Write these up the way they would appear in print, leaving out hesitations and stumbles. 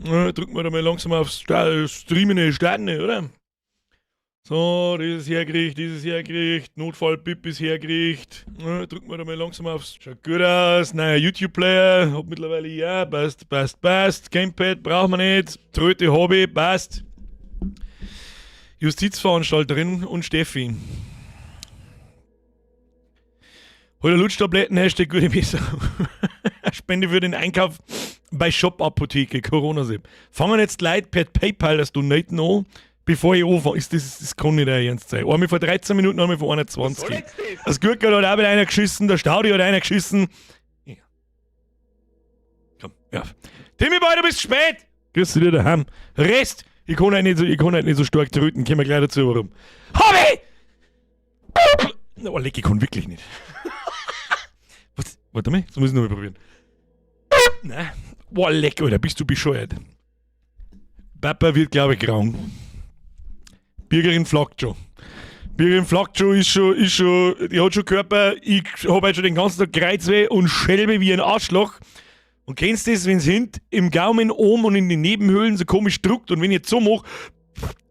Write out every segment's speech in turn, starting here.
Drücken wir da mal langsam aufs Streamen starten, oder? So, dieses hergerichtet, dieses hergerichtet, Notfall-Bip ist hergerichtet. Drücken wir da mal langsam aufs. Schaut gut aus. Neuer YouTube-Player, hab mittlerweile ja, passt, passt, passt. Gamepad brauchen wir nicht. Tröte Hobby, passt. Justizveranstalterin und Steffi. Hol Lutschtabletten, Hashtag gute Besserung. Spende für den Einkauf bei Shop Apotheke, Corona-Sip. Fangen jetzt Leute per PayPal das Donaten an, bevor ich anfange. Ist das, das kann nicht ernst sein. Einmal vor 13 Minuten, einmal vor 21. Das Gurkel hat auch wieder einer geschissen, der Staudi hat einer geschissen. Ja. Komm, ja. Timmy Boy, du bist spät! Grüß dich daheim. Rest! Ich kann halt nicht so, ich kann halt nicht so stark tröten, kommen wir gleich dazu, warum. Hobby! Oh, leck, ich kann wirklich nicht. Was? Warte mal, das muss ich nochmal probieren. Nein. Boah, leck, Alter, bist du bescheuert. Papa wird, glaube ich, krank. Birgerin flackt schon. Birgerin flackt schon, ist schon, die hat schon Körper, ich hab halt schon den ganzen Tag Kreuzweh und Schelbe wie ein Arschloch. Und kennst du das, wenn's hint im Gaumen oben und in den Nebenhöhlen so komisch druckt und wenn ich jetzt so mach,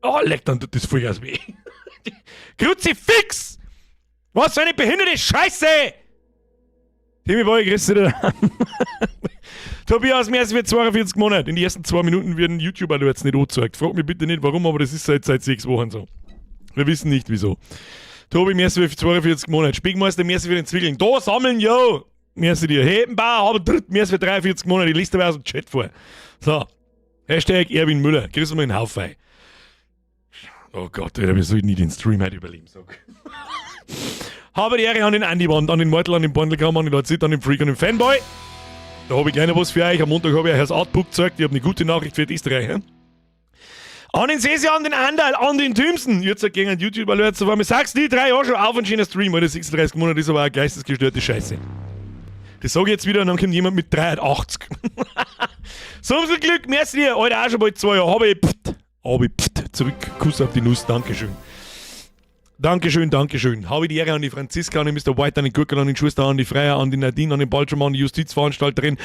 oh, leck, dann tut das voll weh. Kruzifix! Was für eine behinderte Scheiße! Timmy Boy, grüß dich da. Tobias, merci für 42 Monate. In den ersten 2 Minuten werden YouTube-Alerts nicht angezeigt. Frag mich bitte nicht warum, aber das ist seit 6 Wochen so. Wir wissen nicht wieso. Tobi, merci für 42 Monate. Spiegmeister, merci für den Zwickeln. Da sammeln, yo! Merci dir. Hebenbauer, aber dritt, merci für 43 Monate. Ich lese dabei aus dem Chat vor. So. Hashtag Erwin Müller. Grüß mal in den Haufen. Oh Gott, Alter, wir sollten nie den Stream heute überleben, sag. Habe die Ehre an den Andy Band, an den Mortal, an den Bandelkram, an den Lord an den Freak, an den Fanboy. Da habe ich gleich noch was für euch. Am Montag habe ich euch das Artbook gezeigt. Ich habe eine gute Nachricht für die Österreicher. An den Sesi, an den Andal, an den Tümsen. Jetzt gegen einen YouTuber-Alert. So war mir sag's die 3 Jahre schon auf ein schöner Stream. Alter, 36 Monate ist aber auch geistesgestörte Scheiße. Das sag ich jetzt wieder und dann kommt jemand mit 380. So viel Glück, merci dir. Alter, auch schon bald 2 Jahre. Habe ich, pft, hab ich, pft, zurück. Kuss auf die Nuss, Dankeschön. Dankeschön, Dankeschön. Habe die Ehre an die Franziska, an den Mr. White, an den Gurkel, an den Schuster, an die Freier, an die Nadine, an den Balschermann, an die Justizveranstalterin.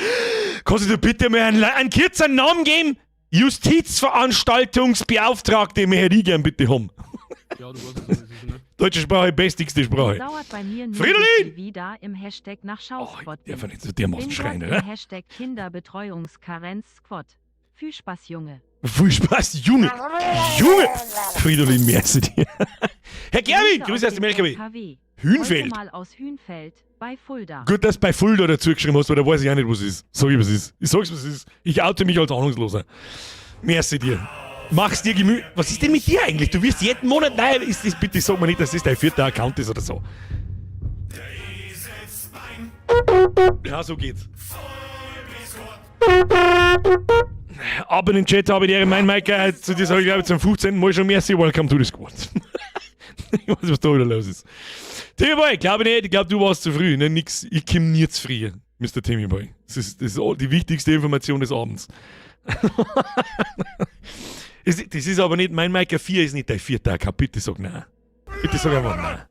Kannst du bitte mir einen kurzen Namen geben? Justizveranstaltungsbeauftragte, möchte ich gern bitte haben. Ja, du weißt es, was es ist, ne? Deutsche Sprache, bestigste Sprache. Dauert bei mir nur, Fridolin! bis ich wieder im Hashtag nach Oh, Schausquad ich darf bin. nicht so dermaßen Bin schreien, grad oder? im Hashtag Kinderbetreuungskarenz-Squad. Viel Spaß, Junge. Viel Spaß, Junge! Junge! Fridolin, merci dir. Herr Gerwin, Grüße Grüße aus dem LKW. LKW. Hünfeld. Heute mal aus Hünfeld, bei Fulda. Gut, dass du bei Fulda dazu geschrieben hast, weil da weiß ich auch nicht, was es ist. Sag ich, was es ist. Ich sag's, was es ist. Ich oute mich als Ahnungsloser. Merci dir. Mach's dir gemütlich. Was ist denn mit dir eigentlich? Du wirst jeden Monat. Nein, ist das, bitte sag mir nicht, dass das dein vierter Account ist oder so. Ja, so geht's. Ab in den Chat habe ich die Ehre, mein Mike, zu dir sage ich, glaube ich, zum 15. Mal schon merci, welcome to the squad. Ich weiß, was da wieder los ist. Timmy Boy, glaube ich nicht, ich glaube, du warst zu früh. Ne, nix, ich komm nie zu früh, Mr. Timmy Boy. Das ist die wichtigste Information des Abends. Das ist aber nicht, mein Mike 4 ist nicht dein vierter Account. Bitte sag nein. Bitte sag einfach nein.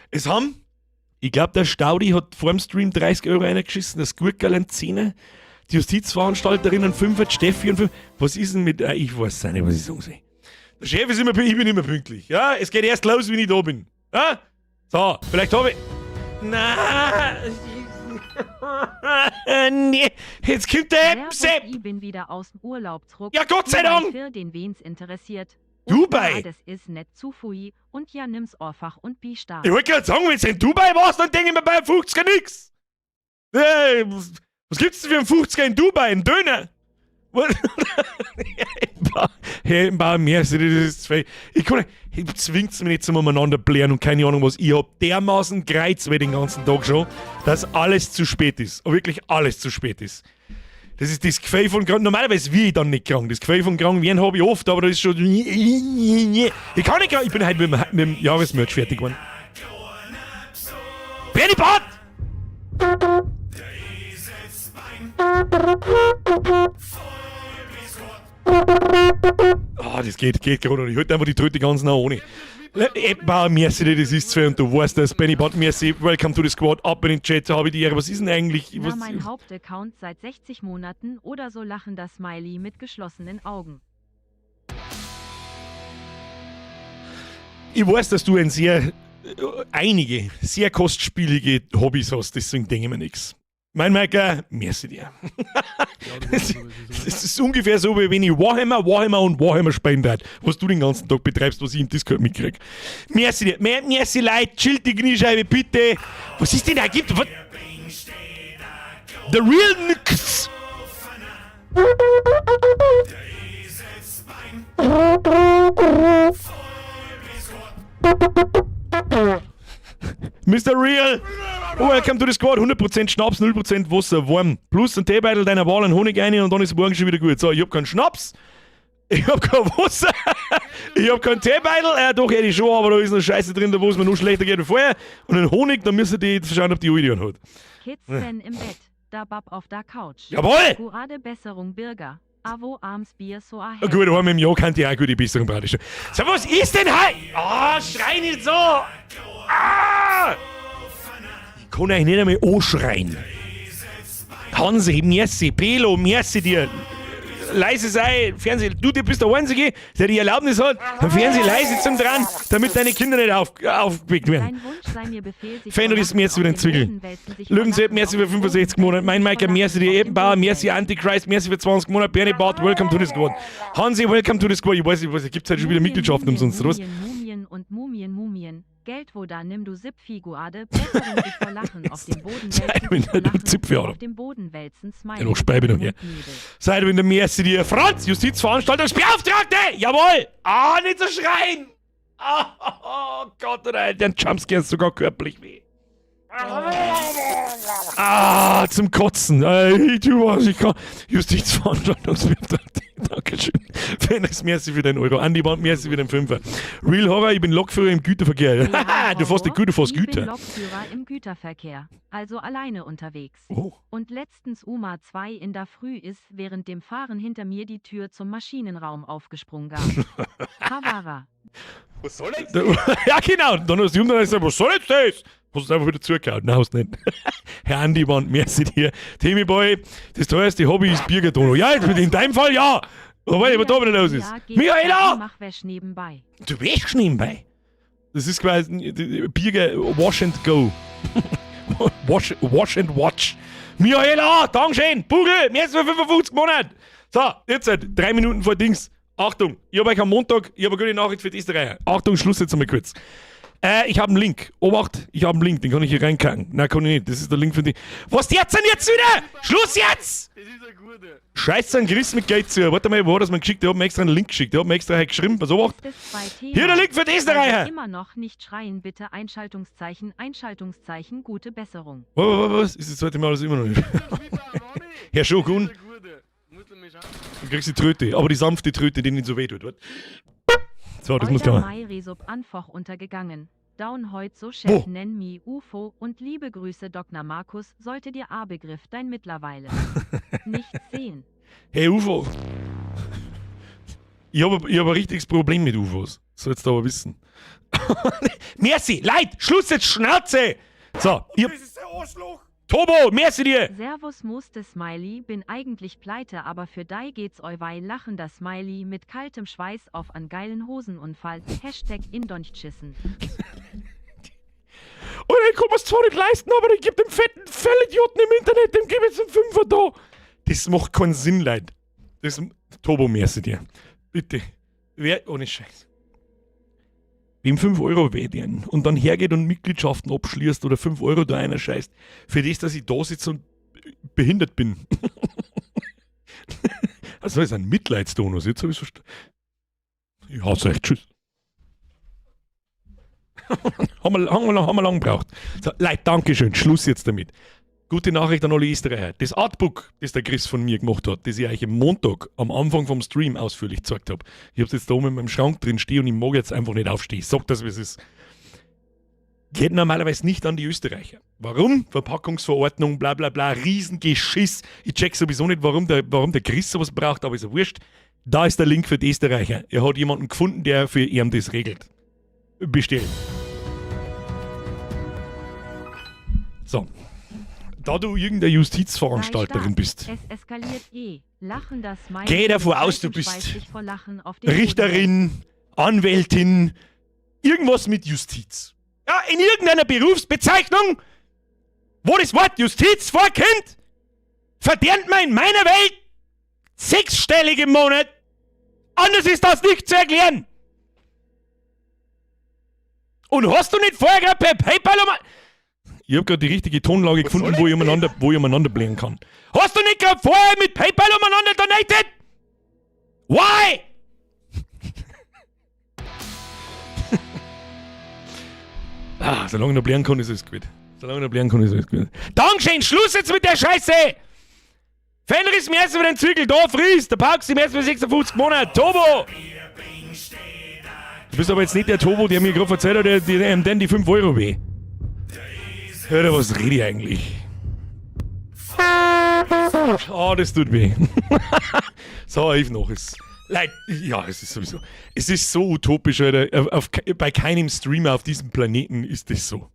Es haben, ich glaub, der Staudi hat vor dem Stream 30 Euro reingeschissen, das Gurkerl ein 10er, die Justizveranstalterin ein 5er, die Steffi ein 5er. Was ist denn mit, ich weiß auch nicht, was ich sagen soll. Der Chef ist immer, ich bin immer pünktlich. Ja, es geht erst los, wenn ich da bin. Ja? So, vielleicht hab ich. Na, nee, jetzt kommt der Servus, Sepp. ich bin wieder aus dem Urlaub zurück. Ja, Gott sei Dubai Dank. Für den wen's interessiert. Dubai? Und ja, das ist nicht zu früh. Und ja, nimm's einfach und bi stark. Ich wollte gerade sagen, wenn du in Dubai warst, dann denke ich mir bei einem 50er nix. Hey, was gibt's denn für einen 50er in Dubai? Ein Döner? Hey, ein paar mehr, das ist zu viel. Ich kann nicht, ich zwingt's mich nicht zum umeinander blären und keine Ahnung was. Ich hab dermaßen Kreuzweh den ganzen Tag schon, dass alles zu spät ist. Und wirklich alles zu spät ist. Das ist das Gefühl von krank. Normalerweise wie ich dann nicht krank. Das Gefühl von krank werden hab ich oft, aber das ist schon. Ich kann nicht krank. Ich bin heute mit dem Jahresmerch fertig geworden. Bernie Bart! Oh, Das geht gerade noch. Ich halte einfach die Tröte ganz nah ohne. Eppa, merci dir, das ist zu und du weißt das. Benny Bot, merci, welcome to the squad, ab in den Chat, habe ich die Ehre. Was ist denn eigentlich? Na, Was, mein Hauptaccount seit 60 Monaten oder so, lachender Smiley mit geschlossenen Augen. Ich weiß, dass du einige sehr kostspielige Hobbys hast, deswegen denke ich mir nichts. Mein Macker, merci dir. Ja, du weißt, was es ist, ne? Das ist ungefähr so, wie wenn ich Warhammer, Warhammer und Warhammer spielen würde, was du den ganzen Tag betreibst, was ich im Discord mitkrieg. Merci dir. Merci, Leute, chillt die Kniescheibe, bitte. Was ist denn da? Gibt? Was? The Real Nix. Mr. Real, welcome to the squad. 100% Schnaps, 0% Wasser, warm. Plus ein Teebeutel deiner Wahl, ein Honig rein und dann ist morgen schon wieder gut. So, ich hab keinen Schnaps, ich hab kein Wasser, ich hab keinen Teebeutel. Doch, hätte ich schon, aber da ist noch Scheiße drin, da wo es mir noch schlechter geht wie vorher. Und einen Honig, da müssen die jetzt schauen, ob die Uli hat. Kids Fan im Bett, da Bab auf der Couch. Jawohl! Gurade Besserung Birger. Avo Arms Bier so Ja, ahead. gut, einmal im Jahr kann die auch gute Besserung praktisch. So, was ist denn heute? Ah, schrei nicht so! Ah! Ich kann euch nicht einmal anschreien. Hansi, merci, Pelo, merci dir. Leise sei, Fernseh, du bist der Einzige, der die Erlaubnis hat, am Fernseh leise zum dran, damit deine Kinder nicht aufgeweckt werden. Dein Wunsch sei mir Befehl, sich Fenrir ist vor mir jetzt Lachen wieder ein auf dem Zwickel. Boden wälzen, sich vor Löwenzeit, Lachen merci auf für dem 65 Boden Monate. Mein wälzen, Michael, vor merci Lachen dir auf dem Ebenbauer, Boden merci wälzen. Antichrist, merci für 20 Monate. Bernie Bart, welcome to the squad. Hansi, welcome to the squad. Ich weiß nicht, was gibt's heute schon wieder Mumien, Mitgliedschaften Mumien, umsonst, oder was? Mumien, Mumien und Mumien, Mumien. Geld wo da nimm du Zipfiguade, Besserung sich vor Lachen auf dem Boden Sei wälzen, wenn sich vor du Lachen Zipfel auf hast. dem Boden wälzen, Smiley. Ja, noch Speibe noch her. Mundnebel. Seid in der merci dir. Franz, Justizveranstaltungsbeauftragte! Jawohl! Ah, nicht so schreien! Ah, oh Gott, oder den Jumpscare ist sogar körperlich weh. Ah, zum Kotzen. Ich tu was, ich kann. Justizveranstaltungsbeauftragte. Dankeschön. Fenix, merci für den Euro. Andi Band, merci für den Fünfer. Real Horror, ich bin Lokführer im Güterverkehr. Real Du fährst nicht gut, du fährst Ich bin Güter. Lokführer im Güterverkehr, also alleine unterwegs. Oh. Und letztens Uma 2 in der Früh ist während dem Fahren hinter mir die Tür zum Maschinenraum aufgesprungen. Havara. Was soll jetzt das? Ja, genau. Dann hast du die Umdrehung gesagt, was soll jetzt das? Hast du einfach wieder zugehauen? Nein, hast du nicht. Herr Andi Band, merci dir. Timmy Boy, das teuerste Hobby ist Birgerdono. Ja, in deinem Fall ja. Aber was da wieder los ist. Ja, geht Michaela! Mach Wäsch nebenbei. Du wäschst nebenbei. Das ist quasi Birger Wash and Go. Wash, wash and Watch. Michaela, Dankeschön. Bugel, merci für 55 Monate. So, jetzt halt, 3 Minuten vor Dings. Achtung, ich habe euch am Montag, ich habe eine gute Nachricht für die Österreicher. Achtung, Schluss jetzt einmal kurz. Ich habe einen Link. Obacht, ich habe einen Link, den kann ich hier reinkacken. Nein, kann ich nicht. Das ist der Link für die. Was jetzt denn jetzt wieder? Schluss jetzt! Das ist eine gute. Scheiße, ein Griss mit Geld zu. Warte mal, wo hat das mir geschickt? Ich hab mir extra einen Link geschickt. Ich hab mir extra heute geschrieben. Pass auf. Das zwei Thema. Hier der Link für die Österreicher. Also immer noch nicht schreien, bitte. Einschaltungszeichen, Einschaltungszeichen, gute Besserung. Was, was, was? Ist das zweite Mal alles immer noch nicht? Herr Shogun, Das ist eine gute. Muss ich mich schauen. du kriegst die Tröte. Aber die sanfte Tröte, die nicht so weh tut. Warte. So, das muss Euer klar. Mai Resub Anfoch untergegangen. Down heut so Wo? Chef nenn mi UFO und liebe Grüße Dr. Markus, sollte dir A-Begriff dein mittlerweile nicht sehen. Hey UFO. Ich habe ich hab ein richtiges Problem mit UFOs. Sollst du aber wissen. Merci, Leid, Schluss jetzt, Schnauze! So, ihr. Das ist der Arschloch! Tobo, merci dir! Servus Muste Smiley, bin eigentlich pleite, aber für dei geht's euwei lachender Smiley mit kaltem Schweiß auf an geilen Hosenunfall. Hashtag Indonchschissen. Und ich kann mir's zwar nicht leisten, aber ich geb dem fetten Fellidioten im Internet, dem geb ich jetzt einen Fünfer da. Das macht keinen Sinn, Leid. Das. Tobo, merci dir. Bitte. Wer. Ohne Scheiß. Wem 5 Euro wehtun und dann hergeht und Mitgliedschaften abschließt oder 5 Euro da einer scheißt, für das, dass ich da sitze und behindert bin. Also, das ist ein Mitleidstonus. Jetzt habe ich verstanden. Ich hasse euch. Tschüss. Haben wir lang gebraucht. So, Leute, Dankeschön. Schluss jetzt damit. Gute Nachricht an alle Österreicher. Das Artbook, das der Chris von mir gemacht hat, das ich euch am Montag am Anfang vom Stream ausführlich gezeigt habe. Ich habe es jetzt da oben in meinem Schrank drin stehen und ich mag jetzt einfach nicht aufstehen. Ich sag das, wie es ist. Geht normalerweise nicht an die Österreicher. Warum? Verpackungsverordnung, bla bla bla, Riesengeschiss. Ich check sowieso nicht, warum der Chris sowas braucht, aber ist ja wurscht. Da ist der Link für die Österreicher. Er hat jemanden gefunden, der für ihn das regelt. Bestellen. So. Da du irgendeine Justizveranstalterin bist. Es eskaliert eh. Lachender Smiley. Geh davon mit aus, du kaltem bist Schweiß sich vor Lachen auf den Boden Richterin, Anwältin, irgendwas mit Justiz. Ja, in irgendeiner Berufsbezeichnung, wo das Wort Justiz vorkommt, verdient man in meiner Welt sechsstellig im Monat. Anders ist das nicht zu erklären. Und hast du nicht vorher gerade per PayPal um. Ich hab gerade die richtige Tonlage gefunden, wo ich umeinander, wo ich umeinander blähen kann. Hast du nicht gerade vorher mit PayPal umeinander donated? Why? Ah, solange ich noch blären kann, ist alles gut. Solange ich noch blären kann, ist alles gut. Dankeschön, Schluss jetzt mit der Scheiße! Fenris mir erst über den Zügel, da frisst! Der Parks im ersten 56 Monat, Tobo! Du bist aber jetzt nicht der Tobo, der mir gerade erzählt hat, der, der, der, die 5 Euro weh. Hör dir, was rede ich eigentlich? Oh, das tut weh. So, ich noch. Es, leid, ja, es ist sowieso. Es ist so utopisch, Alter. Auf, bei keinem Streamer auf diesem Planeten ist das so.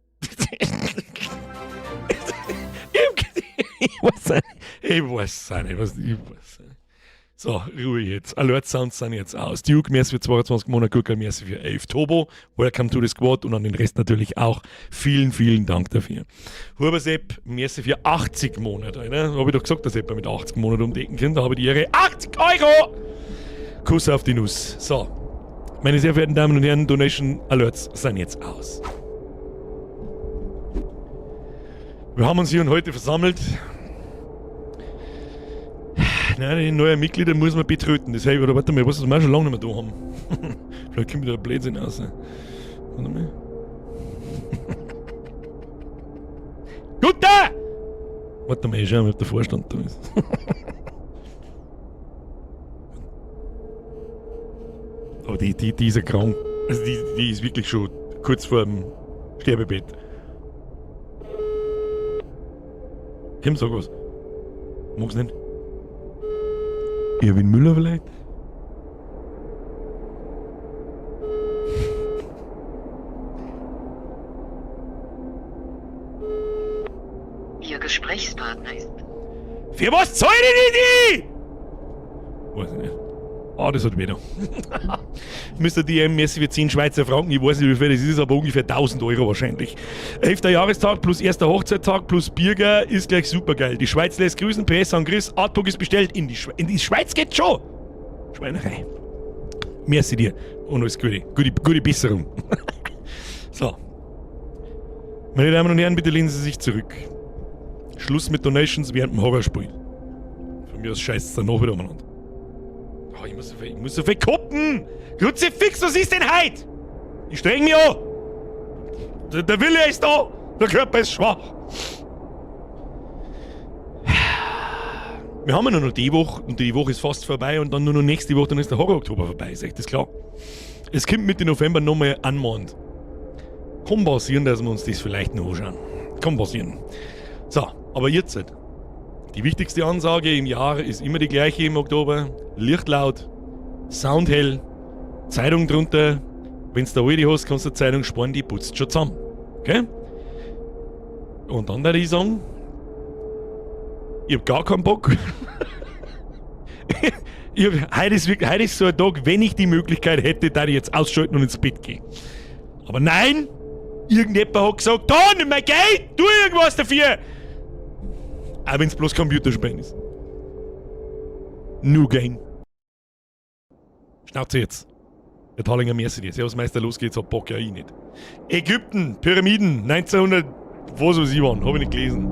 Ich weiß nicht. Ich weiß nicht. Ich weiß nicht. So, Ruhe jetzt. Alert Sounds sind jetzt aus. Duke, merci für 22 Monate, Gurkel, merci für 11. Tobo, welcome to the squad und an den Rest natürlich auch. Vielen, vielen Dank dafür. Hubersepp, merci für 80 Monate. Alter. Hab ich doch gesagt, dass jemand mit 80 Monaten um die Ecken kommt. Da habe ich die Ehre. 80 Euro! Kuss auf die Nuss. So. Meine sehr verehrten Damen und Herren, Donation Alerts sind jetzt aus. Wir haben uns hier und heute versammelt. Nein, die neuen Mitglieder muss man betröten. Das heißt, oder warte mal, was wir schon lange nicht mehr da haben. Vielleicht kommt wieder ein Blödsinn raus. Warte mal. Guter! Warte mal, ich schau mal, ob der Vorstand da ist. Aber die ist ja krank. Also die ist wirklich schon kurz vor dem Sterbebett. Komm, sag was. Mag's nicht? Erwin Müller vielleicht? Ihr Gesprächspartner ist. Für was zahl ich denn die? Weiß ich nicht. Ah, das hat weh da. Mr. DM, merci für 10 Schweizer Franken. Ich weiß nicht, wie viel das ist, aber ungefähr 1000 Euro wahrscheinlich. 11. Jahrestag plus erster Hochzeittag plus Birger ist gleich supergeil. Die Schweiz lässt grüßen, PS an Chris, Artbook ist bestellt. In die Schweiz geht's schon. Schweinerei. Merci dir und alles Gute. Gute, gute Besserung. So. Meine Damen und Herren, bitte lehnen Sie sich zurück. Schluss mit Donations während dem Horrorspiel. Von mir aus scheißt es dann noch wieder umeinander. Oh, ich muss so viel gucken! Kruzifix, was ist denn heute? Ich streng mich an! Der Wille ist da! Der Körper ist schwach! Wir haben ja nur noch die Woche und die Woche ist fast vorbei und dann nur noch nächste Woche, dann ist der Horror-Oktober vorbei, ist echt das klar. Es kommt Mitte November nochmal anmahnt. Kann passieren, dass wir uns das vielleicht noch anschauen. Kann passieren. So, aber jetzt. Die wichtigste Ansage im Jahr ist immer die gleiche im Oktober. Licht laut, Sound hell, Zeitung drunter. Wenn's da alte hast, kannst du die Zeitung sparen, die putzt schon zusammen. Okay? Und dann würde ich sagen, ich hab gar keinen Bock. Heute ist wirklich, heute ist so ein Tag, wenn ich die Möglichkeit hätte, da ich jetzt ausschalten und ins Bett gehen. Aber nein! Irgendjemand hat gesagt, da, nimm mein Geld, tu irgendwas dafür! Auch wenn's bloß Computerspielen ist. New Game. Schnauze jetzt. Der Thallinger merci dir. Servus Meister, los geht's, hab Bock, ja ich nicht. Ägypten, Pyramiden, 1900, was weiß ich wann, hab ich nicht gelesen.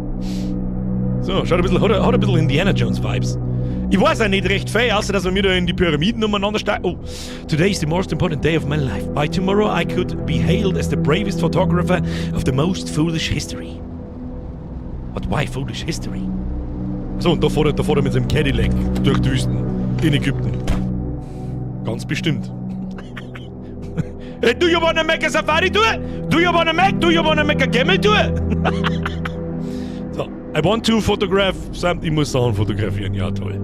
So, schaut ein bisschen, hat ein bisschen Indiana Jones Vibes. Ich weiß auch nicht recht viel, außer dass wir da in die Pyramiden umeinander steigen. Oh, today is the most important day of my life. By tomorrow I could be hailed as the bravest photographer of the most foolish history. But why foolish history? So, und da fährt er mit seinem Cadillac durch die Wüsten in Ägypten. Ganz bestimmt. Hey, do you wanna make a safari tour? Do you wanna make a camel tour? So, I want to photograph something. Ich muss Sachen fotografieren, ja toll.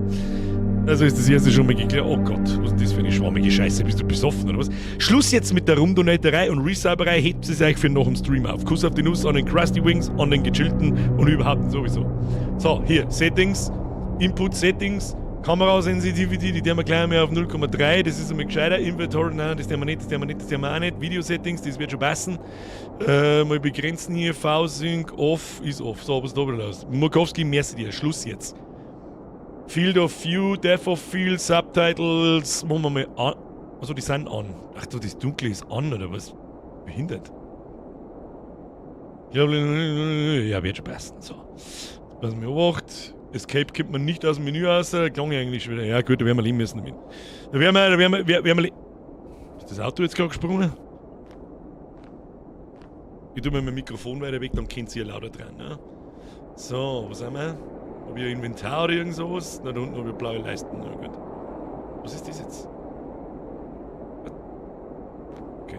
Also ist das erste schon mal geklärt. Oh Gott, was ist denn das für eine schwammige Scheiße? Bist du besoffen oder was? Schluss jetzt mit der Rumdonaterei und Resubberei. Hebt es euch für noch im Stream auf. Kuss auf die Nuss an den Krusty Wings, an den gechillten und überhaupt sowieso. So, hier, Settings, Input Settings, Kamera Sensitivity, die tun wir gleich mal auf 0,3, das ist einmal gescheiter. Inventory, nein, das tun wir nicht, das tun wir nicht, das tun wir auch nicht. Video Settings, das wird schon passen. Mal begrenzen hier, V-Sync, off, ist off. So, was ist da wieder los? Murkowski, merci dir, Schluss jetzt. Field of View, Depth of Field, Subtitles, machen wir mal an. Achso, die sind an. Ach du, das Dunkle ist an, oder was? Behindert. Ja, wird schon passen. So. Passen wir Obacht. Escape kommt man nicht aus dem Menü raus. Klang eigentlich schon wieder. Ja, gut, da werden wir leben müssen damit. Da werden wir, da werden wir, werden wir. Ist das Auto jetzt gerade gesprungen? Ich tue mir mein Mikrofon weiter weg, dann könnt ihr lauter dran. Ne? So, was haben wir? Hab ich ein Inventar oder irgend sowas? Na, da unten habe ich blaue Leisten. Na gut. Was ist das jetzt? Okay.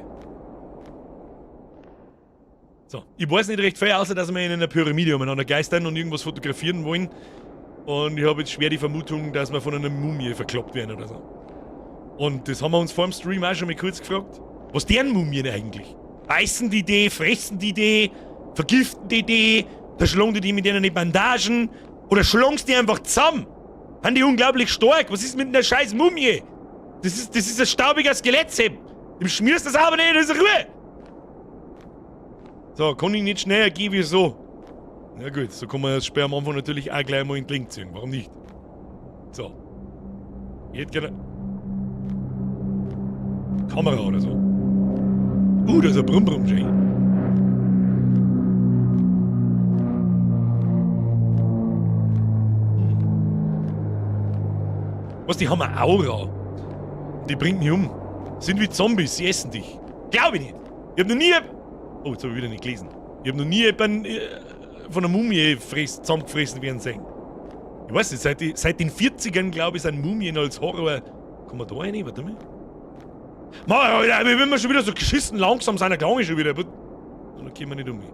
So, ich weiß nicht recht viel, außer dass wir in einer Pyramide umeinander geistern und irgendwas fotografieren wollen. Und ich habe jetzt schwer die Vermutung, dass wir von einer Mumie verkloppt werden oder so. Und das haben wir uns vor dem Stream auch schon mal kurz gefragt. Was deren Mumien eigentlich? Beißen die die, fressen die die, vergiften die die, da schlagen die die mit ihren Bandagen oder schlagen sie die einfach zusammen? Sind die unglaublich stark? Was ist mit der scheiß Mumie? Das ist ein staubiger Skelettsepp. Dem schmierst das aber nicht, das ist Ruhe. So, kann ich nicht schneller gehen wie so. Na gut, so kann man das Speer am Anfang natürlich auch gleich mal in den Link ziehen. Warum nicht? So. Ich hätte gerne Kamera oder so. Da ist ein Brumm-Brumm-Schein. Was, die haben eine Aura. Die bringt mich um. Sind wie Zombies, sie essen dich. Glaub ich nicht. Ich hab noch nie... Oh, jetzt hab ich wieder nicht gelesen. Ich hab noch nie jemanden von einer Mumie zusammengefressen werden sehen. Ich weiß nicht, seit den 40ern, glaub ich, sind Mumien als Horror... Kommen wir da rein? Warte mal. Mann, Alter, wenn wir schon wieder so geschissen langsam sind, dann klang ich schon wieder. Aber dann kommen wir nicht um mich.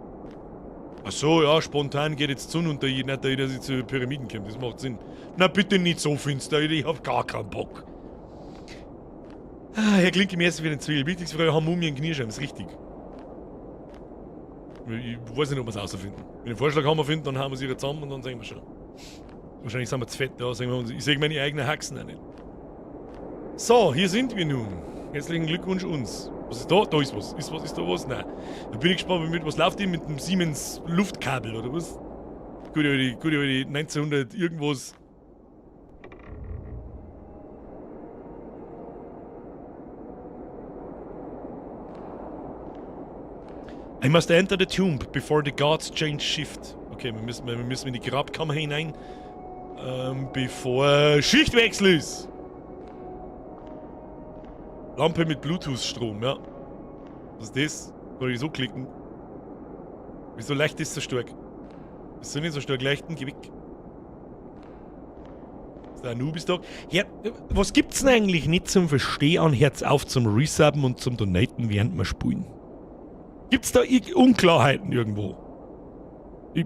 Ach so, ja, spontan geht jetzt die Sonne unter, nicht, dass ich zu Pyramiden komme, das macht Sinn. Na bitte nicht so finster, ich hab gar keinen Bock. Ah, Herr Klinke, mir ist wieder ein Zwiebel. Wichtigste Frage, haben Mumien Kniescheiben, ist richtig. Ich weiß nicht, ob wir es rausfinden. Wenn wir einen Vorschlag haben wir finden, dann hauen wir sie wieder zusammen und dann sehen wir schon. Wahrscheinlich sind wir zu fett, ja, sehen wir uns. Ich sehe meine eigenen Haxen auch nicht. So, hier sind wir nun. Herzlichen Glückwunsch uns. Was ist da? Da ist was. Ist was? Ist da was? Nein. Da bin ich gespannt, mit was läuft die? Mit dem Siemens Luftkabel oder was? Gute alte, gute alte 1900 irgendwas. I must enter the tomb before the gods change shift. Okay, wir müssen in die Grabkammer hinein, bevor Schichtwechsel ist. Lampe mit Bluetooth-Strom, ja. Was ist das? Soll ich so klicken? Wieso leicht ist so stark? Ist so nicht so stark leichten? Geh weg. Ist der Anubis da? Ja, was gibt's denn eigentlich nicht zum Verstehen an? Herz auf zum Resubben und zum Donaten, während wir spielen? Gibt's da Unklarheiten irgendwo? Ich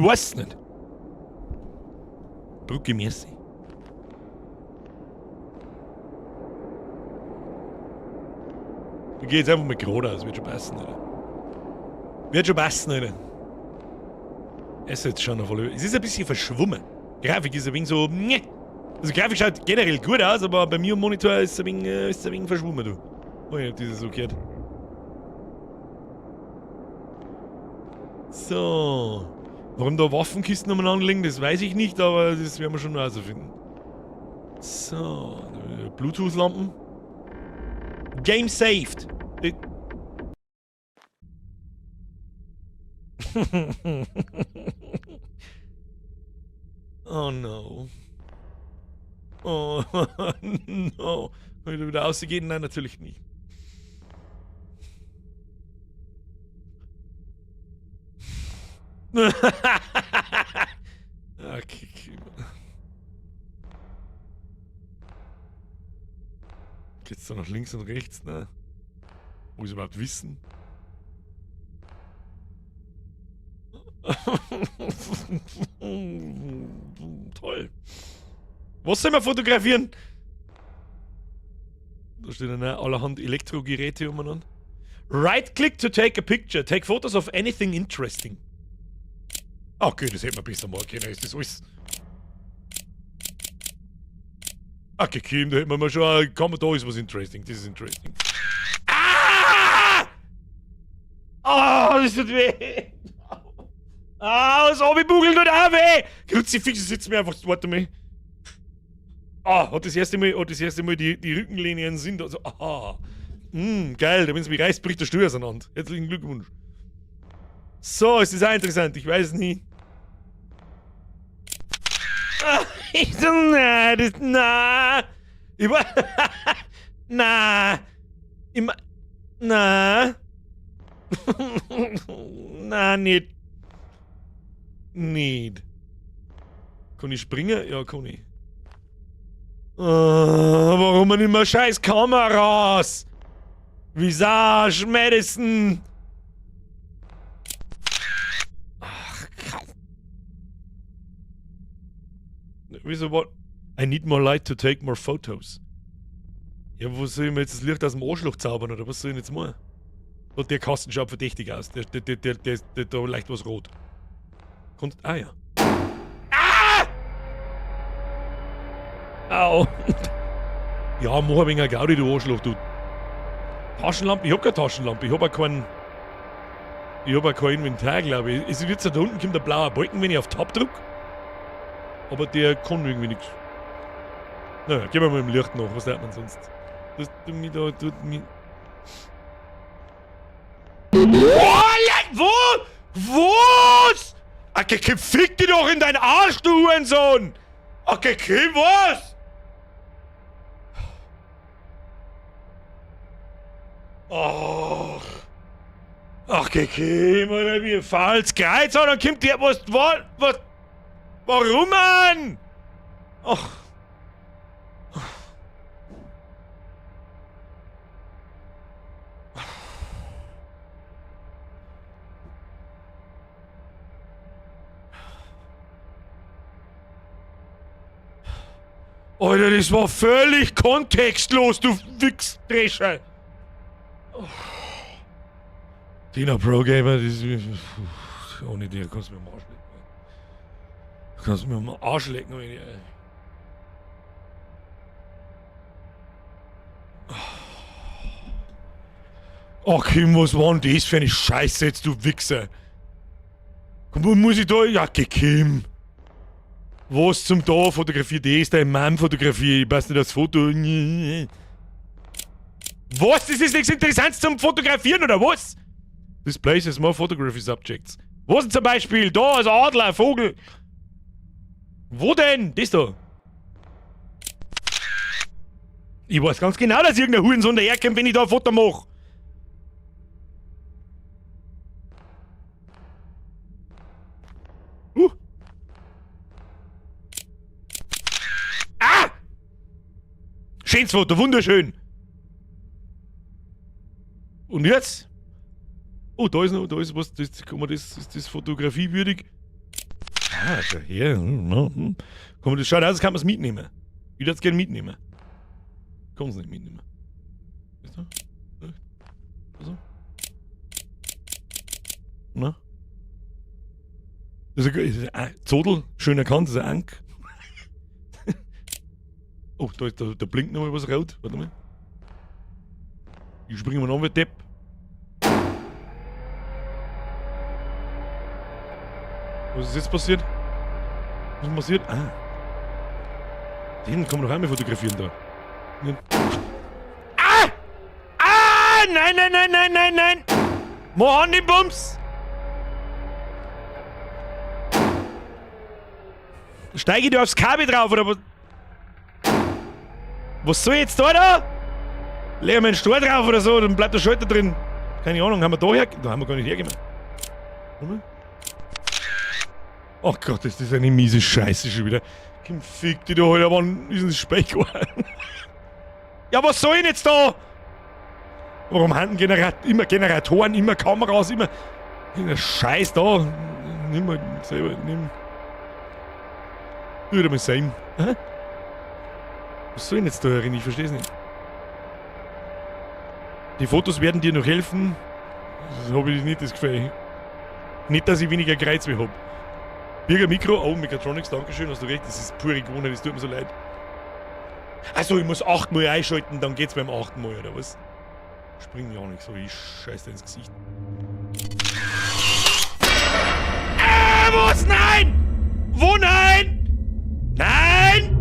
weiß es nicht. Brücke merci. Ich geh jetzt einfach mal gerade aus, wird schon passen, Alter. Wird schon passen, Alter. Es ist jetzt schon noch voll. Es ist ein bisschen verschwommen. Grafik ist ein wenig so. Ne. Also Grafik schaut generell gut aus, aber bei mir am Monitor ist es ein wenig, ist ein wenig verschwommen, du. Oh, ich hab dieses so gehört. So. Warum da Waffenkisten umeinander liegen, das weiß ich nicht, aber das werden wir schon rausfinden. So. Bluetooth-Lampen. Game saved. Oh no. Oh no. Kann ich da wieder rausgehen? Nein, natürlich nicht. Okay, okay. Geht's da nach links und rechts? Ne? Muss ich überhaupt wissen? Toll. Was soll man fotografieren? Da steht dann auch allerhand Elektrogeräte umeinander. Right click to take a picture. Take photos of anything interesting. Okay, das hätte man besser machen können. Ist das alles? Okay, Kim, da hätten wir mal schon. Komm, da ist was interesting. Das ist interesting. Ah! Oh, das tut weh. Ah, das Obi-Bugel tut auch weh. Kruzifix, sitzt mir einfach. Warte mal. Ah, hat das erste Mal, hat das erste Mal die Rückenlinien sind. Also, aha. Geil, wenn es mich reißt, bricht der Stuhl auseinander. Herzlichen Glückwunsch. So, es ist auch interessant, ich weiß nicht. Ah, ich so, nein, das, na. Ich war, na. Ich, na. Na, nicht. Nicht. Kann ich springen? Ja, kann ich. Warum man immer scheiß Kameras? Visage, Madison. Ach, krass. Wieso, what? I need more light to take more photos. Ja, wo soll ich mir jetzt das Licht aus dem Arschloch zaubern, oder was soll ich denn jetzt machen? Und der Kasten schaut verdächtig aus. Der da leicht was rot. Kommt, ah ja. Ah! Au. Ja, mach ein wenig eine Gaudi, du Arschloch, du. Taschenlampe? Ich hab keine Taschenlampe. Ich hab auch keinen. Ich hab auch kein Inventar, glaub ich. Es wird so, da unten kommt ein blauer Balken, wenn ich auf Tab drück. Aber der kann irgendwie nix. Naja, gehen wir mal im Licht nach. Was lernt man sonst? Das tut mir da, tut mir. Oh, wo? Was? Okay, Kim, fick dich doch in deinen Arsch, du Hurensohn! Okay, Kim, was? Ach. Ach, okay, Kim, Alter, mir fällt's Kreuz an, dann kommt der, was, was, was, warum, Mann? Ach. Alter, das war völlig kontextlos, du Wichsdrescher. Oh. Tina Pro Gamer, das ist, ohne dir kannst du mir am Arsch lecken. Du kannst mir am Arsch lecken, wenn ich, ey. Ach, Kim, was war denn das für eine Scheiße jetzt, du Wichser? Komm, wo muss ich da? Ja, geh, Kim. Was zum da fotografiert das? Deine Mom fotografiert. Ich weiß nicht, das Foto. Was? Das ist nichts Interessantes zum Fotografieren, oder was? This place has more photography subjects. Was denn zum Beispiel? Da ist ein Adler, ein Vogel. Wo denn? Das da. Ich weiß ganz genau, dass irgendein Hurensohn daherkommt, wenn ich da ein Foto mach. Ah! Schönes Foto, wunderschön. Und jetzt? Oh, da ist noch, da ist was, das, kann man das, ist das fotografiewürdig? Ah, schau her. Kann man das, schaut aus, als kann man's mitnehmen. Ich würd's gerne mitnehmen. Kann man's nicht mitnehmen. Weißt du? Also? Na? Das ist ein Zodel, schön erkannt, das ist ein Ank. Oh, da blinkt noch mal was rot. Warte mal. Ich springe mal noch mal Depp. Was ist jetzt passiert? Was ist passiert? Ah. Den kann man doch einmal fotografieren da. Ah! Ah! Nein, nein, nein, nein, nein, nein! Mach an den Bums! Steige ich da aufs Kabel drauf oder was? Was soll ich jetzt da da? Leg mir einen Stuhl drauf oder so, dann bleibt der Schalter drin. Keine Ahnung, haben wir da her? Da haben wir gar nicht hergemacht. Warte mal. Oh Gott, ist das eine miese Scheiße schon wieder. Komm, fick dich doch, Alter, wann ist denn das Speck geworden? Ja, was soll ich denn jetzt da? Warum haben immer Generatoren, immer Kameras, immer irgendein Scheiß da? Nimm mal selber, nimm. Würde mal sein. Hä? Was soll ich denn jetzt da herin? Ich verstehe es nicht. Die Fotos werden dir noch helfen. Das habe ich nicht das Gefühl. Nicht, dass ich weniger Kreuzweh hab. Birger Mikro, oh, Mechatronics, Dankeschön, hast du recht, das ist pure Gewohnheit, das tut mir so leid. Also, ich muss 8-mal einschalten, dann geht's beim 8. Mal, oder was? Spring mir auch nicht so, ich scheiß dir ins Gesicht. Ah, was? Nein! Wo nein? Nein!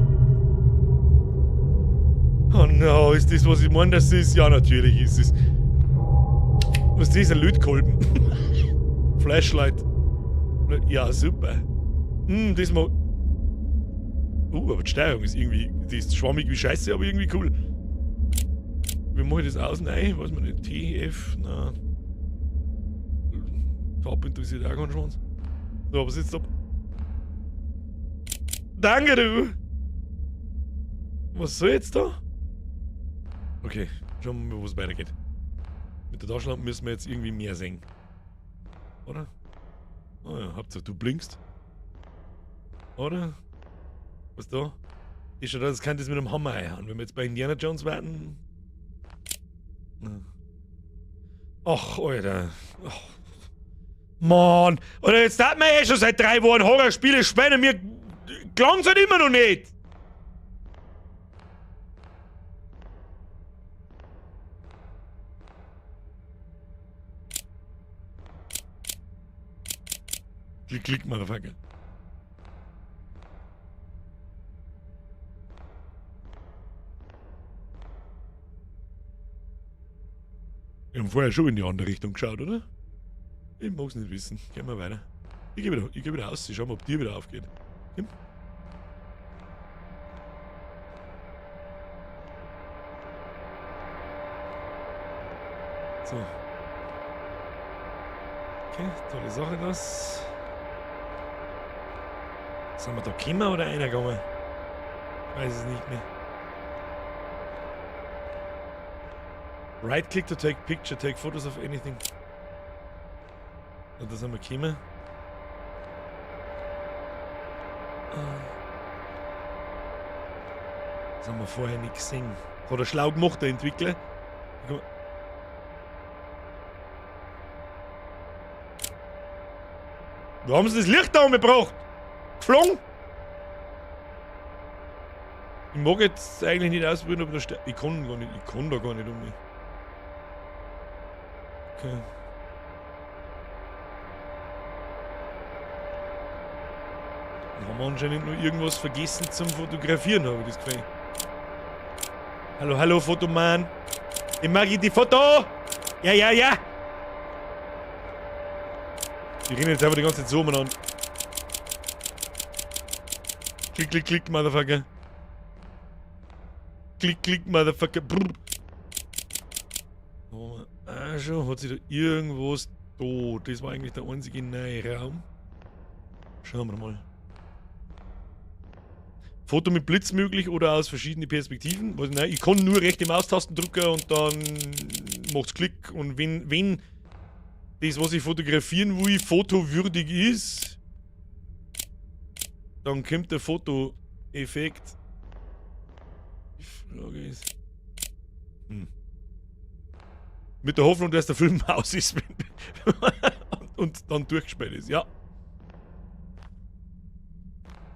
Oh no, ist das, was ich meine, das ist? Ja, natürlich ist es. Was ist das? Ein Lötkolben. Flashlight. Ja, super. Das mal. Aber die Steuerung ist irgendwie. Die ist schwammig wie Scheiße, aber irgendwie cool. Wie mache ich das aus? Nein, weiß man nicht. T, F, na. Top interessiert auch keinen Schwanz. So, was ist jetzt ab? Danke, du! Was soll jetzt da? Okay, schauen wir mal, wo es weitergeht. Mit der Taschenlampe müssen wir jetzt irgendwie mehr sehen. Oder? Oh ja, Hauptsache du blinkst. Oder? Was da? Ist schon da, das kann das mit einem Hammer einhauen. Wenn wir jetzt bei Indiana Jones warten. Ach, Alter. Ach. Mann. Alter, jetzt hat man eh schon seit 3 Wochen Horrorspiele spielen und mir klang's halt immer noch nicht. Klick, klick, Motherfucker. Wir haben vorher schon in die andere Richtung geschaut, oder? Ich mag's nicht wissen. Gehen wir weiter. Ich geh wieder aus. Ich schau mal, ob die wieder aufgeht. Komm. So. Okay, tolle Sache das. Sind wir da gekommen oder reingegangen? Ich weiß es nicht mehr. Right click to take picture, take photos of anything. Und da sind wir gekommen. Das haben wir vorher nicht gesehen. Das hat er schlau gemacht, der Entwickler. Wo haben sie das Licht da umgebracht? Geflogen? Ich mag jetzt eigentlich nicht ausprobieren, ob da ich kann gar nicht, ich kann da gar nicht um mich. Okay. Dann haben wir anscheinend nur irgendwas vergessen zum Fotografieren, habe ich das Gefühl. Hallo, hallo, Fotoman. Ich mag die Foto! Ja, ja, ja! Die rennen jetzt einfach die ganze Zeit so umeinander. Klick, klick, klick, Motherfucker. Klick, klick, Motherfucker. Brr. Oh, ah, schon hat sich da irgendwas da. Das war eigentlich der einzige neue Raum. Schauen wir mal. Foto mit Blitz möglich oder aus verschiedenen Perspektiven. Was, nein, ich kann nur rechte Maustasten drücken und dann macht's Klick. Und wenn das, was ich fotografieren will, fotowürdig ist, dann kommt der Fotoeffekt. Die Frage ist. Mit der Hoffnung, dass der Film aus ist und dann durchgespielt ist, ja.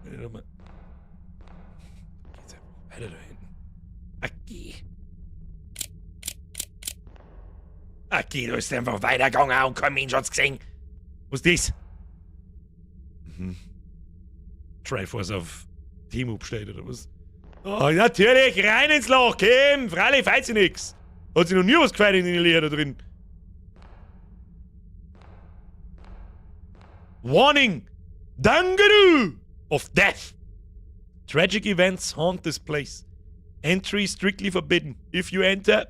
Geht's einfach weiter da hinten. Okay. Okay, da ist einfach weitergegangen und kein Mensch hat's gesehen. Was ist das? Triforce auf Temu bestellt oder was? Oh, natürlich, rein ins Loch, Kim! Freilich, feit sie nix! Hat sich noch nie was gefeit in den Lehrer da drin. Warning! Dangaroo! Of death! Tragic events haunt this place. Entry strictly forbidden. If you enter,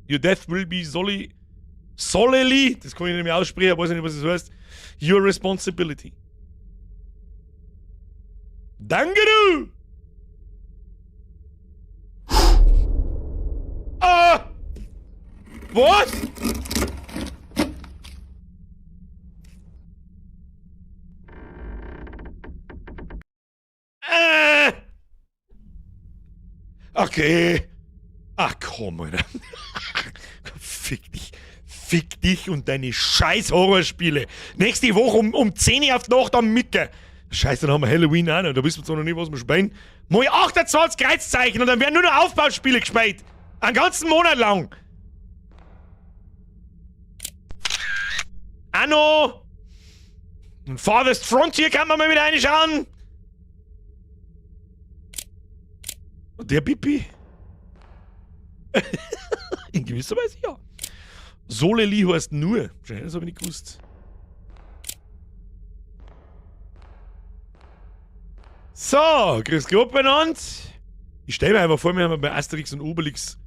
your death will be solely, das kann ich nicht mehr aussprechen, weiß ich nicht, was das heißt, your responsibility. Danke du! Ah! Was? Okay. Ach komm, Alter. Fick dich. Fick dich und deine scheiß Horrorspiele. Nächste Woche um 10 Uhr auf die Nacht am Mittag. Scheiße, dann haben wir Halloween auch noch. Da wissen wir zwar noch nicht, was wir spielen. Mal 28 Kreuzzeichen und dann werden nur noch Aufbauspiele gespielt. Einen ganzen Monat lang. Anno! Und Farthest Frontier kann man mal wieder reinschauen. Und der Pipi? In gewisser Weise ja. Soleli heißt nur. Scheiße, das hab ich nicht gewusst. So, grüß Gott beieinander. Ich stell mir einfach vor, wir haben bei Asterix und Obelix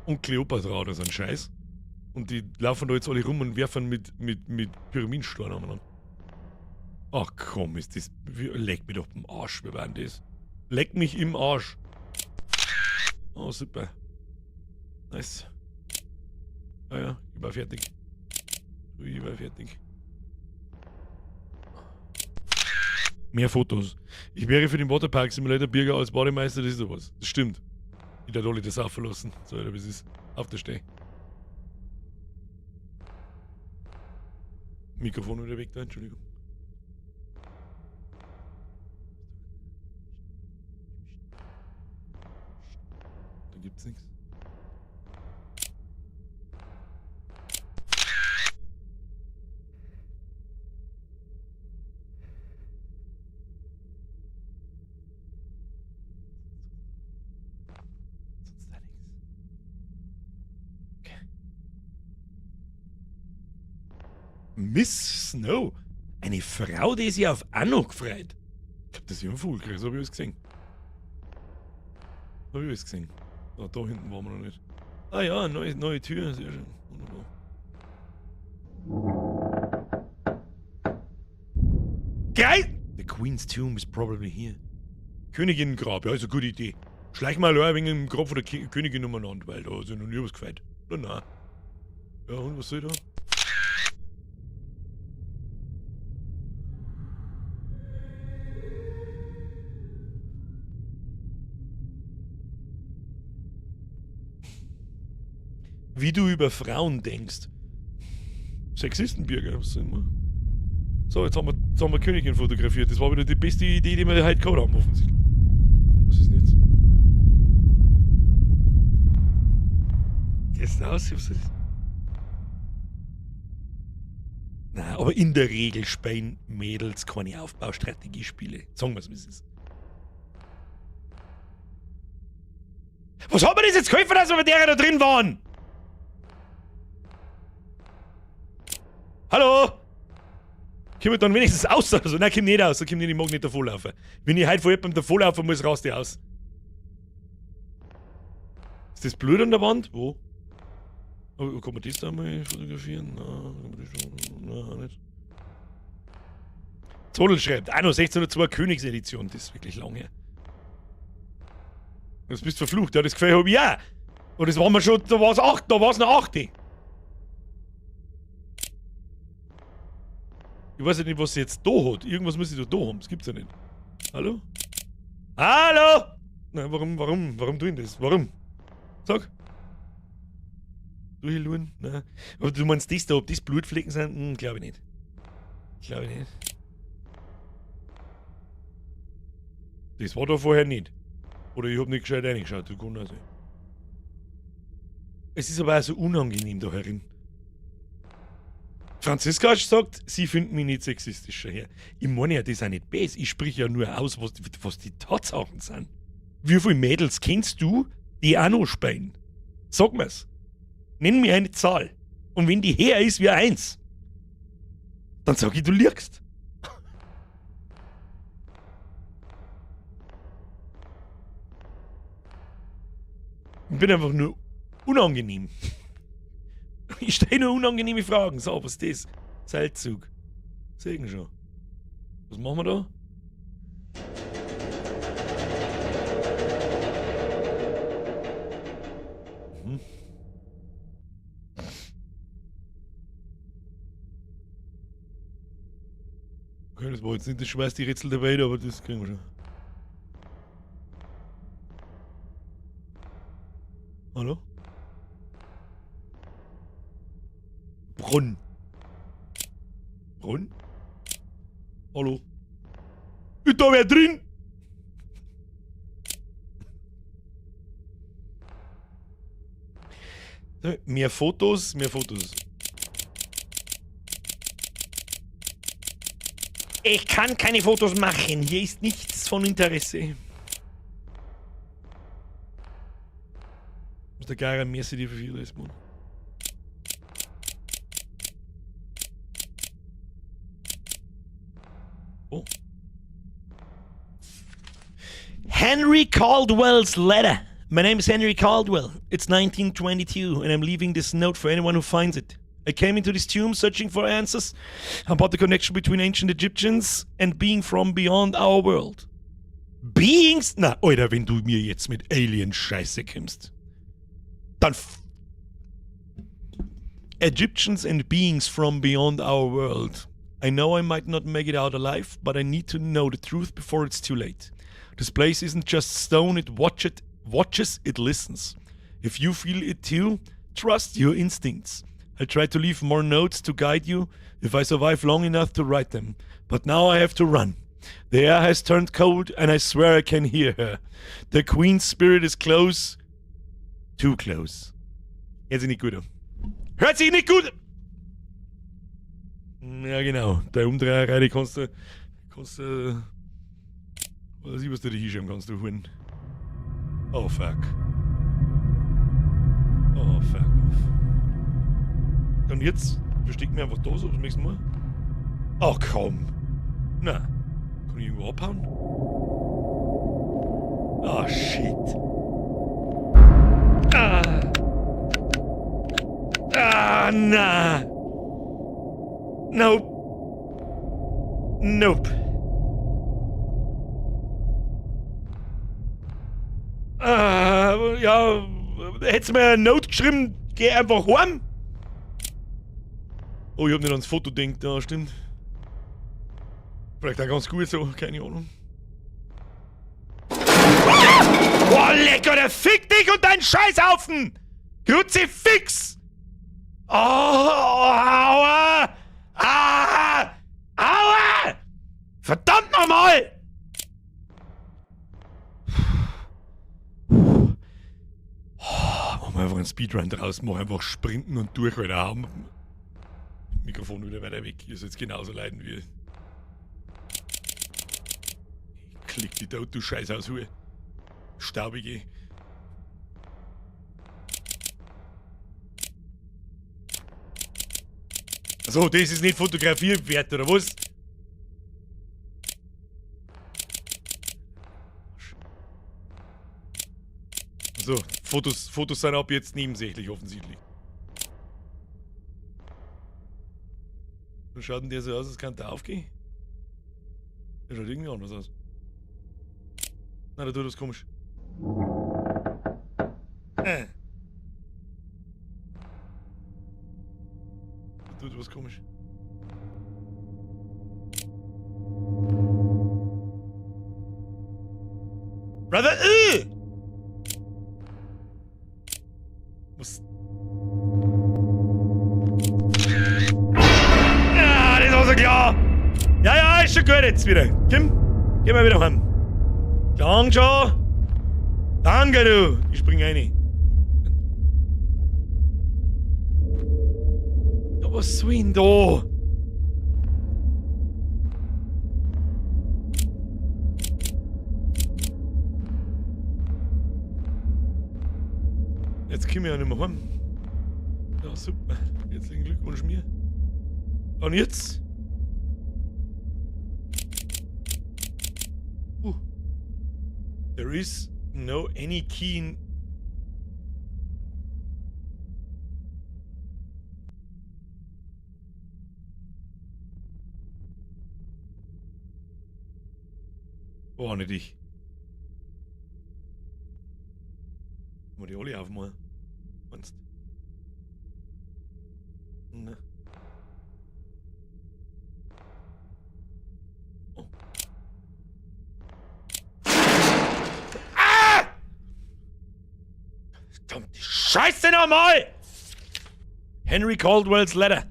und Kleopatra oder so einen Scheiß. Und die laufen da jetzt alle rum und werfen mit Pyramidensteinen umeinander. Ach komm, ist das. Leck mich doch im Arsch, wer war denn das? Leck mich im Arsch. Oh, super. Nice. Ah ja, ich war fertig. Ich war fertig. Mehr Fotos. Ich wäre für den Waterpark Simulator Birger als Bademeister, das ist sowas. Das stimmt. Ich darf alle das auch verlassen. So, aber es ist auf der Stelle. Mikrofon wieder weg da, Entschuldigung. Da gibt's nichts. Sonst da nichts. Okay. Miss Snow. Eine Frau, die sich auf Anno gefreut. Ich glaub, das ist ein Vogel, das hab ich alles gesehen. Hab ich alles gesehen. Ah, da hinten waren wir noch nicht. Ah ja, neue Tür, sehr schön. Wunderbar. Geil! The Queen's Tomb is probably here. Königinnengrab, ja, ist eine gute Idee. Schleich mal ein wenig im Grab von der Königin umeinander, weil da hat sich noch nie was gefreut. Na, na. Ja, und was soll da? Wie du über Frauen denkst. Sexistenbürger, was sind wir? So, jetzt haben wir Königin fotografiert. Das war wieder die beste Idee, die wir heute gehabt haben, offensichtlich. Was ist denn jetzt? Gehst du aus? Was ist das? Nein, aber in der Regel spielen Mädels keine Aufbaustrategiespiele. Sagen wir's, wie es ist. Was hat mir das jetzt geholfen, dass wir bei der da drin waren? Hallo? Komm ich dann wenigstens aus oder so? Nein, komm nicht aus, komm nicht, ich mag nicht davonlaufen. Wenn ich heute vor jemandem davonlaufen muss, rast ich aus. Ist das Blut an der Wand? Wo? Oh, kann man das da mal fotografieren? Nein, kann man das schon? Nein, nicht. Zodel schreibt, Anno 1602 Königsedition, das ist wirklich lang her. Das bist verflucht, ja, das Gefühl hab ich auch. Und das waren wir schon, da war's 8, da war's noch 8. Ich weiß ja nicht, was sie jetzt da hat. Irgendwas muss sie da haben. Das gibt's ja nicht. Hallo? Hallo? Na, warum tun das? Warum? Sag. Durchluren? Nein. Aber du meinst das da, ob das Blutflecken sind? Hm, glaub ich nicht. Glaub ich nicht. Das war da vorher nicht. Oder ich hab nicht gescheit reingeschaut. Du kannst auch sein. Es ist aber auch so unangenehm da herin. Franziska sagt, sie finden mich nicht sexistisch her. Ich meine ja, das ist auch nicht besser. Ich sprich ja nur aus, was die Tatsachen sind. Wie viele Mädels kennst du, die auch noch spielen? Sag mir's. Nenn mir eine Zahl. Und wenn die her ist wie 1, dann sag ich, du lügst. Ich bin einfach nur unangenehm. Ich stelle nur unangenehme Fragen. So, was ist das? Seilzug. Segen schon. Was machen wir da? Okay, das war jetzt nicht das schwerste Rätsel der Welt, aber das kriegen wir schon. Hallo? Brunn. Brunn? Hallo? Ist da wer drin? Mehr Fotos, mehr Fotos. Ich kann keine Fotos machen. Hier ist nichts von Interesse. Muss der Gara merci dir für viel ist, Mann. Oh. Henry Caldwell's letter. My name is Henry Caldwell. It's 1922, and I'm leaving this note for anyone who finds it. I came into this tomb searching for answers about the connection between ancient Egyptians and being from beyond our world. Beings? Na, Alter, wenn du mir jetzt mit Alien-Scheiße kommst. Dann. Egyptians and beings from beyond our world. I know I might not make it out alive, but I need to know the truth before it's too late. This place isn't just stone, it watches, it listens. If you feel it too, trust your instincts. I'll try to leave more notes to guide you if I survive long enough to write them. But now I have to run. The air has turned cold, and I swear I can hear her. The queen's spirit is close. Too close. Hört sich nicht gut an. Hört sich nicht gut an! Ja, genau. Der Umdreherei, die kannst du, weiß ich, was du da hinschreiben kannst, du Huren. Oh, fuck. Oh, fuck off. Und jetzt versteck mich einfach da so, was möchtest du machen? Ach komm. Na. Kann ich irgendwo abhauen? Oh, shit. Ah. Ah, na. Nope. Nope. Ah, ja, hättest du mir eine Note geschrieben, geh einfach heim. Oh, ich hab nicht ans Foto gedacht, ja, stimmt. Vielleicht auch ganz gut so, keine Ahnung. Boah, lecker, der fick dich und deinen Scheißhaufen! Kruzifix! Oh, aua! Ah! Aua! Verdammt nochmal! Machen wir einfach einen Speedrun draus, mach einfach sprinten und durch, weil da haben. Mikrofon wieder weiter weg. Ihr sollt genauso leiden wie ich. Klick die tot, du Scheißhaushure. Staubige. Also, das ist nicht fotografierwert, oder was? Also, Fotos sind ab jetzt nebensächlich, offensichtlich. Wie schaut denn der so aus, als könnte der aufgehen? Der schaut irgendwie anders aus. Nein, der tut was komisch. Der tut was komisch. Brother! Was? Ja, das war so klar! Ja, ja, ist schon gut jetzt wieder. Kim, geh mal wieder heim. Danke schon. Danke, du. Ich spring rein. Ja, was soll denn da? Jetzt komm ich ja nicht mehr heim. Ja, super. Herzlichen Glückwunsch mir. Und jetzt? There is no any key in. Oh, nicht ich. Mal die alle aufmachen. Meinst du? Ne. Oh. Ah! Verdammte Scheiße! Scheiße nochmal! Henry Caldwell's letter.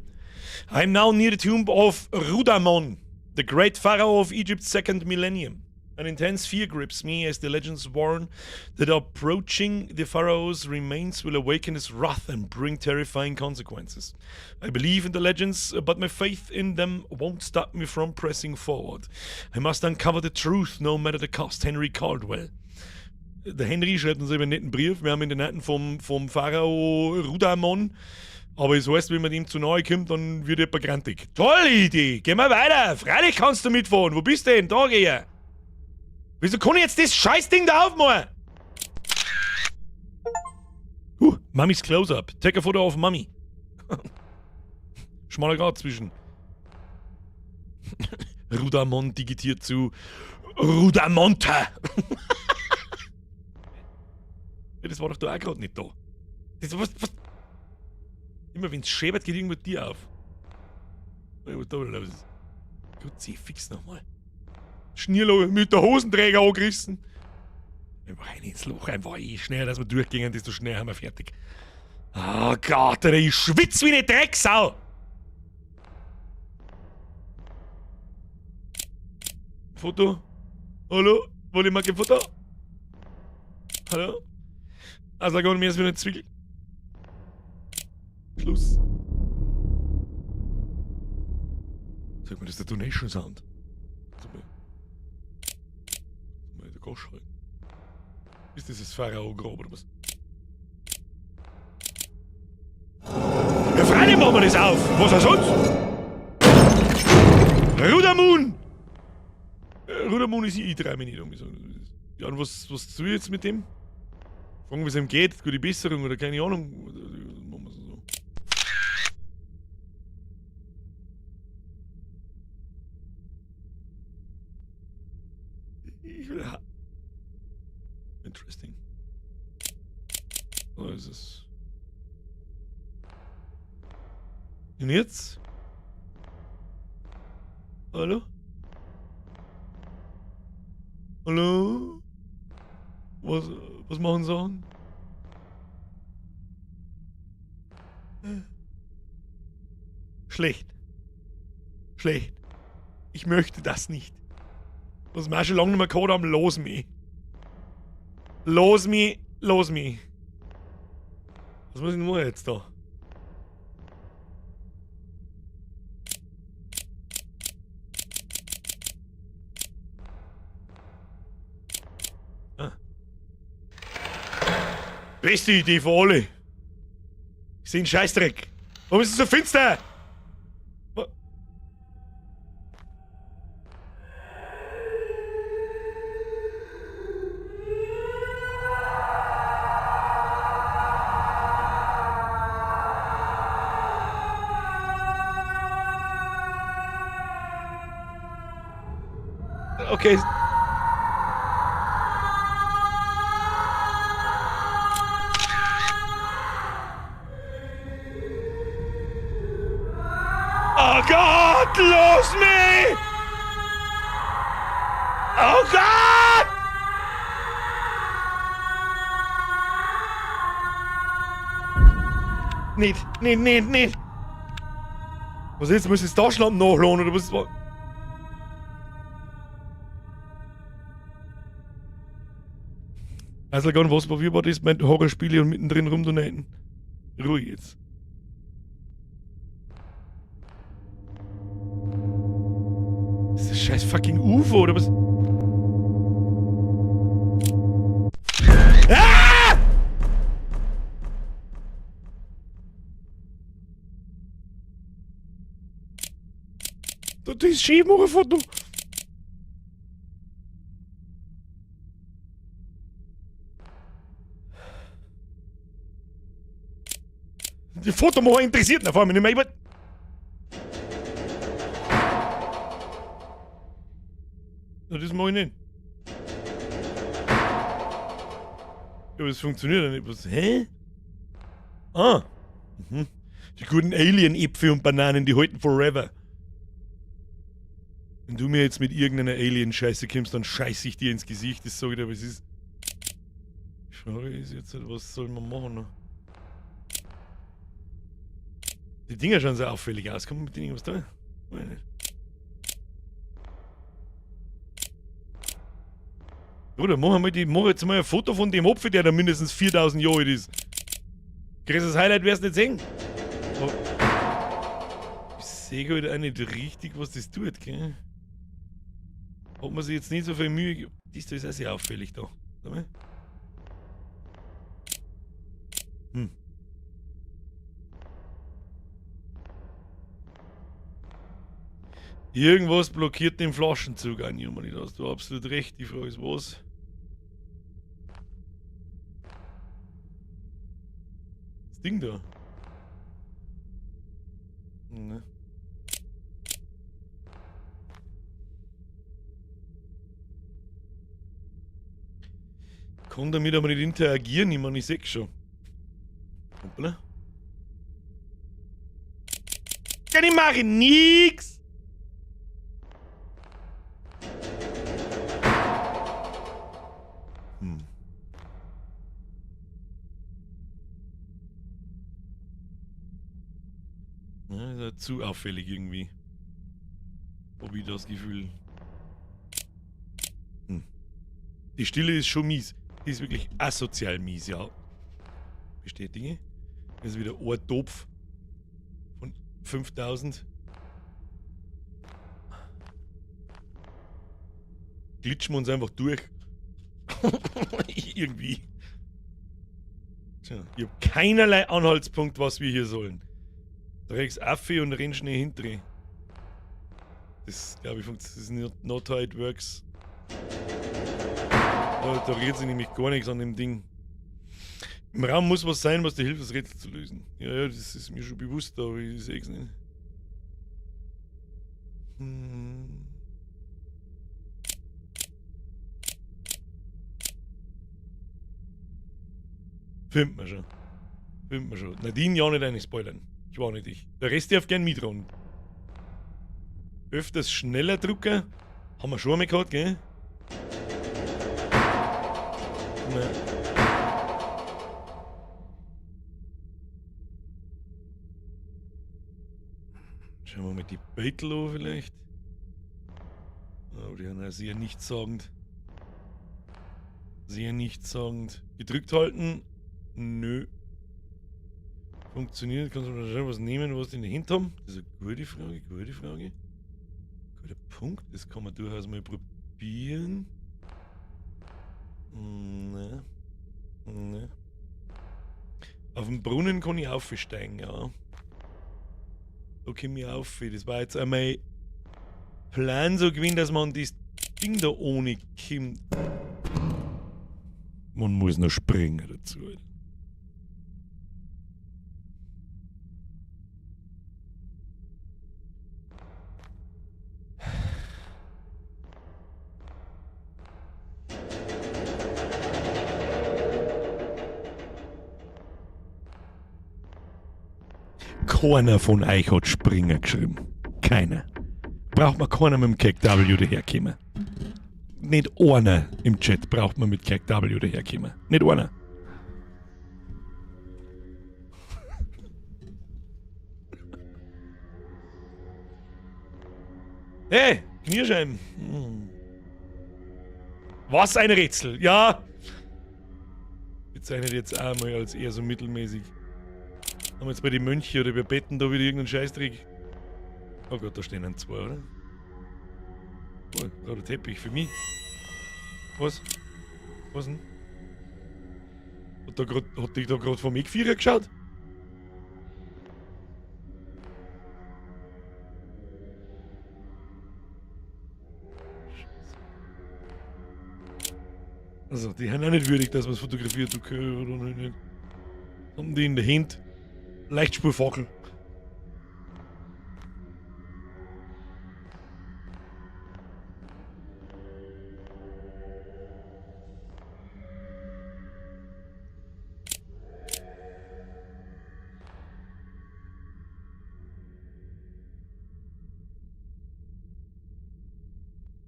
I am now near the tomb of Rudamon, the great pharaoh of Egypt's second millennium. An intense fear grips me as the legends warn that approaching the pharaoh's remains will awaken his wrath and bring terrifying consequences. I believe in the legends, but my faith in them won't stop me from pressing forward. I must uncover the truth, no matter the cost. Henry Caldwell. Der Henry schreibt uns eben einen netten Brief. Wir haben in den Netten vom Pharao Rudamon. Aber es heißt, wenn man ihm zu nahe kommt, dann wird er grantig. Tolle Idee! Gehen wir weiter! Freilich kannst du mitfahren! Wo bist du denn? Da geh ich! Wieso kann ich jetzt das Scheißding da aufmachen? Mummy's Close-Up. Take a photo of Mummy. Schmaler Grat zwischen Rudamon digitiert zu Rudamonte. Ja, das war doch da auch gerade nicht da. Das, was, was? Immer wenn's schäbert, geht irgendwo dir auf. Was da wieder los ist. Gott, sie fix nochmal. Schnierlo mit der Hosenträger angerissen. Einfach rein ins Loch, einfach eh schneller, dass wir durchgehen, desto schneller haben wir fertig. Oh Gott, Alter, ich schwitz wie eine Drecksau! Foto? Hallo? Wollt ihr mal ein Foto? Hallo? Also, mir ist wieder ein Zwickel. Schluss. Sag mal, das ist der Donation Sound. Mal. Mal der Gosch halten. Ist das das Pharao-Grab oder was? Ja, freilich machen wir das auf! Was auch sonst? Rudermoon! Rudermoon ist ich trau mich nicht um. Ja, und was tue ich jetzt mit dem? Fragen, wie es ihm geht, gute Besserung oder keine Ahnung. Machen wir so. Ich will ha Interesting. So ist es. Und jetzt? Hallo? Hallo? Was machen sie? Schlecht. Schlecht. Ich möchte das nicht. Was wir auch schon lange nicht mehr gehabt haben, los mich. Los mich, los mich. Was muss ich denn machen jetzt da? Ah. Beste Idee für alle. Ich seh einen Scheißdreck. Warum ist es so finster? Okay. Oh Gott, los mich! Oh Gott! Nicht, nicht, nicht, nicht! Was ist jetzt? Muss ich das Taschenlampen nachladen oder was ist was? Also gar was war das mit Horrorspiele und mittendrin rumdonaten? Ruhig jetzt. Das ist das scheiß fucking UFO oder was? Ah! Das ist schief, mach ein Foto. Die Fotomacher interessiert ihn vor allem nicht mehr. Na, das mach ich nicht. Ja, aber das funktioniert ja nicht. Was? Hä? Ah. Mhm. Die guten Alien-Äpfel und Bananen, die halten forever. Wenn du mir jetzt mit irgendeiner Alien-Scheiße kommst, dann scheiß ich dir ins Gesicht. Das sag ich dir, was ist. Die Frage ist jetzt, was soll man machen? Ne? Die Dinger schauen sehr auffällig aus. Kann man mit denen irgendwas tun? Weiß nicht. Bruder, mach, mal die, mach jetzt mal ein Foto von dem Opfer, der da mindestens 4000 Jahre alt ist. Größeres Highlight wirst du nicht sehen. Oh. Ich sehe halt auch nicht richtig, was das tut, gell? Hat man sich jetzt nicht so viel Mühe gegeben. Das da ist auch sehr auffällig da. Warte mal. Irgendwas blockiert den Flaschenzug an, Junge. Da hast du absolut recht. Die Frage ist, was? Das Ding da. Ne. Kann damit aber nicht interagieren, ich meine, ich seh's schon. Hoppla. Kann ich machen nix! Ja, ist ja zu auffällig irgendwie. Hab ich das Gefühl. Die Stille ist schon mies. Die ist wirklich asozial mies, ja. Bestätige. Das ist wieder ein Topf von 5000. Glitschen wir uns einfach durch. Irgendwie. Tja, ich hab keinerlei Anhaltspunkt, was wir hier sollen. Drecks Affe und renn schnell hinterher. Das, glaub ich, funktioniert. Das ist not how it works. Da rührt sich nämlich gar nichts an dem Ding. Im Raum muss was sein, was dir hilft, das Rätsel zu lösen. Ja, ja, das ist mir schon bewusst, aber ich seh's nicht. Findet man schon. Findet man schon. Nadine, ja nicht eine spoilern. Ich war nicht ich. Der Rest darf gern mitrauen. Öfters schneller drucken. Haben wir schon einmal gehabt, gell? Ne. Schauen wir mal die Beutel an vielleicht. Aber die haben auch sehr nichtssagend. Sehr nichtssagend. Gedrückt halten? Nö. Funktioniert. Kannst du mal schnell was nehmen, was die in der Hand haben? Das ist eine gute Frage, gute Frage. Guter Punkt. Das kann man durchaus mal probieren. Ne. Ne. Auf dem Brunnen kann ich aufsteigen, ja. Da komm ich auf. Das war jetzt einmal Plan so gewesen, dass man das Ding da ohne kommt. Man muss noch springen dazu. Alter. Keiner von euch hat Springer geschrieben. Keiner. Braucht man keiner mit dem Keck W daherkommen. Nicht einer im Chat braucht man mit Keck W daherkommen. Nicht einer. Hey, Knirschheim. Was ein Rätsel, ja. Bezeichnet jetzt auch mal als eher so mittelmäßig. Haben wir jetzt bei den Mönchen oder bei Betten da wieder irgendeinen Scheißdreck? Oh Gott, da stehen ein zwei, oder? Oh, roter Teppich für mich. Was? Was denn? Hat dich da grad vom Eckvierer geschaut? Also, die haben auch nicht würdig, dass man's fotografiert, okay, oder nicht. Haben die in der Hand. Leichtspurfackel.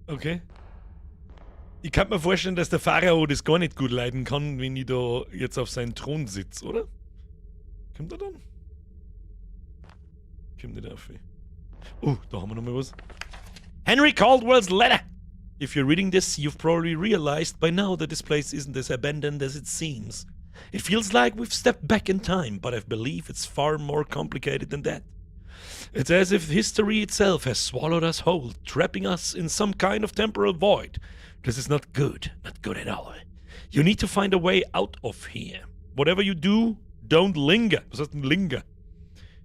Okay. Ich kann mir vorstellen, dass der Pharao das gar nicht gut leiden kann, wenn ich da jetzt auf seinen Thron sitz, oder? Kommt er dann? Kommt nicht auf. Oh, da haben wir nochmal was. Henry Caldwell's letter! If you're reading this, you've probably realized by now that this place isn't as abandoned as it seems. It feels like we've stepped back in time, but I believe it's far more complicated than that. It's as if history itself has swallowed us whole, trapping us in some kind of temporal void. This is not good, not good at all. You need to find a way out of here. Whatever you do, don't linger. Was heißt denn linger?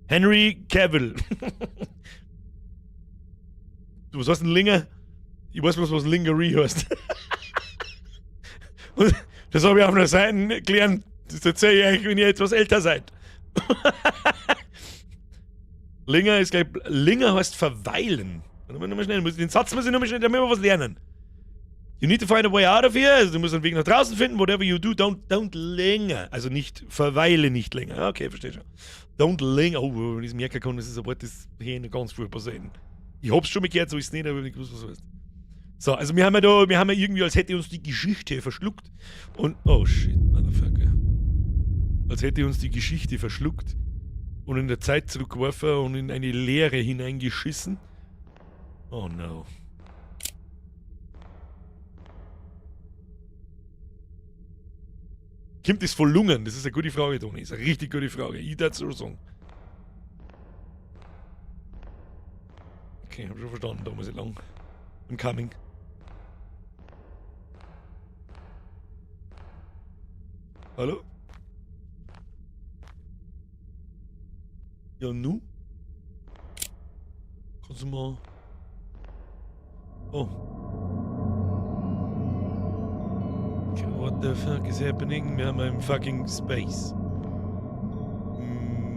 Henry Cavill. Du, was heißt denn linger? Ich weiß bloß, was Lingerie heißt. Und das habe ich auf einer Seite gelernt. Das erzähle ich euch, wenn ihr etwas älter seid. Linger ist gleich. Linger heißt verweilen. Warte mal schnell, den Satz muss ich nochmal schnell, da müssen wir was lernen. You need to find a way out of here. Also du musst einen Weg nach draußen finden. Whatever you do, don't linger. Also nicht, verweile nicht länger. Okay, verstehe schon. Don't linger. Oh, wenn ich es merken kann, das ist ein Wort, das hier ganz furchtbar sein. Ich hab's schon mal gehört, so ist es nicht, aber ich nicht gewusst, was das heißt. So, also wir haben ja da, wir haben ja irgendwie, als hätte uns die Geschichte verschluckt. Und, oh shit, motherfucker. Als hätte uns die Geschichte verschluckt und in der Zeit zurückgeworfen und in eine Leere hineingeschissen. Oh no. Kommt das von Lungen? Das ist eine gute Frage, Toni. Das ist eine richtig gute Frage. Ich würde so sagen. Okay, hab schon verstanden, da muss ich lang. I'm coming. Hallo? Ja, nu? Kannst du mal... Oh. Okay, what the fuck is happening? Wir haben einen fucking Space.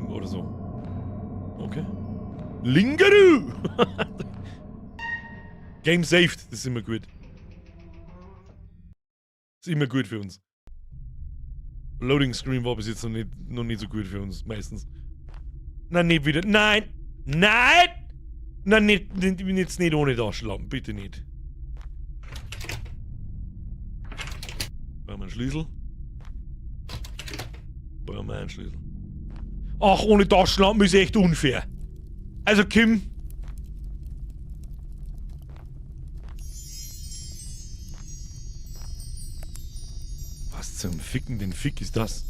Oder so. Okay. Lingeru! Game saved. Das ist immer gut. Das ist immer gut für uns. Loading Screen war bis jetzt noch nicht so gut für uns, meistens. Nein, nicht wieder. Nein! Nein! Nein, nicht, nicht, jetzt nicht ohne Taschenlampe, bitte nicht. Brauchen wir einen Schlüssel? Brauchen wir einen Schlüssel. Ach, ohne Taschenlampe ist echt unfair. Also, Kim. Was zum Ficken den Fick ist das?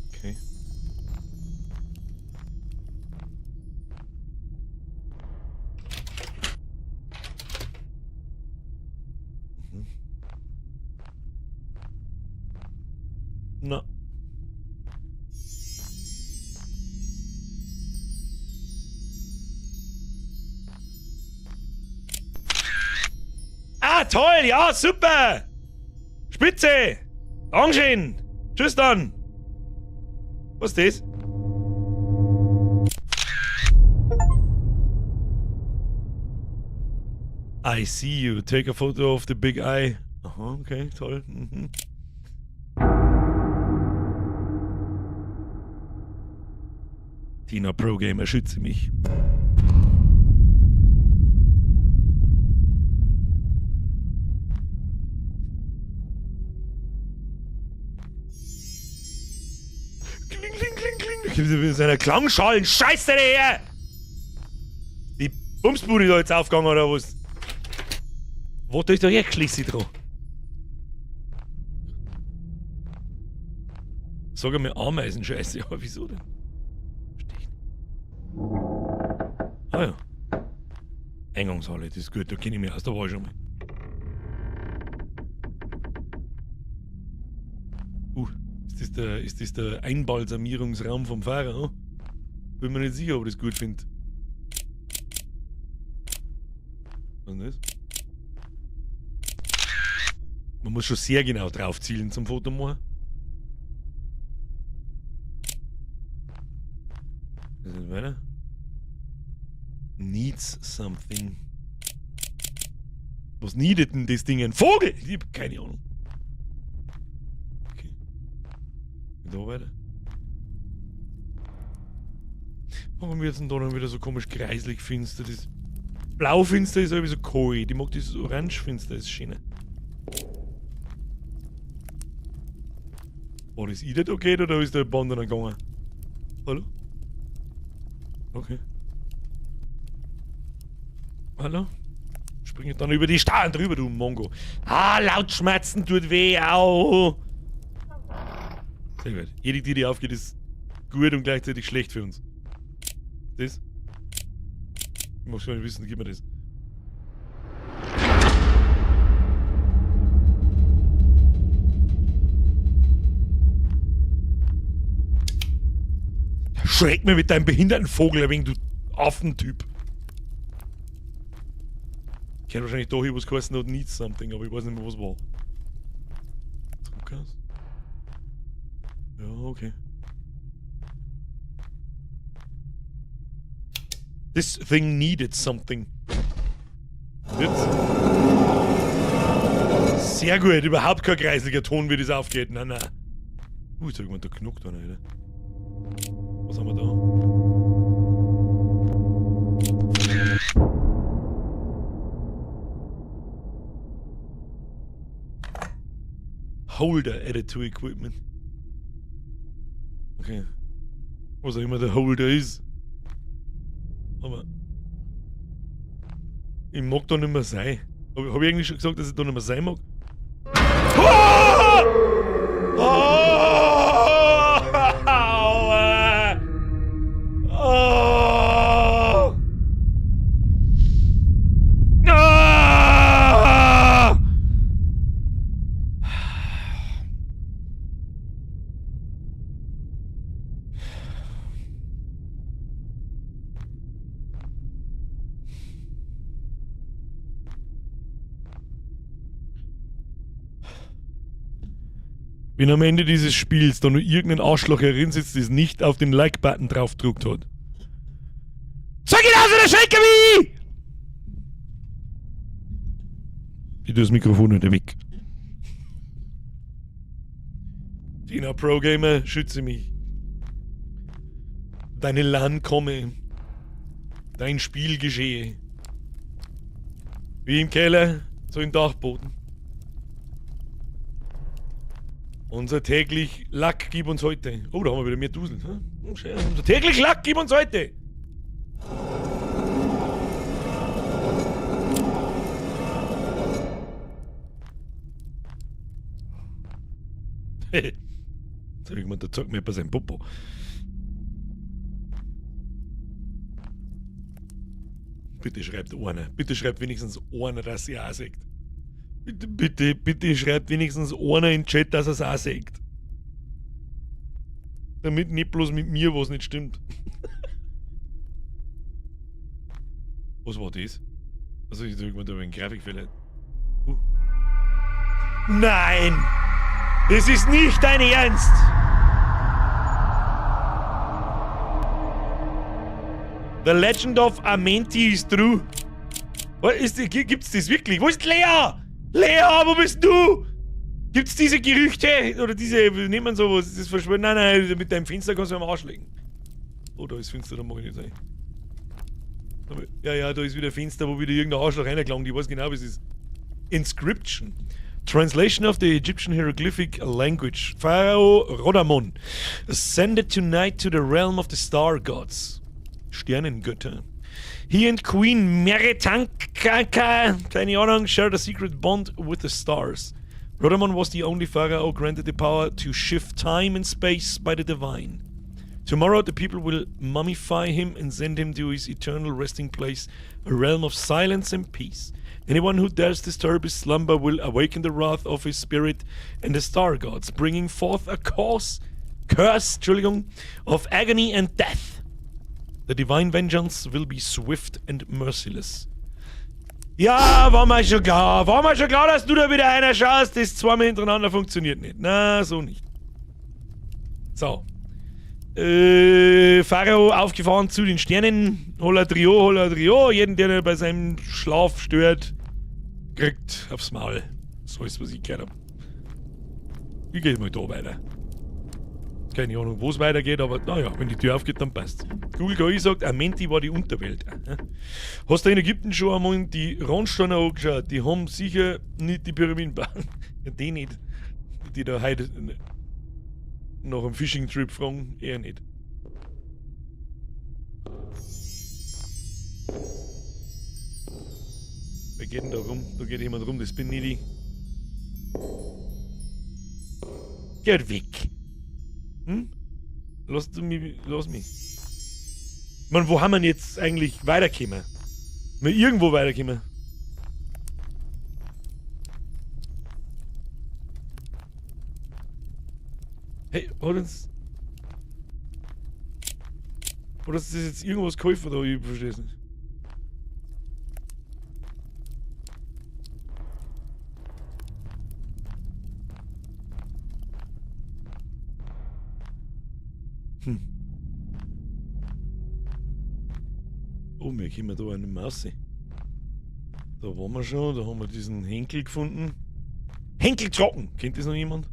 Okay. Mhm. Na. Ah, toll, ja, super! Spitze! Dankeschön! Tschüss dann! Was ist das? I see you. Take a photo of the big eye. Aha, okay, toll. Mhm. Tina Pro Gamer, schütze mich. Kling, kling, kling, kling. Mit seiner Klangschalen. Scheiße her! Die Bumsbude da jetzt aufgegangen oder was? Wo ist da hergeschließt dran? Sag mir Ameisenscheiße, aber wieso denn? Versteh ich nicht. Ah ja. Eingangshalle, das ist gut, da kenne ich mich aus, da war ich schon mal. Ist das der Einbalsamierungsraum vom Pharao? Bin mir nicht sicher, ob ich das gut finde. Was ist denn das? Man muss schon sehr genau drauf zielen zum Foto machen. Was ist weiter? Needs something. Was needet denn das Ding? Ein Vogel? Ich hab keine Ahnung. Okay. Da weiter. Warum wird's denn da dann wieder so komisch kreislig finster? Das Blaufinster ist irgendwie so kalt. Ich mag dieses Orangefinster, ist schöner. War das ich nicht okay oder ist der Band dann gegangen? Hallo? Okay. Hallo? Springe dann über die Stahlen drüber, du Mongo. Ah, laut schmerzen tut weh, au. Sehr gut. Jede Tür, die aufgeht, ist gut und gleichzeitig schlecht für uns. Das? Ich mag schon nicht wissen, gib mir das. Schreck mir mit deinem behinderten Vogel ein wenig, du Affentyp. Ich hätte wahrscheinlich da hier was geheißen hat, needs something, aber ich weiß nicht mehr, was war. Druckers? Ja, okay. This thing needed something. Jetzt. Sehr gut, überhaupt kein kreisliger Ton, wie das aufgeht. Nein, nein. Jetzt hab ich da knockt einer, Alter. Was haben wir da? Holder added to equipment. Okay. Was auch immer der Holder ist. Aber ich mag da nicht mehr sein. Hab ich eigentlich schon gesagt, dass ich da nicht mehr sein mag? Ah! Ah! Aua! Ah! Ah! Wenn am Ende dieses Spiels da nur irgendein Arschloch herinsitzt, das nicht auf den Like-Button draufgedruckt hat. Sag ihn aus, oder Schenker wie! Ich tue das Mikrofon wieder weg. Tina Pro Gamer, schütze mich. Deine LAN komme. Dein Spiel geschehe. Wie im Keller, so im Dachboden. Unser täglich Lack gib uns heute. Oh, da haben wir wieder mehr Dusel. Hm? Oh, schön. Unser täglich Lack gib uns heute. Jetzt hab ich gemeint, da zeigt mir jemand sein Popo. Bitte schreibt einer. Bitte schreibt wenigstens einer, dass ihr auch seht. Bitte, bitte, bitte schreibt wenigstens einer in den Chat, dass er's auch seht. Damit nicht bloß mit mir was nicht stimmt. Was war das? Also ich drück mal da einen Grafikfehler. Nein! Das ist nicht dein Ernst! The Legend of Amenti is true. Was ist das? Gibt's das wirklich? Wo ist Lea? Lea, wo bist du? Gibt's diese Gerüchte? Oder diese, wie nennt man sowas? Ist das verschwunden? Nein, nein, mit deinem Fenster kannst du am Arsch legen. Oh, da ist Fenster, da mach ich nicht rein. Ja, ja, da ist wieder Fenster, wo wieder irgendein Arschloch reingelangt. Ich weiß genau, was es ist. Inscription. Translation of the Egyptian hieroglyphic language. Pharaoh Rodamon ascended tonight to the realm of the star gods. Sternengötter. He and Queen Meretanka, keine Ahnung, shared a secret bond with the stars. Rodamon was the only pharaoh granted the power to shift time and space by the divine. Tomorrow the people will mummify him and send him to his eternal resting place, a realm of silence and peace. Anyone who dares disturb his slumber will awaken the wrath of his spirit and the star gods, bringing forth a curse, Entschuldigung, of agony and death. The divine vengeance will be swift and merciless. Ja, war mir schon klar. War mir schon klar, dass du da wieder einer schaust. Das zweimal hintereinander funktioniert nicht. Na, so nicht. So. Pharao aufgefahren zu den Sternen. Holla Trio, holla Trio. Jeden, der bei seinem Schlaf stört, kriegt aufs Maul. So ist, was ich gehört hab. Ich geh mal da weiter. Keine Ahnung, wo es weitergeht, aber naja, wenn die Tür aufgeht, dann passt's. Google KI sagt, Amenti war die Unterwelt. Aha. Hast du in Ägypten schon einmal die Randsteine angeschaut? Die haben sicher nicht die Pyramiden gebaut. Ja, die nicht. Die da heute nach einem Fishing-Trip fragen, eher nicht. Wer geht denn da rum? Da geht jemand rum, das bin nicht ich. Geht weg. Hm? Lass du mich, lass mich. Ich mein, wo haben wir denn jetzt eigentlich weitergekommen? Wir irgendwo weitergekommen? Hey, hat uns. Hat uns das jetzt irgendwas geholfen da? Ich verstehe es nicht. Oh, wir kommen da auch nicht mehr raus. Da waren wir schon, da haben wir diesen Henkel gefunden. Henkel trocken! Kennt das noch jemand?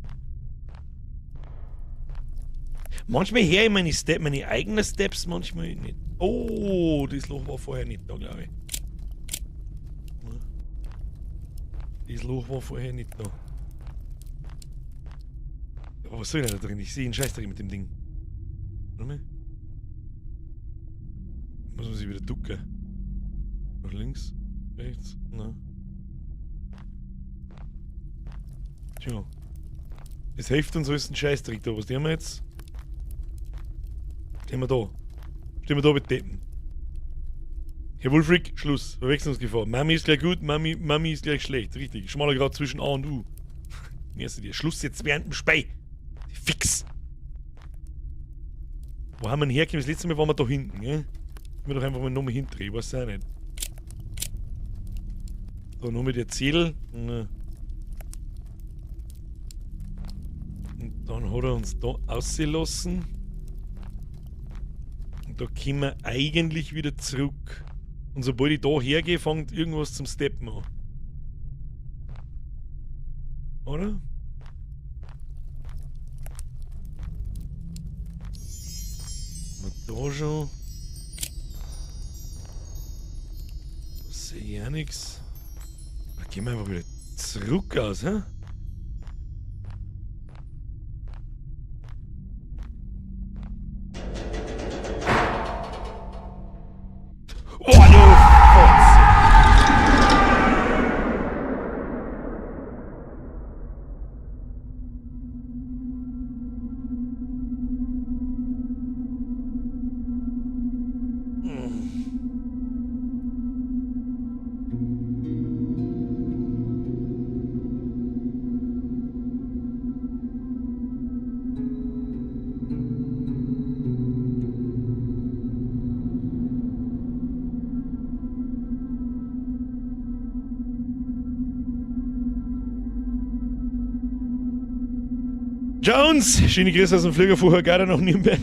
Manchmal höre ich meine eigenen Steps, manchmal nicht. Oh, das Loch war vorher nicht da, glaube ich. Das Loch war vorher nicht da. Aber was soll ich denn da drin? Ich sehe einen Scheißdreck mit dem Ding. Warte mal. Muss man sich wieder ducken. Nach links, rechts, na. Tja. Es hilft uns alles ein Scheißdreck da. Was tun wir jetzt? Stehen wir da. Stehen wir da mit Deppen. Herr Wulfric, Schluss. Verwechslungsgefahr. Mami ist gleich gut, Mami ist gleich schlecht. Richtig. Schmaler Grat zwischen A und U. Merkst du dir. Schluss jetzt während dem Spei. Fix. Wo haben wir denn hergekommen? Das letzte Mal waren wir da hinten, gell? Ich will doch einfach mal nochmal hindrehen, ich weiß auch nicht. Da nochmal der Zettel. Und dann hat er uns da ausgelassen. Und da kommen wir eigentlich wieder zurück. Und sobald ich da hergehe, fängt irgendwas zum Steppen an. Oder? Haben wir da schon? Da sehe ich auch nix. Da gehen wir einfach wieder zurück aus, hä? Oh, du Fotze! Jones! Schöne Grüße aus dem Flieger von Hurghada nach Nürnberg.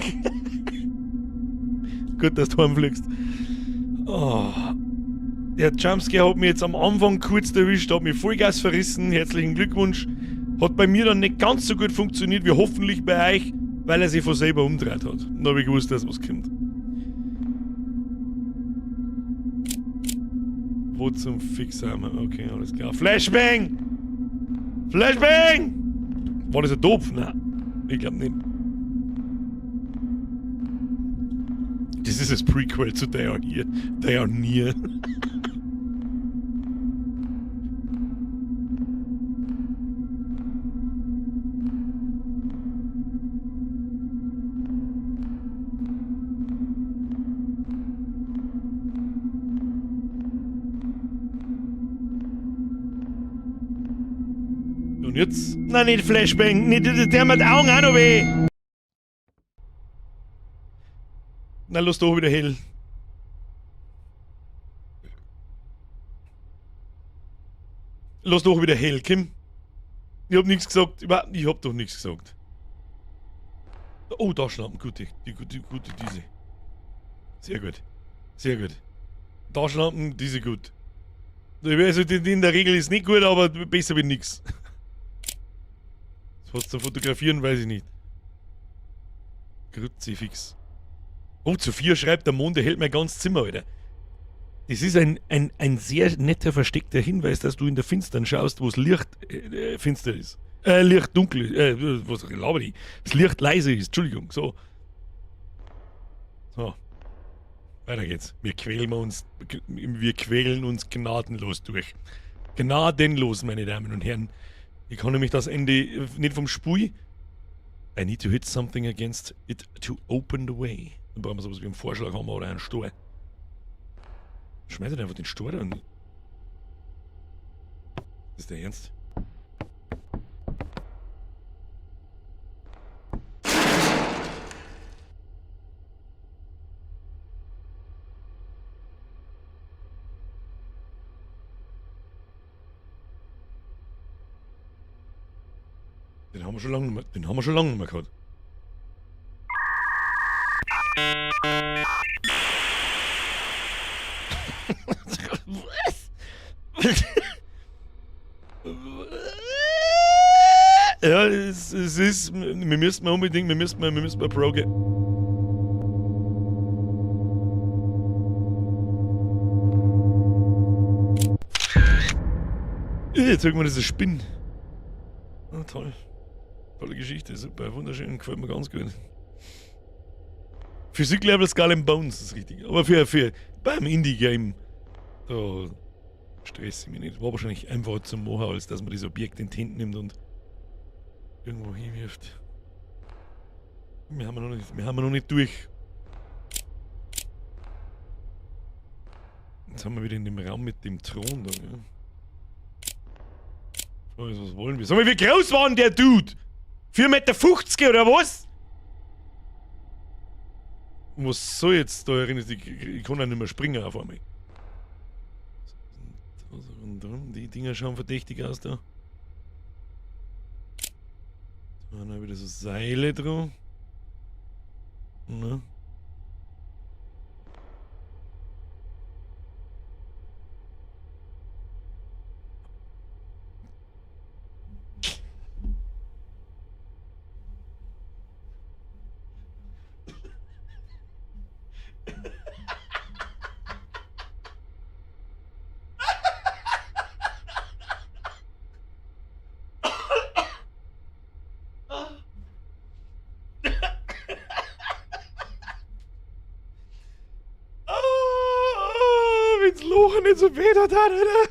Gut, dass du heimfliegst. Oh. Der Jumpscare hat mich jetzt am Anfang kurz erwischt, hat mich Vollgas verrissen. Herzlichen Glückwunsch. Hat bei mir dann nicht ganz so gut funktioniert wie hoffentlich bei euch, weil er sich von selber umgedreht hat. Dann hab ich gewusst, dass was kommt. Wo zum Fix sind wir? Okay, alles klar. Flashbang! Flashbang! War das ein Topf? Nein, ich glaub nicht. Das ist das Prequel zu They Are Here. They Are Near. Und jetzt? Nein, nicht Flashbang, nicht, der mit Augen auch noch weh. Na, lass doch wieder hell. Lass doch wieder hell, Kim. Ich hab nix gesagt. Überhaupt, ich hab doch nix gesagt. Oh, da Taschenlampen, gute, die gute, gute, diese. Sehr gut. Sehr gut. Taschenlampen, diese gut. Also, in der Regel ist nicht gut, aber besser wie nix. Was zu fotografieren, weiß ich nicht. Kruzifix. Oh, zu 4 schreibt der Mond, der hält mein ganzes Zimmer, Alter. Das ist ein sehr netter, versteckter Hinweis, dass du in der Finstern schaust, wo es Licht finster ist. Licht dunkel ist. Was laber ich? Das Licht leise ist, Entschuldigung. So. So. Weiter geht's. Wir quälen uns, wir quälen uns gnadenlos durch. Gnadenlos, meine Damen und Herren. Ich kann nämlich das Ende nicht vom Spiel. I need to hit something against it to open the way. Dann brauchen wir sowas wie einen Vorschlaghammer oder einen Stuhl. Schmeiß einfach den Stuhl an. Ist der ernst? Den haben wir schon lange nicht mehr, den haben wir schon lange nicht mehr gehabt. Was? Ja, es ist, wir müssen mal unbedingt, wir müssen mal Pro gehen. Jetzt irgendwann ist es Spinn. Ah, toll. Tolle Geschichte, super, wunderschön, gefällt mir ganz gut. Physik-Level Skull and Bones ist richtig. Aber für beim Indie-Game, da stress ich mich nicht. War wahrscheinlich einfacher zu machen, als dass man das Objekt in die Hände nimmt und irgendwo hinwirft. Wir haben noch nicht, wir haben noch nicht durch. Jetzt haben wir wieder in dem Raum mit dem Thron da, gell? Was wollen wir? Sag mal, wie groß war denn der Dude? 4,50 Meter oder was? Was soll jetzt da erinnern? Ich kann ja nicht mehr springen auf einmal. Die Dinger schauen verdächtig aus da. Da haben wir wieder so Seile dran. Ne? Nicht so weh da, oder?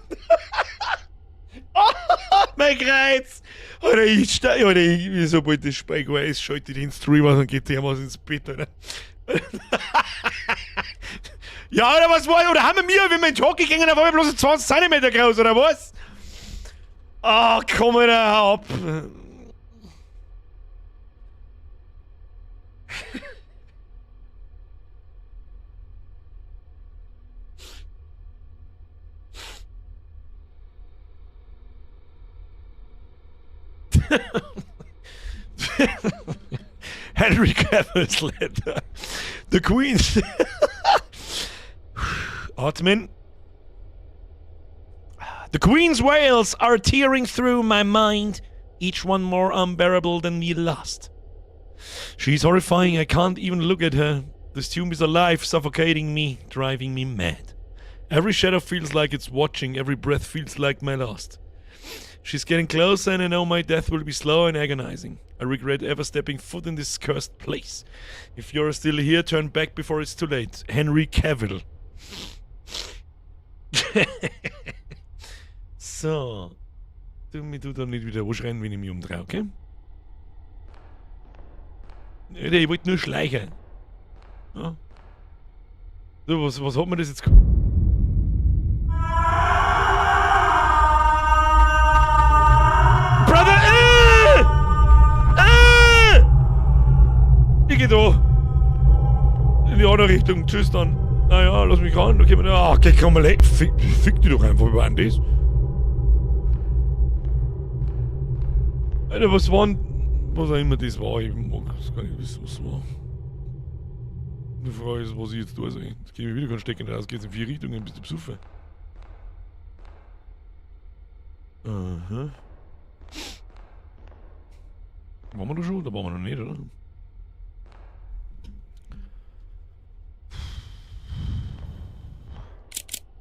Mein Kreuz! Oder ich steig, oder ich, sobald das Spiel ist, schalte ich den Stream aus und geht der was ins Bett, oder? Ja, oder was war, oder haben wir, wenn wir in den Hockey gingen, da waren wir bloß 20 Zentimeter groß, oder was? Ah, komm mal da ab! Henry Cavill's letter. The Queen's. Atmen. The Queen's wails are tearing through my mind, each one more unbearable than the last. She's horrifying, I can't even look at her. This tomb is alive, suffocating me, driving me mad. Every shadow feels like it's watching, every breath feels like my last. She's getting closer and I know my death will be slow and agonizing. I regret ever stepping foot in this cursed place. If you're still here, turn back before it's too late. Henry Cavill. So. Du, mir tu da nicht wieder anschreien, wenn ich mich umdrehe, okay? Alter, ich wollte nur schleichen. Ja? So, was hat man das jetzt Brother! Ich geh da. In die andere Richtung. Tschüss dann. Naja, lass mich ran. Okay, ah, okay, komm mal, fick dich doch einfach über an das. Alter, was war denn, was auch immer das war, ich mag das gar nicht wissen, was war. Die Frage ist, was ich jetzt da soll. Jetzt geh ich wieder keinen Stecker raus, geht's in 4 Richtungen, bist du besoffen. Aha. Waren wir da schon? Da waren wir noch nicht, oder?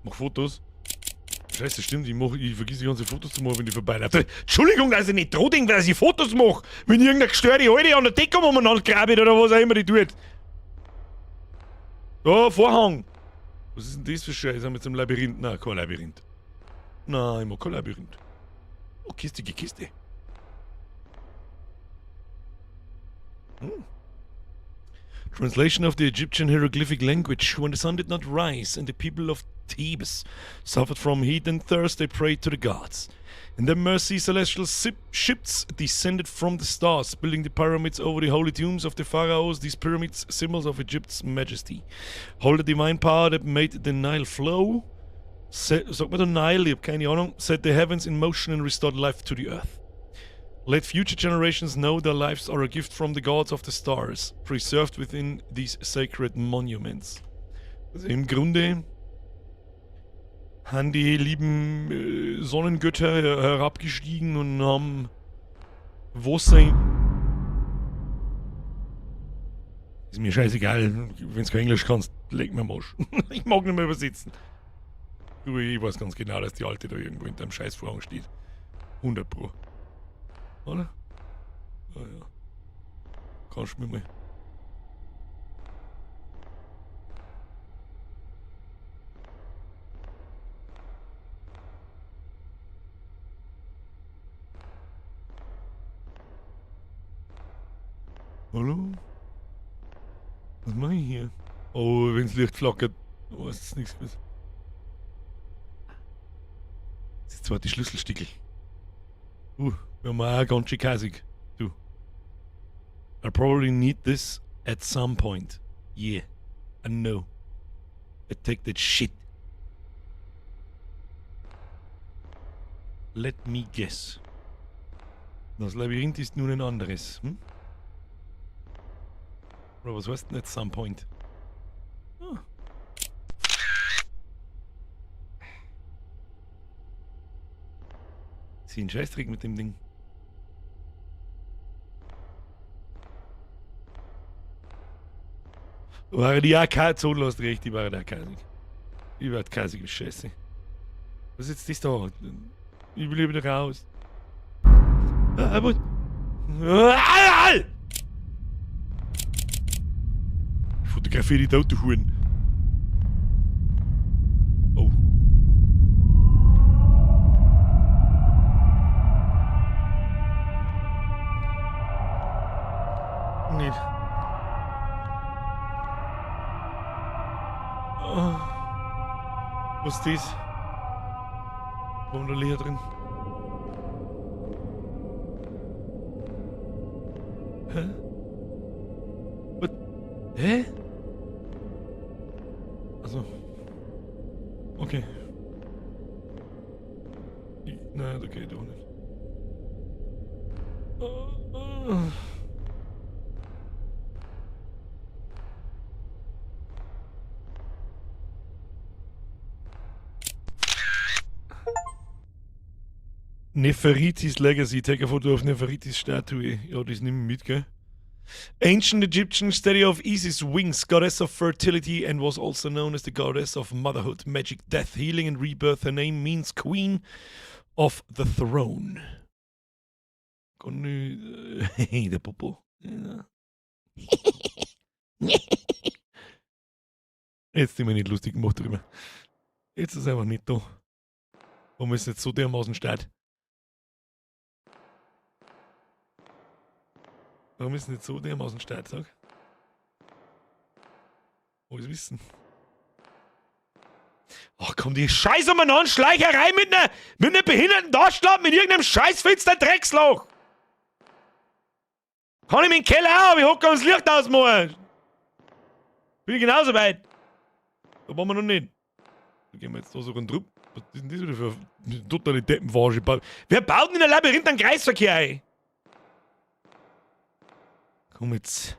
Mach Fotos. Scheiße, stimmt, ich vergiss die ganzen Fotos zu machen, wenn ich vorbeilaufe. Entschuldigung, dass ich nicht dran denke, dass ich Fotos mach, wenn irgendeine gestörte Alte an der Decke umeinander grabt oder was auch immer die tut. Oh, Vorhang! Was ist denn das für Scheiße mit dem Labyrinth? Nein, kein Labyrinth. Nein, ich mag kein Labyrinth. Oh, kistige Kiste. Translation of the Egyptian hieroglyphic language. When the sun did not rise and the people of Thebes suffered from heat and thirst, they prayed to the gods. In their mercy, celestial ships descended from the stars, building the pyramids over the holy tombs of the pharaohs. These pyramids, symbols of Egypt's majesty, hold the divine power that made the Nile flow. Set, sagt man der Nile? Ich hab keine Ahnung. Set the heavens in motion and restored life to the earth. Let future generations know their lives are a gift from the gods of the stars, preserved within these sacred monuments. Also im Grunde haben die lieben Sonnengötter herabgestiegen und haben Wasser. Ist mir scheißegal, wenn du kein Englisch kannst, leck mir am Arsch. Ich mag nicht mehr übersetzen. Du, ich weiß ganz genau, dass die Alte da irgendwo hinter dem Scheißvorhang steht. 100 Pro. Oder? Ah ja. Kannst du mir mal. Hallo? Was mache ich hier? Oh, wenn's Licht flackert. Oh, ist das nichts mehr. Das ist zwar die Schlüsselstickel. Wir haben auch ganz schön käsig. Du. I probably need this at some point. Yeah, I know. I take that shit. Let me guess. Das Labyrinth ist nun ein anderes. Oder was heißt denn at some point? Ah. Sie ein Scheißdreck mit dem Ding. War die AK so hast recht, die war da käsig. Die war käsig wie Scheiße. Was ist jetzt das da? Ich will wieder raus. Ah, aber. Ah, ah! Ich fotografiere die tote Huren. Oh. Nicht. Oh. Was ist das? Warum da Leer drin? Hä? Was? Hä? Also. Okay. Nein, okay, doch nicht. Oh. Neferitis Legacy, take a photo of Neferitis Statue. Ja, das nehme ich mit, gell? Ancient Egyptian statue of Isis Wings, goddess of fertility and was also known as the goddess of motherhood, magic, death, healing and rebirth. Her name means queen of the throne. Kann ich, der Popo. Ja. Jetzt sind wir nicht lustig gemacht drüber. Jetzt ist es einfach nicht da. Warum ist jetzt so dermaßen stark? Warum ist es nicht so dermaßen stark, sag? Wollt ich's wissen? Ach komm, die Scheiß umeinander, Schleicherei mit ner behinderten Darstellung, mit irgendeinem scheißfinsteren Drecksloch! Kann ich mit dem Keller auch, aber ich hocke das Licht ausmachen! Bin ich genauso weit. Da waren wir noch nicht. Da gehen wir jetzt da so rundrum. Was ist denn das wieder für eine totale Deppenverarsche? Wer baut denn in ein Labyrinth einen Kreisverkehr ein? Komm jetzt.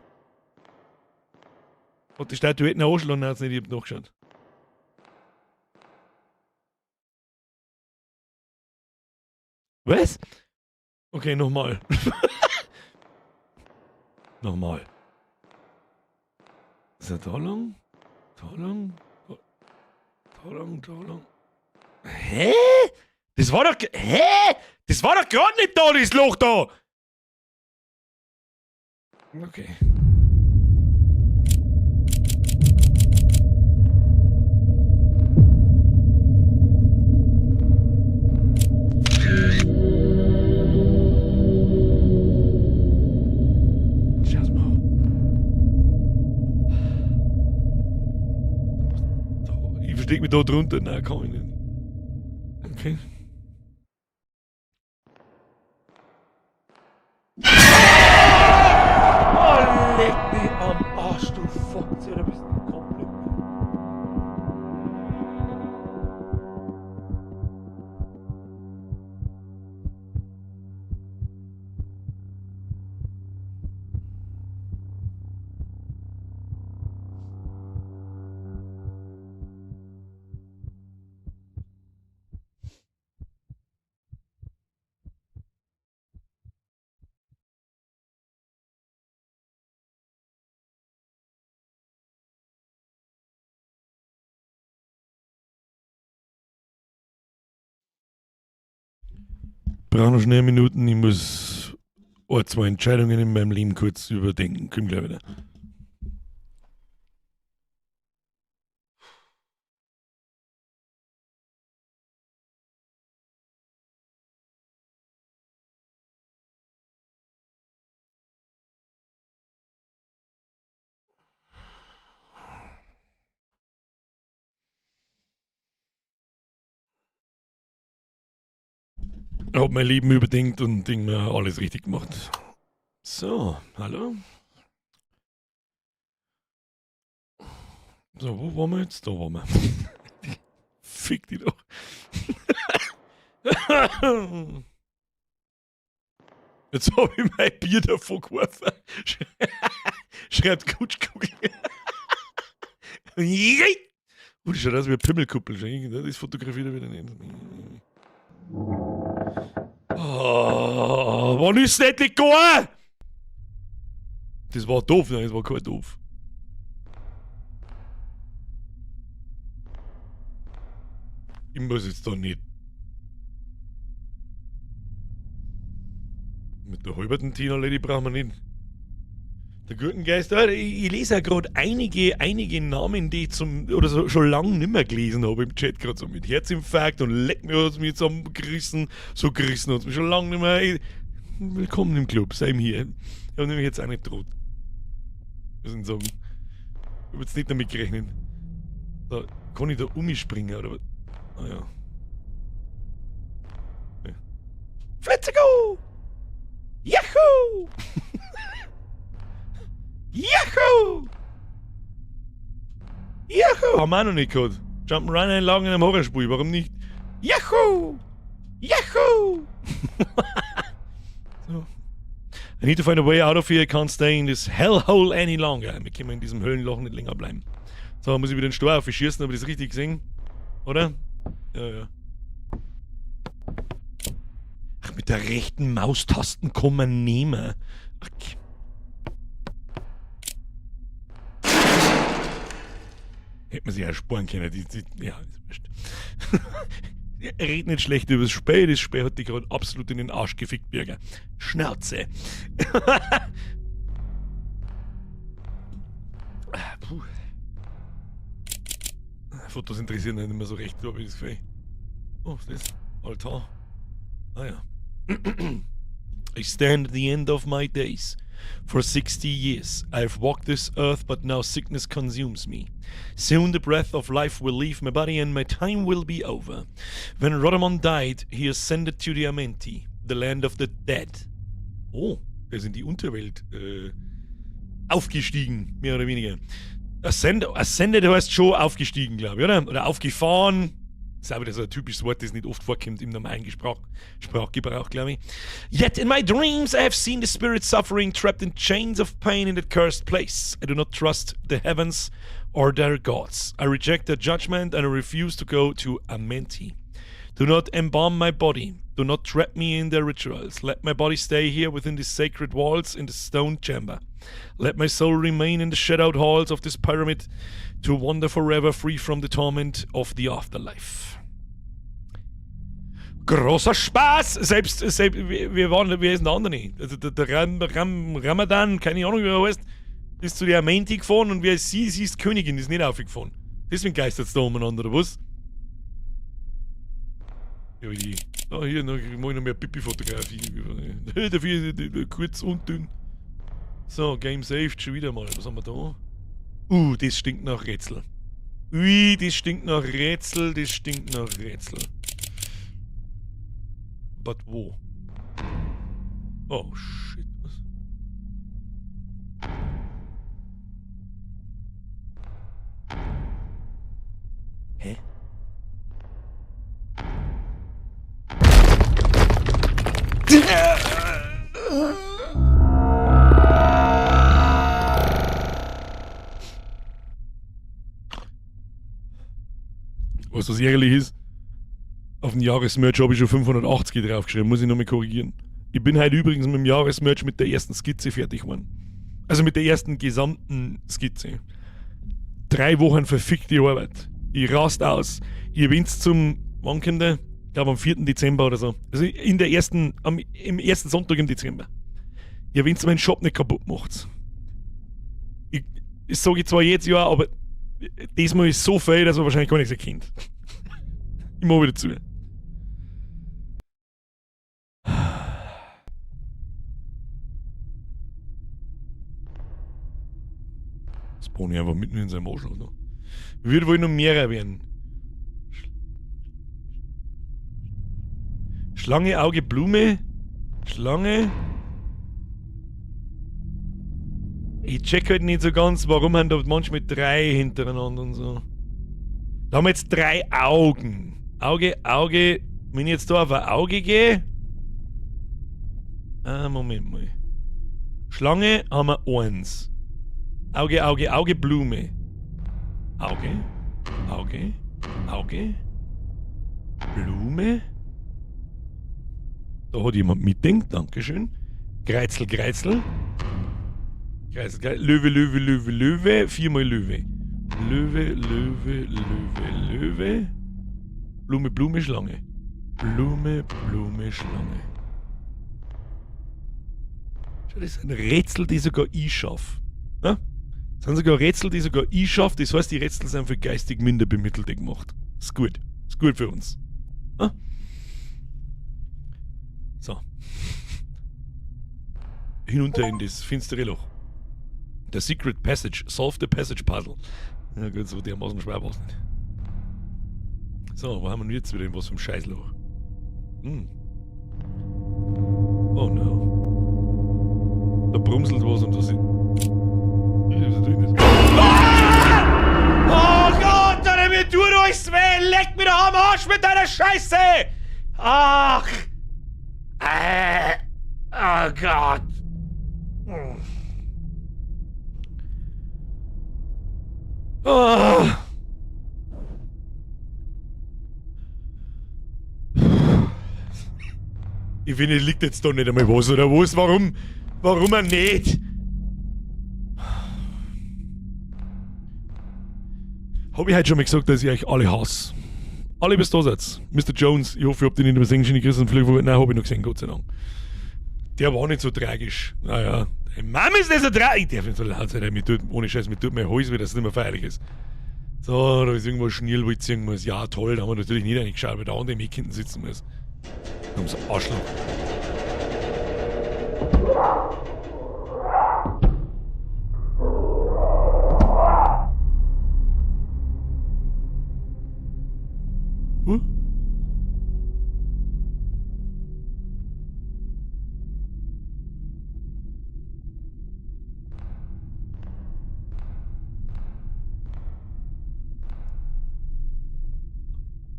Hat die Statuetten angeschlagen? Nein, hat's nicht, ich hab nachgeschaut. Was? Okay, nochmal. Nochmal. Ist er da lang? Da lang? Da lang, da lang. Hä? Das war doch. Hä? Das war doch gerade nicht da, das Loch da! Okay. leg mich da drunter. Nein, kann ich nicht. Okay. Oh, leck mich am Arsch, du Fotze, du bist komplett. Brauche noch schnell Minuten, ich muss ein, zwei Entscheidungen in meinem Leben kurz überdenken. Komm gleich wieder. Hab mein Leben überdenkt und denk mir, alles richtig gemacht. So, hallo? So, wo waren wir jetzt? Da waren wir. Fick die doch. Jetzt hab ich mein Bier davon geworfen. Schreibt Kutschkugel. Das schaut aus wie eine Pimmelkuppel. Das fotografiert er wieder nicht. Oh, wann ist denn endlich gegangen? Das war doof, nein, das war kein doof. Ich muss jetzt da nicht. Mit der halberten Tina Lady brauchen wir nicht. Der Gurkengeist, ah, ich lese ja gerade einige Namen, die ich zum, oder so, schon lange nicht mehr gelesen habe im Chat, gerade so mit Herzinfarkt und leck mir, hat's mich zusammengerissen, so gerissen hat's mich schon lange nicht mehr. Willkommen im Club, same hier. Ich hab nämlich jetzt auch nicht droht. Muss ich sagen. Ich hab jetzt nicht damit gerechnet. Da, kann ich da umspringen oder was? Ah ja. Ja. Let's go! Yahoo! Yahoo! Yahoo! Haben wir auch noch nicht gehabt. Jump'n'Run-Einlagen in einem Horrorspiel, warum nicht? Yahoo! Yahoo! So. I need to find a way out of here. I can't stay in this hellhole any longer. Wir können in diesem Höllenloch nicht länger bleiben. So, muss ich wieder den Stor aufschießen, habe ich das richtig gesehen? Oder? Ja. Ach, mit der rechten Maustasten kann man nehmen. Okay. Hätte man sich auch sparen können. Ja, ist wurscht. Red nicht schlecht über das Spiel. Das Spiel hat dich gerade absolut in den Arsch gefickt, Bürger. Schnauze. Puh. Fotos interessieren nicht mehr so recht, habe ich das Gefühl. Oh, was ist das? Altar. Ah ja. I stand at the end of my days. For 60 years I've walked this earth, but now sickness consumes me. Soon the breath of life will leave my body and my time will be over. When Rodamon died, he ascended to the Amenti, the land of the dead. Oh, der ist in die Unterwelt aufgestiegen, mehr oder weniger. Ascended heißt schon aufgestiegen, glaube ich, oder? Oder aufgefahren. Das ist auch wieder so ein typisches Wort, das nicht oft vorkommt im normalen Sprachgebrauch, glaube ich. Yet in my dreams I have seen the spirit suffering, trapped in chains of pain in that cursed place. I do not trust the heavens or their gods. I reject their judgment and I refuse to go to Amenti. Do not embalm my body. Do not trap me in their rituals. Let my body stay here within the sacred walls in the stone chamber. Let my soul remain in the shadowed halls of this pyramid to wander forever free from the torment of the afterlife. Großer Spaß! Selbst wir waren, wie heißt denn der andere? Also der Ramadan, keine Ahnung, wie er heißt, ist zu der Amenti gefahren und wer ist sie? Sie ist Königin, ist nicht aufgefahren. Deswegen geistert es da umeinander, oder was? Ja, die. Ah, hier, noch, mach ich noch mehr Pipi-Fotografie. Dafür kurz und dünn. So, Game saved schon wieder mal. Was haben wir da? Das stinkt nach Rätsel. Ui, das stinkt nach Rätsel, das stinkt nach Rätsel. But wo? Oh, shit, was? Hä? Weißt du, was ärgerlich ist? Auf den Jahresmerch habe ich schon 580 draufgeschrieben, muss ich nochmal korrigieren. Ich bin heute übrigens mit dem Jahresmerch mit der ersten Skizze fertig geworden. Also mit der ersten gesamten Skizze. 3 Wochen verfickte Arbeit. Ich rast aus. Ich bin's zum, wann kommt der? Ich glaube am 4. Dezember oder so. Also in der ersten, am, im ersten Sonntag im Dezember. Ja, wenn's meinen Shop nicht kaputt macht. Ich, das sag ich zwar jedes Jahr, aber diesmal ist so viel, dass man wahrscheinlich gar nichts erkennt. Ich mach wieder zu. Das Pony einfach mitten in seinem Arschloch noch. Wird wohl noch mehrer werden. Schlange, Auge, Blume. Schlange. Ich check halt nicht so ganz, warum haben da manchmal 3 hintereinander und so. Da haben wir jetzt 3 Augen. Auge, Auge. Wenn ich jetzt da auf ein Auge gehe. Ah, Moment mal. Schlange haben wir 1. Auge, Auge, Auge, Blume. Auge, Auge, Auge, Blume. Da hat jemand mitdenkt, Dankeschön. Kreizel, Kreizel. Kreizel, Kreizel. Löwe, Löwe, Löwe, Löwe. 4-mal Löwe. Löwe, Löwe, Löwe, Löwe. Blume, Blume, Schlange. Blume, Blume, Schlange. Schau, das sind Rätsel, die sogar ich schaff. Ne? Das sind sogar Rätsel, die sogar ich schaff. Das heißt, die Rätsel sind für geistig minder Bemittelte gemacht. Ist gut. Ist gut für uns. Ne? So. Hinunter in das finstere Loch. The Secret Passage. Solve the Passage Puzzle. Ja gut, so dermaßen schwer war's nicht. So, wo haben wir denn jetzt wieder was vom Scheißloch? Oh no. Da brumselt was und das ist... Ah! Oh Gott, Alter, mir tut alles weh! Leck mir doch am Arsch mit deiner Scheiße! Ach! Oh Gott! Ah. Ich finde, es liegt jetzt da nicht einmal was, oder was? Warum? Warum auch nicht? Hab ich heute schon mal gesagt, dass ich euch alle hasse. Alle bis da seid. Mister Jones, ich hoffe, ich hab den nicht mehr gesehen, schöne Grüße und Flugvogel. Nein, hab ich noch gesehen, Gott sei Dank. Der war nicht so tragisch. Naja, deine Mama ist nicht so tragisch. Ich darf nicht so laut sein, mir tut, ohne Scheiß, mir tut mein Hals weh, dass es nicht mehr feierlich ist. So, da ist irgendwo ein Schnürl, wo ich ziehen muss. Ja, toll, da haben wir natürlich nicht reingeschaut, weil da an dem Eck hinten sitzen muss. Ums Arschloch. Huh?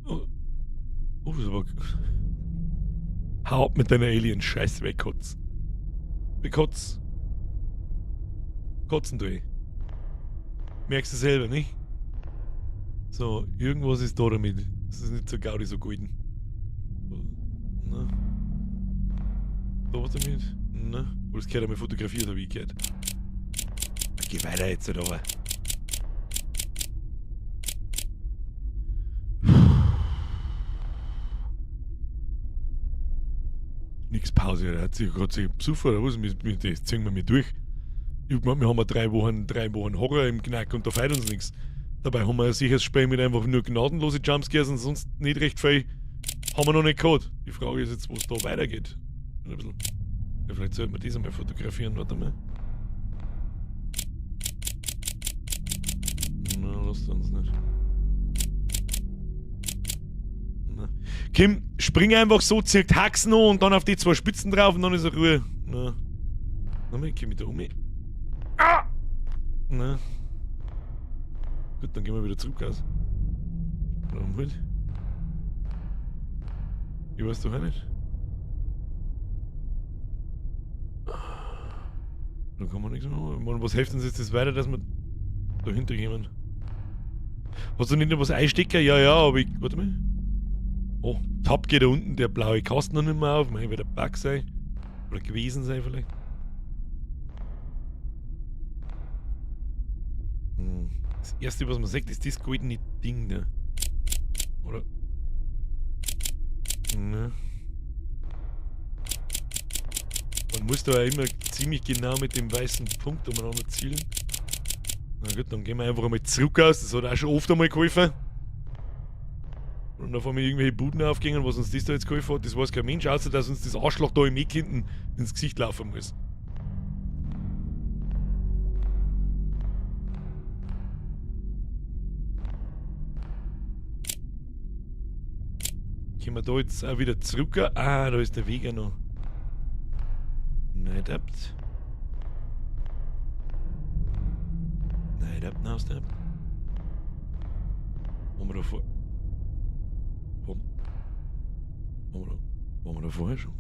Oh, oh, das ist aber Hau ab mit deiner Alien-Scheiße, wegkotz. Wegkotz. Kotzen du eh. Merkst du selber, nicht? So, irgendwas ist da damit. Das ist nicht so gaudi, so golden. Na? Da was damit? Na? Oh, das gehört einmal fotografiert, hab ich gehört. Geh weiter jetzt, oder? Aber. Nix Pause, der hat sich gerade sich besoffen oder was? Das ziehen wir mir durch. Ich hab gemeint, wir haben ja 3 Wochen Horror im Knack und da feiert uns nix. Dabei haben wir ein sicheres Spiel mit einfach nur gnadenlose Jumpscares und sonst nicht recht viel haben wir noch nicht gehabt. Die Frage ist jetzt, wo's da weitergeht. Ein bisschen. Ja, vielleicht sollten wir das einmal fotografieren, warte mal. Na, lasst uns nicht. Kim, spring einfach so, zirkt Haxen an und dann auf die zwei Spitzen drauf und dann ist er Ruhe. Na. Na, ich komm ich da um. Ah! Na. Gut, dann gehen wir wieder zurück aus. Warum halt? Ich weiß doch auch nicht. Da kann man nichts mehr machen. Ich meine, was hilft uns jetzt das weiter, dass wir dahinter kommen? Hast du nicht noch was einstecken? Ja, ja, aber ich. Warte mal. Oh, Tab geht da unten der blaue Kasten noch nicht mehr auf. Mein, wird der Bug sein. Oder gewesen sein vielleicht. Hm. Das erste, was man sieht, ist das goldene Ding da. Oder? Ne. Man muss da ja immer ziemlich genau mit dem weißen Punkt umeinander zielen. Na gut, dann gehen wir einfach einmal zurück aus. Das hat auch schon oft einmal geholfen. Und auf einmal irgendwelche Buden aufgehen, was uns das da jetzt geholfen hat, das weiß kein Mensch, außer dass uns das Arschloch da im Eck hinten ins Gesicht laufen muss. Können wir da jetzt auch wieder zurück? Ah, da ist der Weg ja noch. Nicht habt. Nicht habt, aus der. Wollen wir da vor. Waren wir da vorher schon?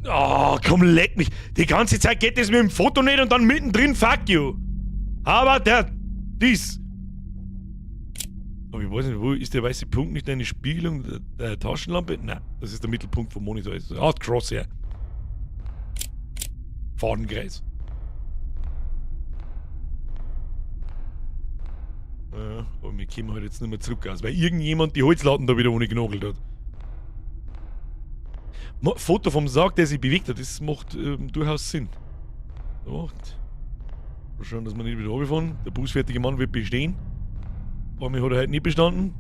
Oh, komm, leck mich. Die ganze Zeit geht das mit dem Foto nicht und dann mittendrin, fuck you. Aber der, dies. Aber ich weiß nicht, wo ist der weiße Punkt nicht eine Spiegelung der Taschenlampe? Nein, das ist der Mittelpunkt vom Monitor. Das ist eine Art Crosshair. Fadenkreis. Ja, aber wir kommen halt jetzt nicht mehr zurück aus, weil irgendjemand die Holzlatten da wieder ohne genagelt hat. Foto vom Sarg, der sich bewegt hat, das macht durchaus Sinn. Macht. Mal schauen, dass wir nicht wieder runterfahren. Der bußfertige Mann wird bestehen. Bei mir hat er halt nicht bestanden.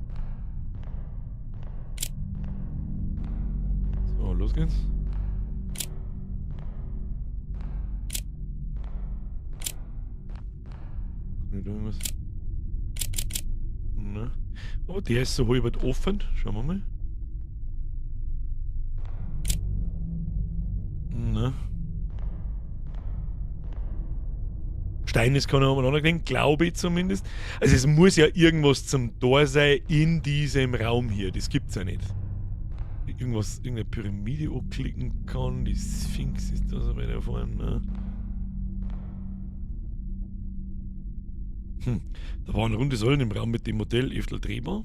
So, los geht's. Kann ich da irgendwas? Ne. Oh, der ist so halb offen. Schauen wir mal. Ne. Stein ist keiner umeinander gelegen, glaube ich zumindest. Also es muss ja irgendwas zum Tor sein in diesem Raum hier. Das gibt's ja nicht. Irgendwas, irgendeine Pyramide anklicken kann. Die Sphinx ist da so weiter vorne. Ne? Hm. Da waren runde Säulen im Raum mit dem Modell Eftel drehbar.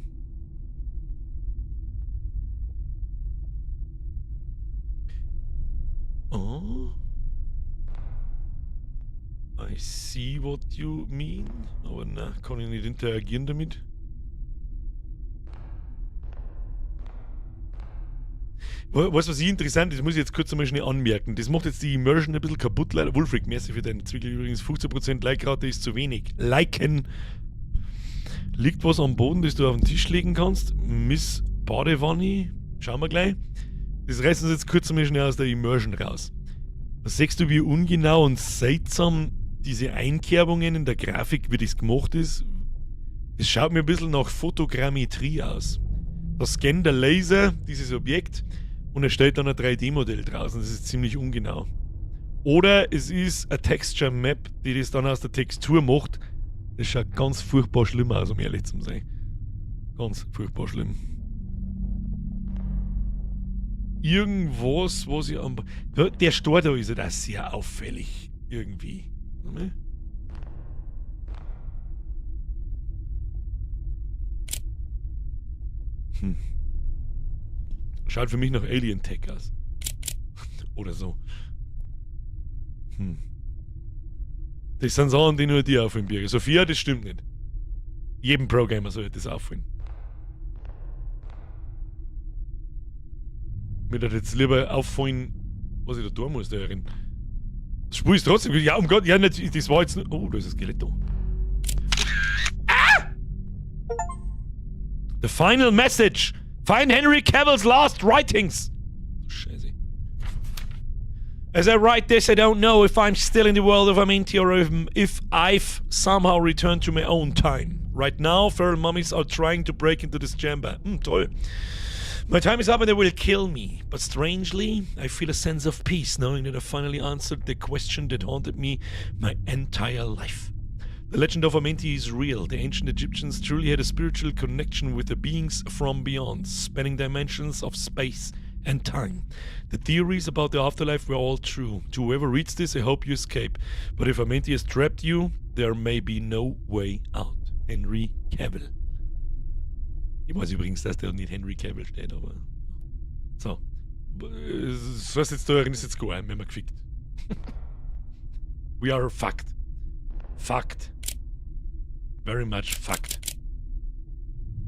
Oh. I see what you mean. Aber na, kann ich nicht interagieren damit. Weißt du, was ich interessant ist? Das muss ich jetzt kurz einmal schnell anmerken. Das macht jetzt die Immersion ein bisschen kaputt, leider. Wulfric, merci für deinen Zwickel übrigens. 15% Like-Rate ist zu wenig. Liken! Liegt was am Boden, das du auf den Tisch legen kannst? Miss Badewanne? Schauen wir gleich. Das reißt uns jetzt kurz einmal schnell aus der Immersion raus. Da siehst du, wie ungenau und seltsam diese Einkerbungen in der Grafik, wie das gemacht ist. Das schaut mir ein bisschen nach Fotogrammetrie aus. Da scannt der Laser dieses Objekt und erstellt dann ein 3D-Modell draußen. Das ist ziemlich ungenau. Oder es ist eine Texture Map, die das dann aus der Textur macht. Das schaut ganz furchtbar schlimm aus, um ehrlich zu sein. Ganz furchtbar schlimm. Irgendwas, was ich am... Der Stor da ist halt auch sehr auffällig. Irgendwie. Hm. Schaut für mich nach Alien Tech aus. Oder so. Hm. Das sind Sachen, die nur dir auffallen, Birger. Sophia, das stimmt nicht. Jedem Pro-Gamer sollte das auffallen. Mir würde jetzt lieber auffallen, was ich da tun muss, da herin. Das Spiel ist trotzdem gut. Ja, um Gott, ja, nicht, das war jetzt nur. Oh, da ist ein Skelett da. Ah! The final message! Find Henry Cavill's last writings! Scheiße. As I write this, I don't know if I'm still in the world of Amenti or if I've somehow returned to my own time. Right now, feral mummies are trying to break into this chamber. Toll. My time is up and they will kill me. But strangely, I feel a sense of peace knowing that I finally answered the question that haunted me my entire life. The legend of Amenti is real. The ancient Egyptians truly had a spiritual connection with the beings from beyond, spanning dimensions of space and time. The theories about the afterlife were all true. To whoever reads this, I hope you escape. But if Amenti has trapped you, there may be no way out. Henry Cavill. Ich weiß übrigens, dass der nicht Henry Cavill steht, aber. So. Das heißt jetzt da ist jetzt gar, wir haben gefickt. We are fucked. Fucked. Very much fucked.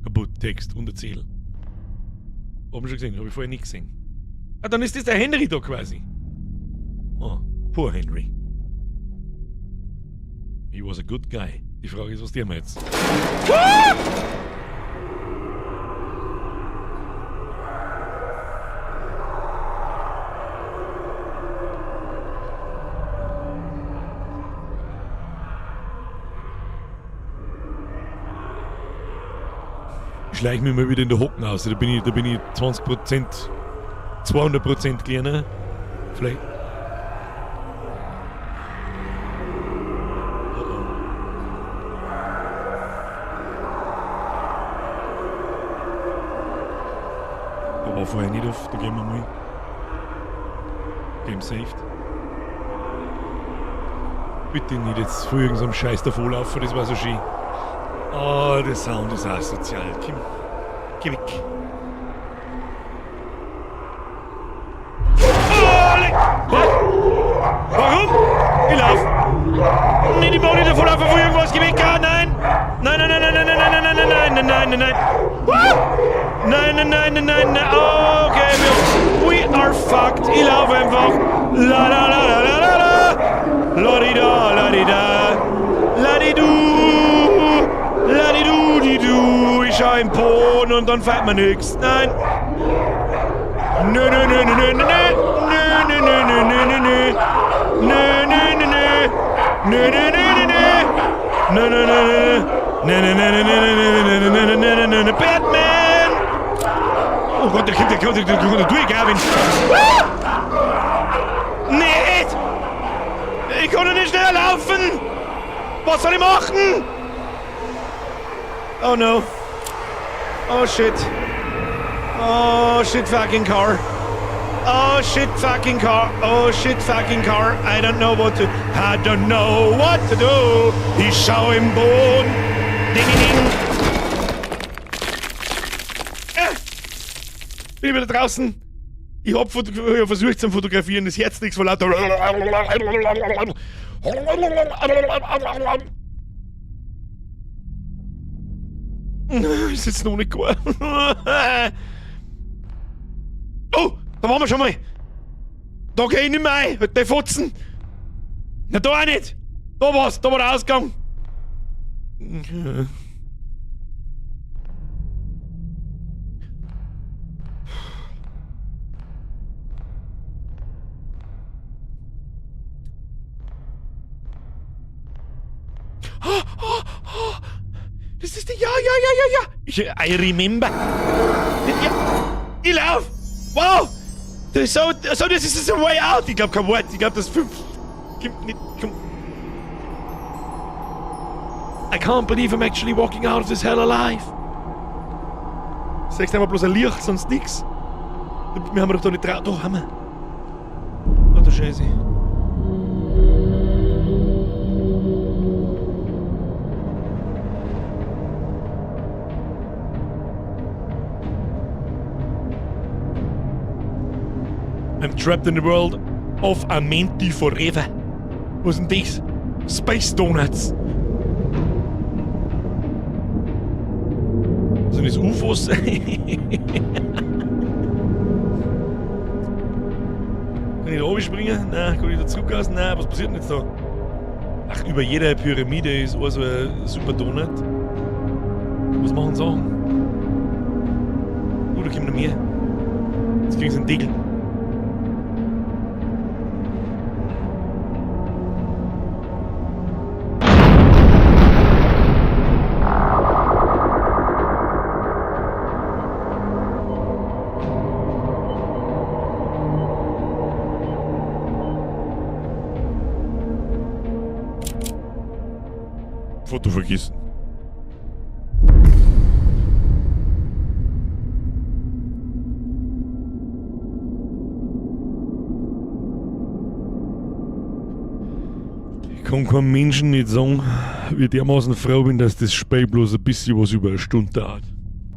Kaputt, Text und Erzähl. Hab ich schon gesehen, hab ich vorher nicht gesehen. Ah, dann ist das der Henry da quasi. Oh, poor Henry. He was a good guy. Die Frage ist, was tun wir jetzt? Ah! Ich schleich mich mal wieder in der Hocken aus. Da bin ich 20%, 200% kleiner. Vielleicht. Oh oh. Da war vorher nicht auf, da gehen wir mal. Game saved. Bitte nicht jetzt vor irgendeinem Scheiß davonlaufen, das war so schön. Oh, der Sound ist asozial. Komm, geh weg. Oh, leck. Was? Warum? Ich lauf. Nee, die mag nicht davonlaufen vor irgendwas. Geh weg. Ah, nein. Nein, nein, nein, nein, nein, nein, nein, nein, nein, nein, nein, nein, nein, nein. Ah! Nein, nein, nein, nein, nein, nein. Okay, we are fucked. Ich lauf einfach. La la la la la la la. La di da, la di da. La di du. La di du di du. Ich schau im Boden und dann fällt mir nix. Nein. Nö, nö, nö, nö, nö, nö, nö. Nö, nö, nö, nö, nö, nö. Nö, nö, nö, nö. Nö, nö, nö, nö, nö. Nö, nö, nö, nö. Nö, nö, nö, nö, nö, nö, nö, nö, nö, nö, nö, nö, nö. Batman! Oh Gott, der kommt, der kommt, der kommt, der durch, Gavin. Ah! Nicht! Ich kann doch nicht schneller laufen! Was soll ich machen? Oh no. Oh shit. Oh shit fucking car. Oh shit fucking car. Oh shit fucking car. I don't know what to. I don't know what to do. Ich schau im Boden. Ding ding ding. Bin ich wieder draußen. Ich hab versucht zum Fotografieren, das Herz nichts vor lauter. Ist jetzt noch nicht gut. Oh, da waren wir schon mal. Da geh ich nicht mehr rein. Halt die Fotzen. Na, da auch nicht. Da war's, da war der Ausgang. Oh, oh, oh. Das ist die. Ja. I remember. Ja. Ich lauf. Wow. Das so, so, das ist a way out. Ich glaub kein Wort. Ich glaub, das fünf. Kommt nicht. Kommt. I can't believe I'm actually walking out of this hell alive. Siehst einfach bloß ein Licht, sonst nix. Wir haben doch da nicht drauf. Da haben wir. Oh, du Scheiße. I'm trapped in the world of Amenti forever. Was denn das? Space Donuts. Sind das UFOs? Kann ich da oben springen? Nein, kann ich da zurück aus? Nein, was passiert denn jetzt da? Ach, über jeder Pyramide ist auch so ein super Donut. Was machen sie? Oh, da kommt noch mehr. Jetzt kriegen sie einen Deckel. Foto vergessen. Ich kann keinem Menschen nicht sagen, wie dermaßen froh bin, dass das Spiel bloß ein bisschen was über eine Stunde dauert.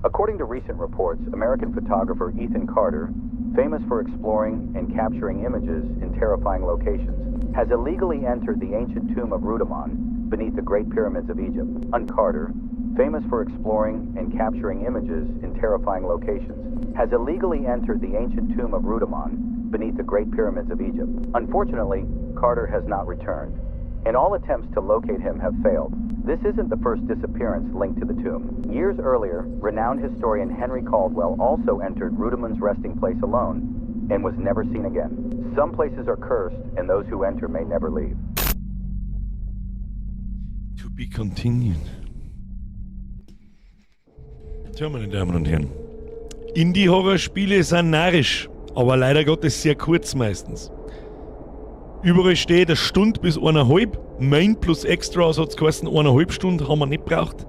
According to recent reports, American photographer Ethan Carter, famous for exploring and capturing images in terrifying locations, has illegally entered the ancient tomb of Rutamun beneath the Great Pyramids of Egypt. Un Carter, famous for exploring and capturing images in terrifying locations, has illegally entered the ancient tomb of Rutamun beneath the Great Pyramids of Egypt. Unfortunately, Carter has not returned, and all attempts to locate him have failed. This isn't the first disappearance linked to the tomb. Years earlier, renowned historian Henry Caldwell also entered Rutamun's resting place alone and was never seen again. Some places are cursed, and those who enter may never leave. To be continued. Tja, meine Damen und Herren. Indie-Horror-Spiele sind narrisch, aber leider Gottes sehr kurz meistens. Überall steht eine Stunde bis eineinhalb. Main plus Extras hat es geheißen, eineinhalb Stunden haben wir nicht braucht.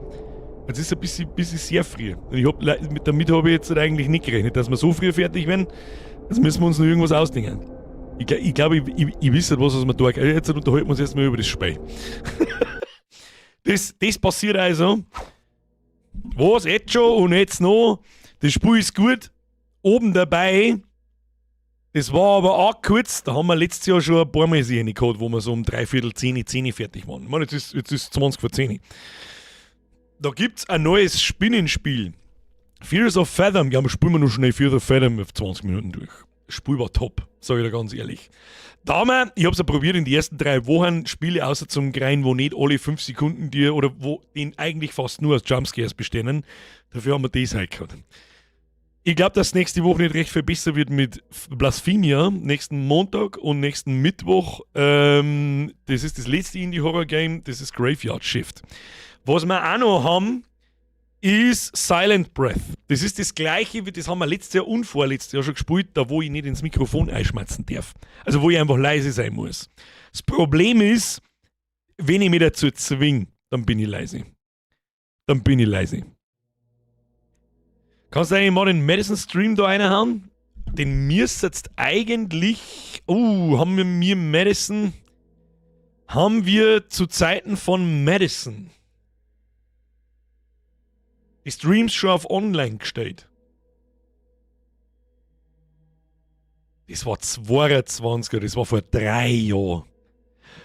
Es ist ein bisschen sehr früh. Und damit habe ich jetzt eigentlich nicht gerechnet, dass wir so früh fertig werden. Jetzt müssen wir uns noch irgendwas ausdenken. Ich glaube, ich weiß nicht, was wir da. Jetzt unterhalten wir uns erstmal über das Spiel. Das passiert also. Was jetzt schon und jetzt noch. Das Spiel ist gut. Oben dabei. Das war aber auch kurz. Da haben wir letztes Jahr schon ein paar Mal sie gehabt, wo wir so um 9:45, 10 fertig waren. Ich meine, jetzt ist 9:40. Da gibt's ein neues Spinnenspiel. Fears of Fathom. Ja, wir spielen wir noch schnell Fears of Fathom auf 20 Minuten durch. Spiel war top, sag ich dir ganz ehrlich. Da haben wir, ich hab's ja probiert in die ersten 3 Wochen, Spiele außer zum Grein, wo nicht alle 5 Sekunden dir oder wo den eigentlich fast nur aus Jumpscares bestehen. Dafür haben wir das halt gehabt. Ich glaub, dass nächste Woche nicht recht viel besser wird mit Blasphemia. Nächsten Montag und nächsten Mittwoch. Das ist das letzte Indie-Horror-Game. Das ist Graveyard Shift. Was wir auch noch haben, ist Silent Breath. Das ist das gleiche, wie das haben wir letztes Jahr und vorletztes Jahr schon gespielt, da wo ich nicht ins Mikrofon einschmatzen darf. Also wo ich einfach leise sein muss. Das Problem ist, wenn ich mich dazu zwing, dann bin ich leise. Dann bin ich leise. Kannst du eigentlich mal den Madison Stream da reinhauen? Den müsstest eigentlich. Oh, haben wir mir Madison? Haben wir zu Zeiten von Madison die Streams schon auf online gestellt? Das war 22, das war vor 3 Jahren.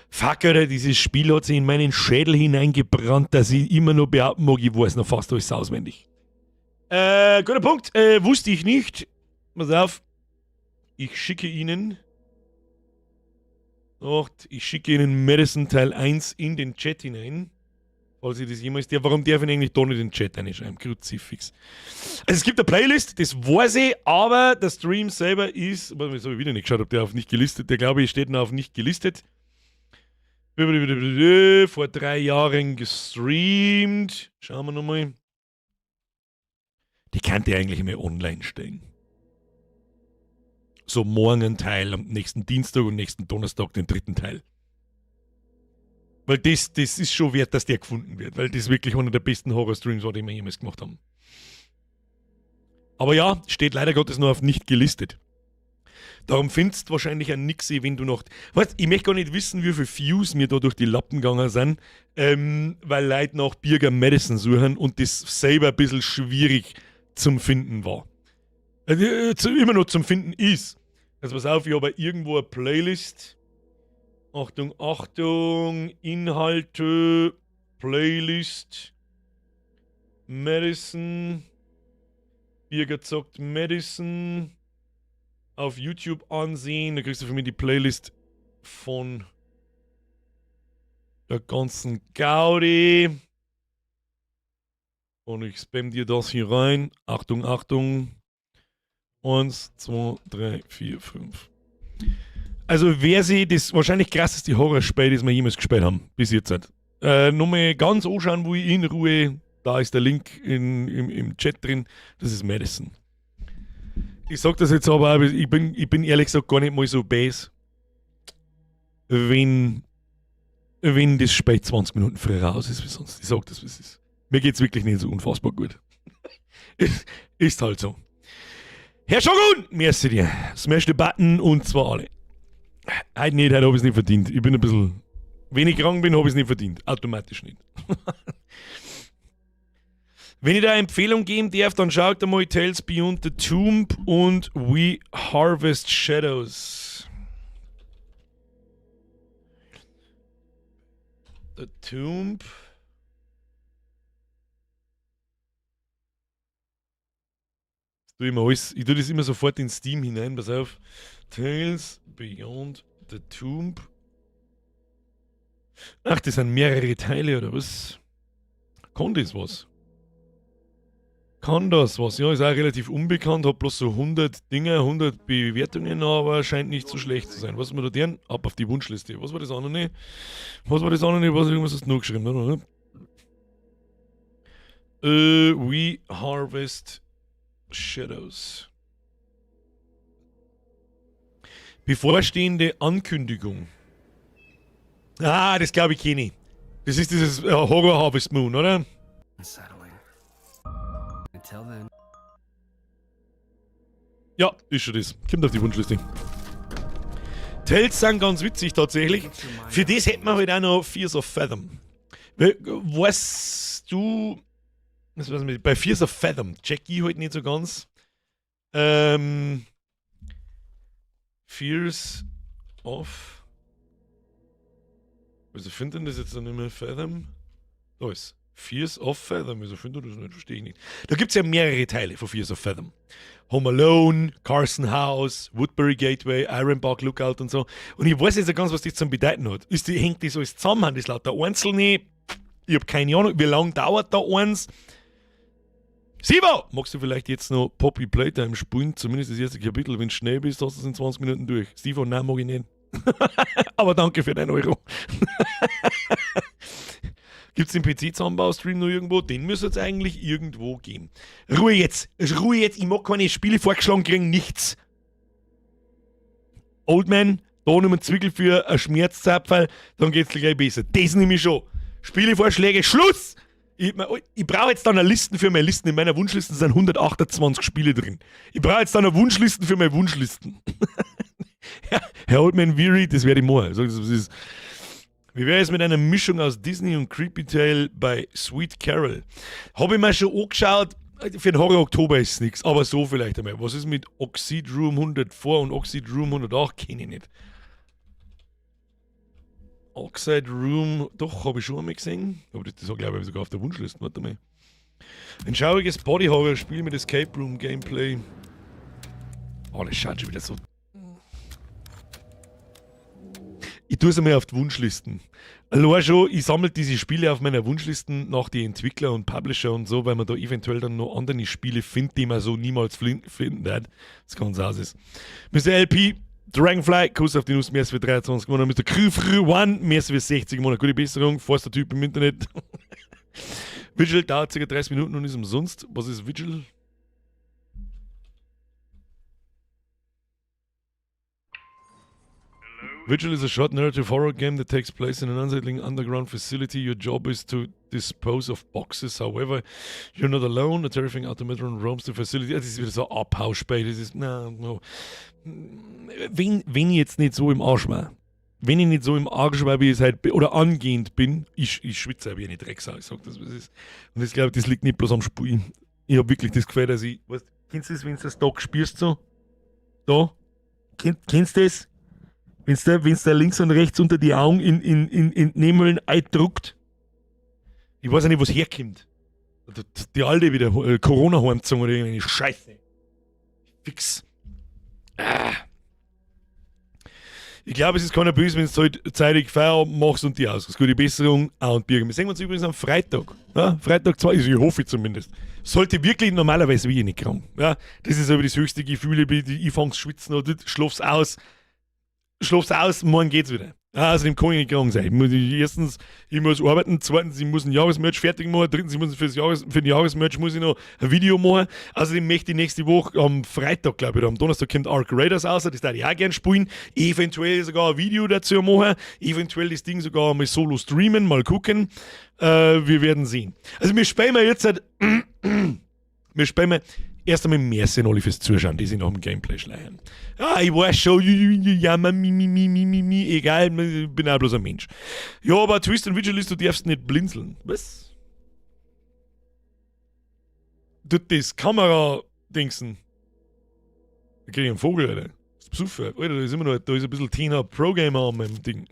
Fuck, Alter, dieses Spiel hat sich in meinen Schädel hineingebrannt, dass ich immer noch behaupten mag, ich weiß noch fast alles auswendig. Guter Punkt. Wusste ich nicht. Pass auf. Ich schicke Ihnen. Doch, ich schicke Ihnen Madison Teil 1 in den Chat hinein. Falls ich das jemals darf. Warum darf ich eigentlich da nicht in den Chat reinschreiben? Kruzifix. Also es gibt eine Playlist, das weiß ich, aber der Stream selber ist. Warte mal, das habe ich wieder nicht geschaut, ob der auf nicht gelistet. Der, glaube ich, steht noch auf nicht gelistet. Vor 3 Jahren gestreamt. Schauen wir nochmal. Die kann ich eigentlich immer online stellen. So morgen ein Teil, am nächsten Dienstag und nächsten Donnerstag den dritten Teil. Weil das ist schon wert, dass der gefunden wird, weil das wirklich einer der besten Horror-Streams war, die wir jemals gemacht haben. Aber ja, steht leider Gottes nur auf nicht gelistet. Darum findest du wahrscheinlich auch nix, wenn du noch. Weißt, ich möchte gar nicht wissen, wie viele Views mir da durch die Lappen gegangen sind, weil Leute nach Birger Madison suchen und das selber ein bisschen schwierig zum Finden war. Immer noch zum Finden ist. Also pass auf, ich habe irgendwo eine Playlist. Achtung, Achtung, Inhalte, Playlist, Madison, Birger zockt Madison, auf YouTube ansehen. Da kriegst du von mir die Playlist von der ganzen Gaudi. Und ich spam dir das hier rein. Achtung, Achtung. 1, 2, 3, 4, 5. Also wer sie das wahrscheinlich krasseste Horrorspiel, das wir jemals gespielt haben, bis jetzt halt. Nochmal ganz anschauen, wo ich in Ruhe, da ist der Link im Chat drin, das ist Madison. Ich sag das jetzt aber auch, ich bin ehrlich gesagt gar nicht mal so base, wenn wenn das Spiel 20 Minuten früher raus ist wie sonst. Ich sag das, wie es ist. Mir geht's wirklich nicht so unfassbar gut. Ist halt so. Herr Shogun, merci dir. Smash the button und zwar alle. Heute nicht, heute hab ich's nicht verdient. Ich bin ein bisschen. Wenn ich krank bin, hab ich's nicht verdient. Automatisch nicht. Wenn ich da eine Empfehlung geben darf, dann schaut einmal Tales Beyond the Tomb und We Harvest Shadows. The Tomb. Das tue ich immer alles. Ich tue das immer sofort in Steam hinein. Pass auf. Tales Beyond the Tomb. Ach, das sind mehrere Teile, oder was? Kann das was? Kann das was? Ja, ist auch relativ unbekannt, hat bloß so 100 Dinger, 100 Bewertungen, aber scheint nicht so schlecht zu sein. Was wir da deren? Ab auf die Wunschliste. Was war das andere? Was war das andere? Was, irgendwas hast du noch geschrieben, oder? We Harvest Shadows. Bevorstehende Ankündigung. Ah, das glaube ich kenne ich. Das ist dieses Horror Harvest Moon, oder? Unsettling. Until then. Ja, ist schon das. Kommt auf die Wunschliste. Tales sind ganz witzig tatsächlich. Für das hätten wir halt auch noch Fears of Fathom. Weißt du, das weiß ich nicht, bei Fears of Fathom check ich halt nicht so ganz. Fears of. Wieso findet denn das jetzt noch nicht mehr Fathom? Da ist Fears of Fathom. Wieso findet das nicht? Verstehe ich nicht. Da gibt's ja mehrere Teile von Fears of Fathom. Home Alone, Carson House, Woodbury Gateway, Ironbark Lookout und so. Und ich weiß jetzt nicht ganz, was das zum bedeuten hat. Hängt das alles zusammen? Haben das lauter einzelne? Ich hab keine Ahnung. Wie lange dauert da eins? Sivo! Magst du vielleicht jetzt noch Poppy Playtime spielen? Zumindest das erste Kapitel. Wenn du schnell bist, hast du es in 20 Minuten durch. Sivo, nein, mag ich nicht. Aber danke für deinen Euro. Gibt's den P C-Zusammenbau-Stream noch irgendwo? Den müsste es eigentlich irgendwo geben. Ruhe jetzt! Ruhe jetzt! Ich mag keine Spiele vorgeschlagen kriegen, nichts. Old Man, da nimm einen Zwickel für einen Schmerzzapferl, dann geht's gleich besser. Das nehme ich schon. Spielevorschläge, Schluss! Ich brauche jetzt dann eine Listen für meine Listen. In meiner Wunschliste sind 128 Spiele drin. Ich brauche jetzt dann eine Wunschlisten für meine Wunschlisten. Ja, Herr Old Man Weary, das werde ich machen. Sag, das ist, wie wäre es mit einer Mischung aus Disney und Creepy Tale bei Sweet Carol? Hab ich mir schon angeschaut. Für den Horror Oktober ist nix, aber so vielleicht einmal. Was ist mit Oxide Room 104 und Oxide Room 108? Kenn ich nicht. Oxide Room, doch, hab ich schon einmal gesehen. Aber das glaube ich sogar auf der Wunschliste. Warte mal. Ein schauriges Body-Horror-Spiel mit Escape Room Gameplay. Oh, das schaut schon wieder so. Ich tue es einmal auf die Wunschlisten. Allein schon, ich sammle diese Spiele auf meiner Wunschlisten nach die Entwickler und Publisher und so, weil man da eventuell dann noch andere Spiele findet, die man so niemals finden wird. Das ganz aus ist. Mister LP, Dragonfly, Kuss auf die Nuss, mehr als für 23 Monate. Mister Krüfrü One, mehr als für 60 Monate. Gute Besserung, forster Typ im Internet. Vigil dauert circa 30 Minuten und ist umsonst. Was ist Vigil? Vigil is a short narrative horror game that takes place in an unsettling underground facility. Your job is to dispose of boxes. However, you're not alone. A terrifying automatron roams the facility. Das ist wieder so ein Abhauspiel. Das ist, na, no. Wenn ich jetzt nicht so im Arsch war, wenn ich nicht so im Arsch war, wie ich es halt oder angehend bin, ich schwitze wie eine Drecksau. Ich sag das, was ist. Und ich glaube, das liegt nicht bloß am Spiel. Ich hab wirklich das Gefühl, dass ich, weißt, kennst du das, wenn du das da spürst so? Da? Kennst du das? Wenn's da links und rechts unter die Augen in die Nebenhöhlen eindruckt. Ich weiß ja nicht, wo's herkommt. Die alte wieder, Corona-Heimzung oder irgendeine Scheiße. Fix. Ich glaube, es ist keiner böse, wenn du halt zeitig Feierabend machst und die aus. Gute Besserung, auch und Birger. Wir sehen uns übrigens am Freitag. Ja, Freitag 2, also ich hoffe zumindest. Sollte wirklich normalerweise wie ich nicht krank. Ja, das ist aber das höchste Gefühl, ich fang's schwitzen oder schlaf's aus. Schlaf's aus, morgen geht's wieder. Ah, außerdem kann ich nicht krank sein. Erstens, ich muss arbeiten. Zweitens, ich muss ein Jahresmerch fertig machen. Drittens, ich muss für den Jahresmerch muss ich noch ein Video machen. Außerdem möchte ich nächste Woche am Freitag, glaube ich, oder am Donnerstag kommt Arc Raiders raus. Das darf ich auch gern spielen. Eventuell sogar ein Video dazu machen. Eventuell das Ding sogar mal solo streamen. Mal gucken. Wir werden sehen. Also, wir spielen jetzt halt, wir spielen erst einmal merci alle fürs Zuschauen, die sich nach dem Gameplay schleichen. Ja, ich weiß schon, jammer, mi, mi, mi, mi, mi, mi, egal, ich bin auch bloß ein Mensch. Ja, aber Twist und Vigilist, du darfst nicht blinzeln. Was? Tut das Kamera-Dingsen. Da krieg ich einen Vogel, Alter. Das ist Besucher. Alter, da ist immer noch, da ist ein bisschen Tina Pro-Gamer an meinem Ding.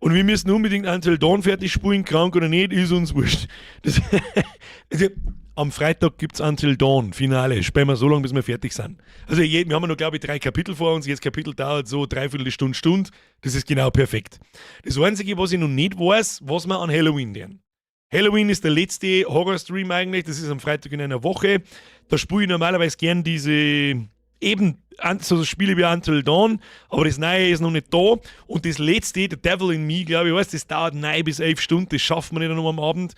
Und wir müssen unbedingt Until Dawn fertig spielen, krank oder nicht, ist uns wurscht. Das, also, am Freitag gibt's Until Dawn, Finale. Spielen wir so lange, bis wir fertig sind. Also wir haben noch, glaube ich, 3 Kapitel vor uns. Jedes Kapitel dauert so dreiviertel Stunde, Stunde. Das ist genau perfekt. Das Einzige, was ich noch nicht weiß, was wir an Halloween lernen. Halloween ist der letzte Horror-Stream eigentlich. Das ist am Freitag in einer Woche. Da spiele ich normalerweise gern diese eben so Spiele wie Until Dawn, aber das Neue ist noch nicht da. Und das letzte, The Devil in Me, glaube ich, weiß, das dauert 9 bis 11 Stunden, das schafft man nicht noch am Abend.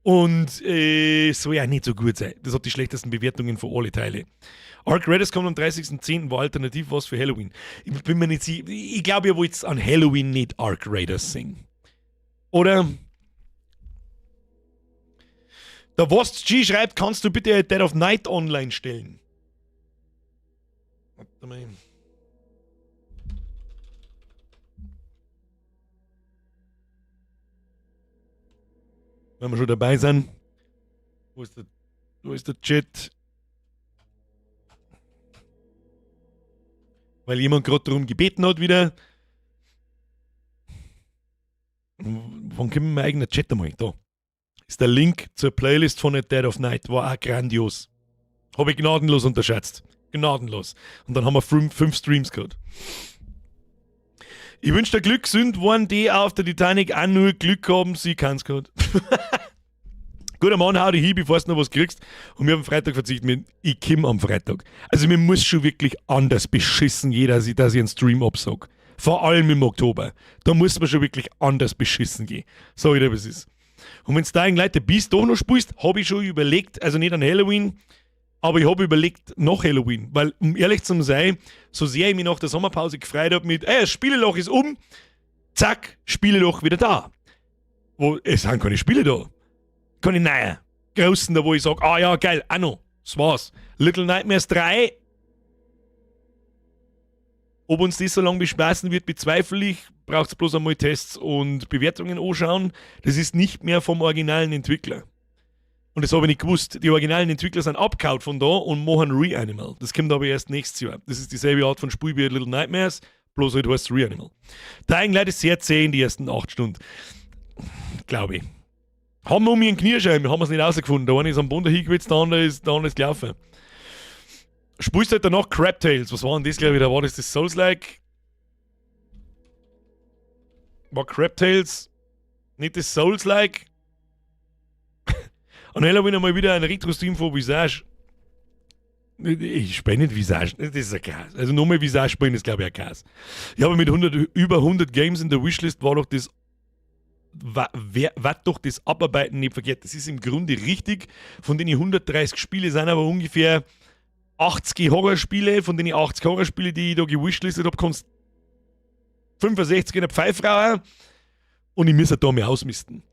Und soll ja nicht so gut sein. Das hat die schlechtesten Bewertungen von alle Teile. Arc Raiders kommt am 30.10, war alternativ was für Halloween. Ich bin mir nicht sicher, ich glaube, ihr wollt an Halloween nicht Arc Raiders singen. Oder? Der Wast G schreibt, kannst du bitte Dead of Night online stellen? Warte mal. Wenn wir schon dabei sind. Wo ist der Chat? Weil jemand gerade darum gebeten hat wieder. Wann kommt mein eigener Chat einmal? Da ist der Link zur Playlist von A Dead of Night. War auch grandios. Hab ich gnadenlos unterschätzt. Gnadenlos. Und dann haben wir 5 Streams gehabt. Ich wünsch dir Glück, sind waren die auf der Titanic auch nur Glück haben, sie kann's gehabt. Guter Mann, hau dich hin, bevor du noch was kriegst. Und wir haben am Freitag verzichtet. Ich komm am Freitag. Also mir muss schon wirklich anders beschissen gehen, dass ich einen Stream absag. Vor allem im Oktober. Da muss man schon wirklich anders beschissen gehen. Sag ich dir, was ist. Und wenn's da Dying Light The Beast doch noch spielst, hab ich schon überlegt, also nicht an Halloween, aber ich hab überlegt nach Halloween, weil, um ehrlich zu sein, so sehr ich mich nach der Sommerpause gefreut hab mit, ey, das Spieleloch ist um, zack, Spieleloch wieder da. Wo, es sind keine Spiele da. Keine neuen. Großen da, wo ich sag, ah ja, geil, auch noch. Das war's. Little Nightmares 3. Ob uns das so lange bespaßen wird, bezweifle ich. Braucht's bloß einmal Tests und Bewertungen anschauen. Das ist nicht mehr vom originalen Entwickler. Und das habe ich nicht gewusst. Die originalen Entwickler sind abgehauen von da und machen Reanimal. Das kommt aber erst nächstes Jahr. Das ist dieselbe Art von Spiel wie Little Nightmares, bloß halt heißt es Reanimal. Dying Light ist sehr zäh in die ersten 8 Stunden. Glaube ich. Haben wir um ihren Knierschein, haben wir es nicht rausgefunden. Der eine ist am Boden hingewitzt, der andere ist gelaufen. Spielst halt danach Crab Tales. Was war denn das, glaube ich? Da war das Souls-like? War Crab Tales nicht das Souls-like? An Halloween einmal wieder ein Retro-Stream von Visage. Ich spiele nicht Visage, das ist ein Chaos. Also nochmal Visage spielen ist, glaube ich, ein Chaos. Ich habe mit über 100 Games in der Wishlist war doch das war doch das Abarbeiten nicht verkehrt. Das ist im Grunde richtig. Von den 130 Spiele sind aber ungefähr 80 Horrorspiele. Von den 80 Horrorspiele, die ich da gewishlistet habe, kannst 65 in der Pfeife rauchen. Und ich muss da mehr ausmisten.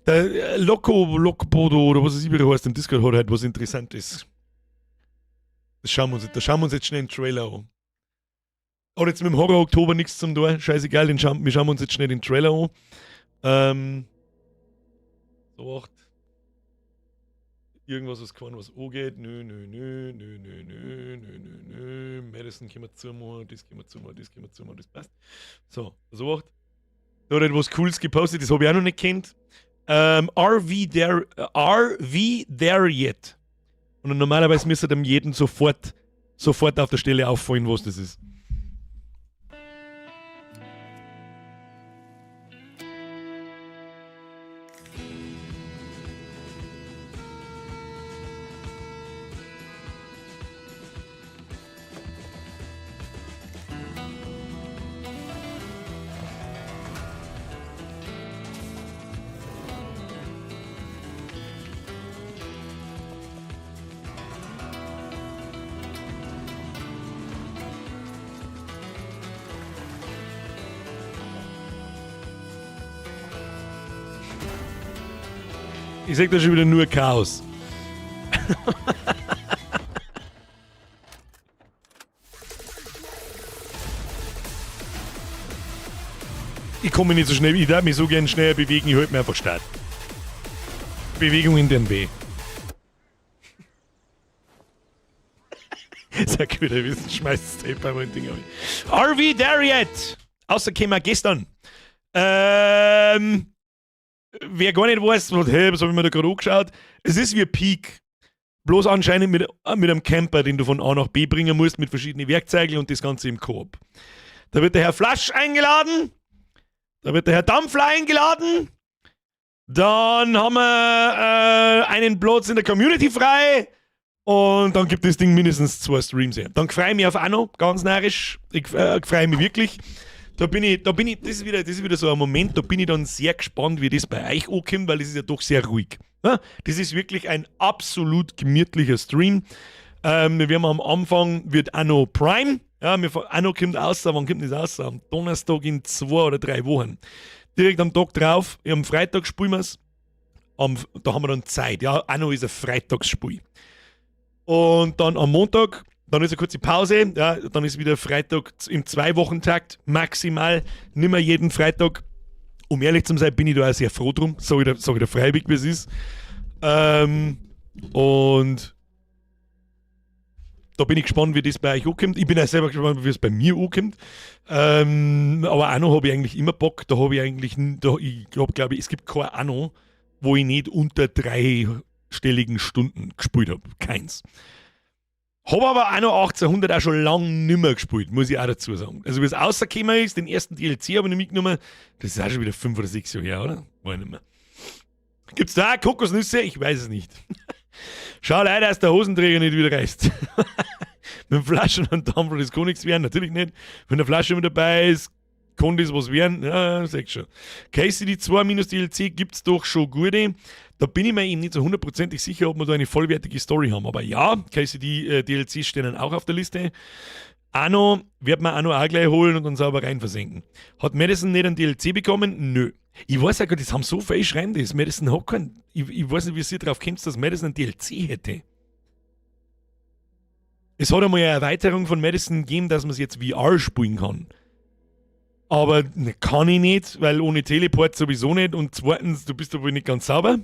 Der Loco, Locobodo oder was es immer heißt im Discord hat halt was Interessantes. Das schauen wir uns, da schauen wir uns jetzt schnell einen Trailer an. Hat jetzt mit dem Horror Oktober nichts zum tun. Scheißegal, wir schauen uns jetzt schnell den Trailer an. So 8. Irgendwas, was kann, was angeht. Nö, nö, nö, nö, nö, nö, nö, nö, nö. Madison können wir zumachen, das können wir zumachen, das können wir zumachen, das passt. So, so 8. Da hat etwas Cooles gepostet, das habe ich auch noch nicht gekannt. Are we there yet? Und normalerweise müsste dem jeden sofort auf der Stelle auffallen, was das ist. Ich seh da schon wieder nur Chaos. Ich komme nicht so schnell, ich darf mich so gern schneller bewegen, ich halte mich einfach stark. Bewegung in den B. Sag wieder, wissen, schmeißt das Tape einmal ein Ding auf. RV Dariet! Außer gestern. Wer gar nicht weiß, was, hey, was habe ich mir da gerade angeschaut? Es ist wie Peak. Bloß anscheinend mit einem Camper, den du von A nach B bringen musst, mit verschiedenen Werkzeugen und das Ganze im Koop. Da wird der Herr Flasch eingeladen. Da wird der Herr Dampfler eingeladen. Dann haben wir einen Platz in der Community frei. Und dann gibt das Ding mindestens zwei Streams her. Dann freue ich mich auf Anno, ganz narrisch. Ich freue mich wirklich. Da bin ich, das ist wieder so ein Moment, da bin ich dann sehr gespannt, wie das bei euch ankommt, weil das ist ja doch sehr ruhig. Ja? Das ist wirklich ein absolut gemütlicher Stream. Wir werden am Anfang wird Anno Prime. Ja, Anno kommt raus, wann kommt das raus? Am Donnerstag in 2 oder 3 Wochen. Direkt am Tag drauf, am Freitag spielen wir's. Da haben wir dann Zeit. Ja, Anno ist ein Freitagsspiel. Und dann am Montag, dann ist eine kurze Pause, ja, dann ist wieder Freitag im Zwei-Wochen-Takt maximal, nimmer jeden Freitag. Um ehrlich zu sein, bin ich da auch sehr froh drum, sag ich dir freiwillig, wie es ist. Und da bin ich gespannt, wie das bei euch ankommt. Ich bin auch selber gespannt, wie es bei mir ankommt. Aber Anno habe ich eigentlich immer Bock. Da habe ich eigentlich, da, ich glaube, es gibt kein Anno, wo ich nicht unter dreistelligen Stunden gespielt habe. Keins. Habe aber Anno 1800 auch schon lange nimmer gespielt, muss ich auch dazu sagen. Also, wie es rausgekommen ist, den ersten DLC habe ich noch mitgenommen. Das ist auch schon wieder 5 oder 6 Jahre her, oder? War ich nicht mehr. Gibt es da auch Kokosnüsse? Ich weiß es nicht. Schau leider, dass der Hosenträger nicht wieder reißt. Mit dem Flaschen und Dampfer, das kann nichts werden, natürlich nicht. Wenn der Flasche mit dabei ist, kann das was werden. Ja, sag schon. KCD 2 minus DLC gibt's doch schon gute. Da bin ich mir eben nicht so hundertprozentig sicher, ob wir da eine vollwertige Story haben. Aber ja, KCD DLC stehen auch auf der Liste. Anno wird man Anno auch gleich holen und dann sauber rein versenken. Hat Madison nicht ein DLC bekommen? Nö. Ich weiß ja gar nicht, das haben so viele schreiben das. Madison hat keinen. Ich weiß nicht, wie ihr drauf kommt, dass Madison ein DLC hätte. Es hat einmal eine Erweiterung von Madison gegeben, dass man es jetzt VR spielen kann. Aber ne, kann ich nicht, weil ohne Teleport sowieso nicht. Und zweitens, du bist da wohl nicht ganz sauber.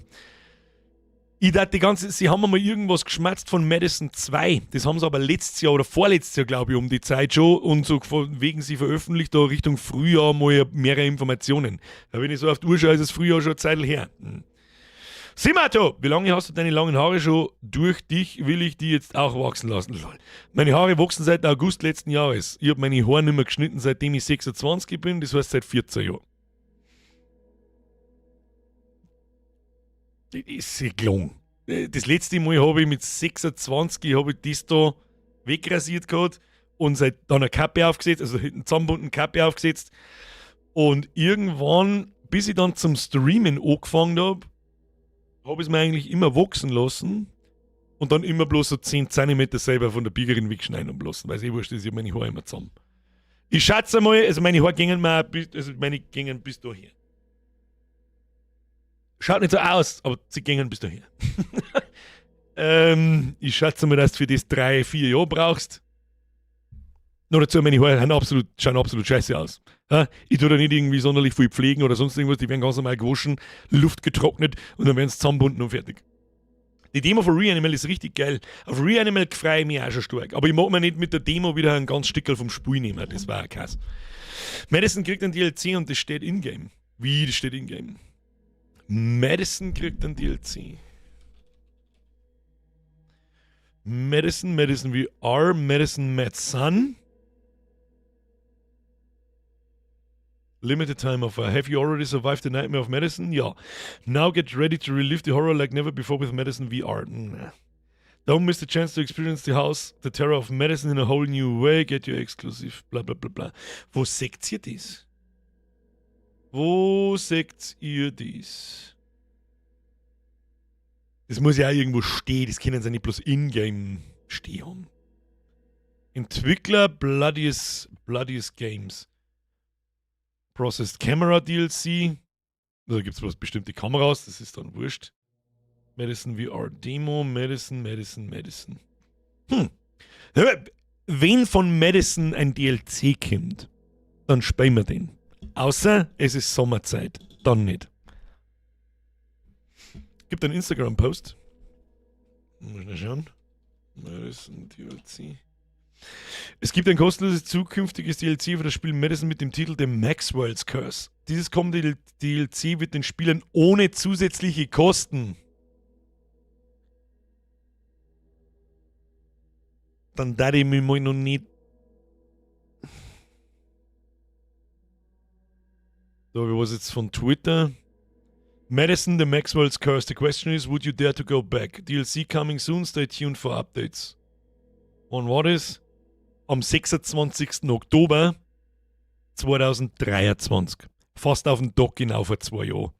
Ich dachte die ganze, sie haben einmal irgendwas geschmatzt von Madison 2. Das haben sie aber letztes Jahr oder vorletztes Jahr, glaube ich, um die Zeit schon. Und so von wegen sie veröffentlicht da Richtung Frühjahr mal mehrere Informationen. Da wenn ich so auf die Uhr schaue, ist das Frühjahr schon eine Zeit her. Simato, wie lange hast du deine langen Haare schon? Durch dich will ich die jetzt auch wachsen lassen. Lol. Meine Haare wachsen seit August letzten Jahres. Ich habe meine Haare nicht mehr geschnitten, seitdem ich 26 bin, das heißt seit 14 Jahren. Das ist gelungen. Das letzte Mal habe ich mit 26 habe ich das da wegrasiert gehabt und seit dann eine Kappe aufgesetzt, also hinten zusammengebunden Kappe aufgesetzt. Und irgendwann, bis ich dann zum Streamen angefangen habe, habe ich es mir eigentlich immer wachsen lassen und dann immer bloß so 10 cm selber von der Biegerin wegschneiden und lassen, weil es eh wurscht ist, ich habe meine Haare immer zusammen. Ich schätze mal, also meine Haare gingen mir, also meine gingen bis daher. Schaut nicht so aus, aber sie gingen bis daher. Ich schätze mal, dass du für das 3, 4 Jahre brauchst. Noch dazu, meine Haare schauen absolut scheiße aus. Ja, ich tue da nicht irgendwie sonderlich viel pflegen oder sonst irgendwas, die werden ganz normal gewaschen, Luft getrocknet und dann werden sie zusammenbunden und fertig. Die Demo von Reanimal ist richtig geil. Auf Reanimal freue ich mich auch schon stark. Aber ich mag mir nicht mit der Demo wieder ein ganz Stückel vom Spiel nehmen. Das war ein Kass. Madison kriegt ein DLC und das steht in-game. Wie, das steht in-game? Madison kriegt ein DLC. Madison, Madison VR, Madison Mad Sun. Limited time offer. Have you already survived the nightmare of Madison? Ja. Now get ready to relive the horror like never before with Madison VR. Nah. Don't miss the chance to experience the house, the terror of Madison in a whole new way. Get your exclusive bla bla bla bla. Wo seht ihr das? Wo seht ihr das? Das muss ja auch irgendwo stehen. Das können sie nicht bloß in-game stehen haben. Entwickler Bloodious, Bloodious Games. Processed Camera DLC. Da gibt es was bestimmte Kameras, das ist dann wurscht. Madison VR Demo, Madison, Madison, Madison. Wenn von Madison ein DLC kommt, dann spielen wir den. Außer es ist Sommerzeit, dann nicht. Gibt einen Instagram-Post. Muss ich schauen. Madison DLC. Es gibt ein kostenloses zukünftiges DLC für das Spiel Madison mit dem Titel The Maxwell's Curse. Dieses kommende DLC wird den Spielern ohne zusätzliche Kosten. Dann darf ich mich mal noch nicht. So, wie war's jetzt von Twitter? Madison, The Maxwell's Curse. The question is, would you dare to go back? DLC coming soon, stay tuned for updates. Und what is? Am 26. Oktober 2023. Fast auf den Tag genau vor 2 Jahren.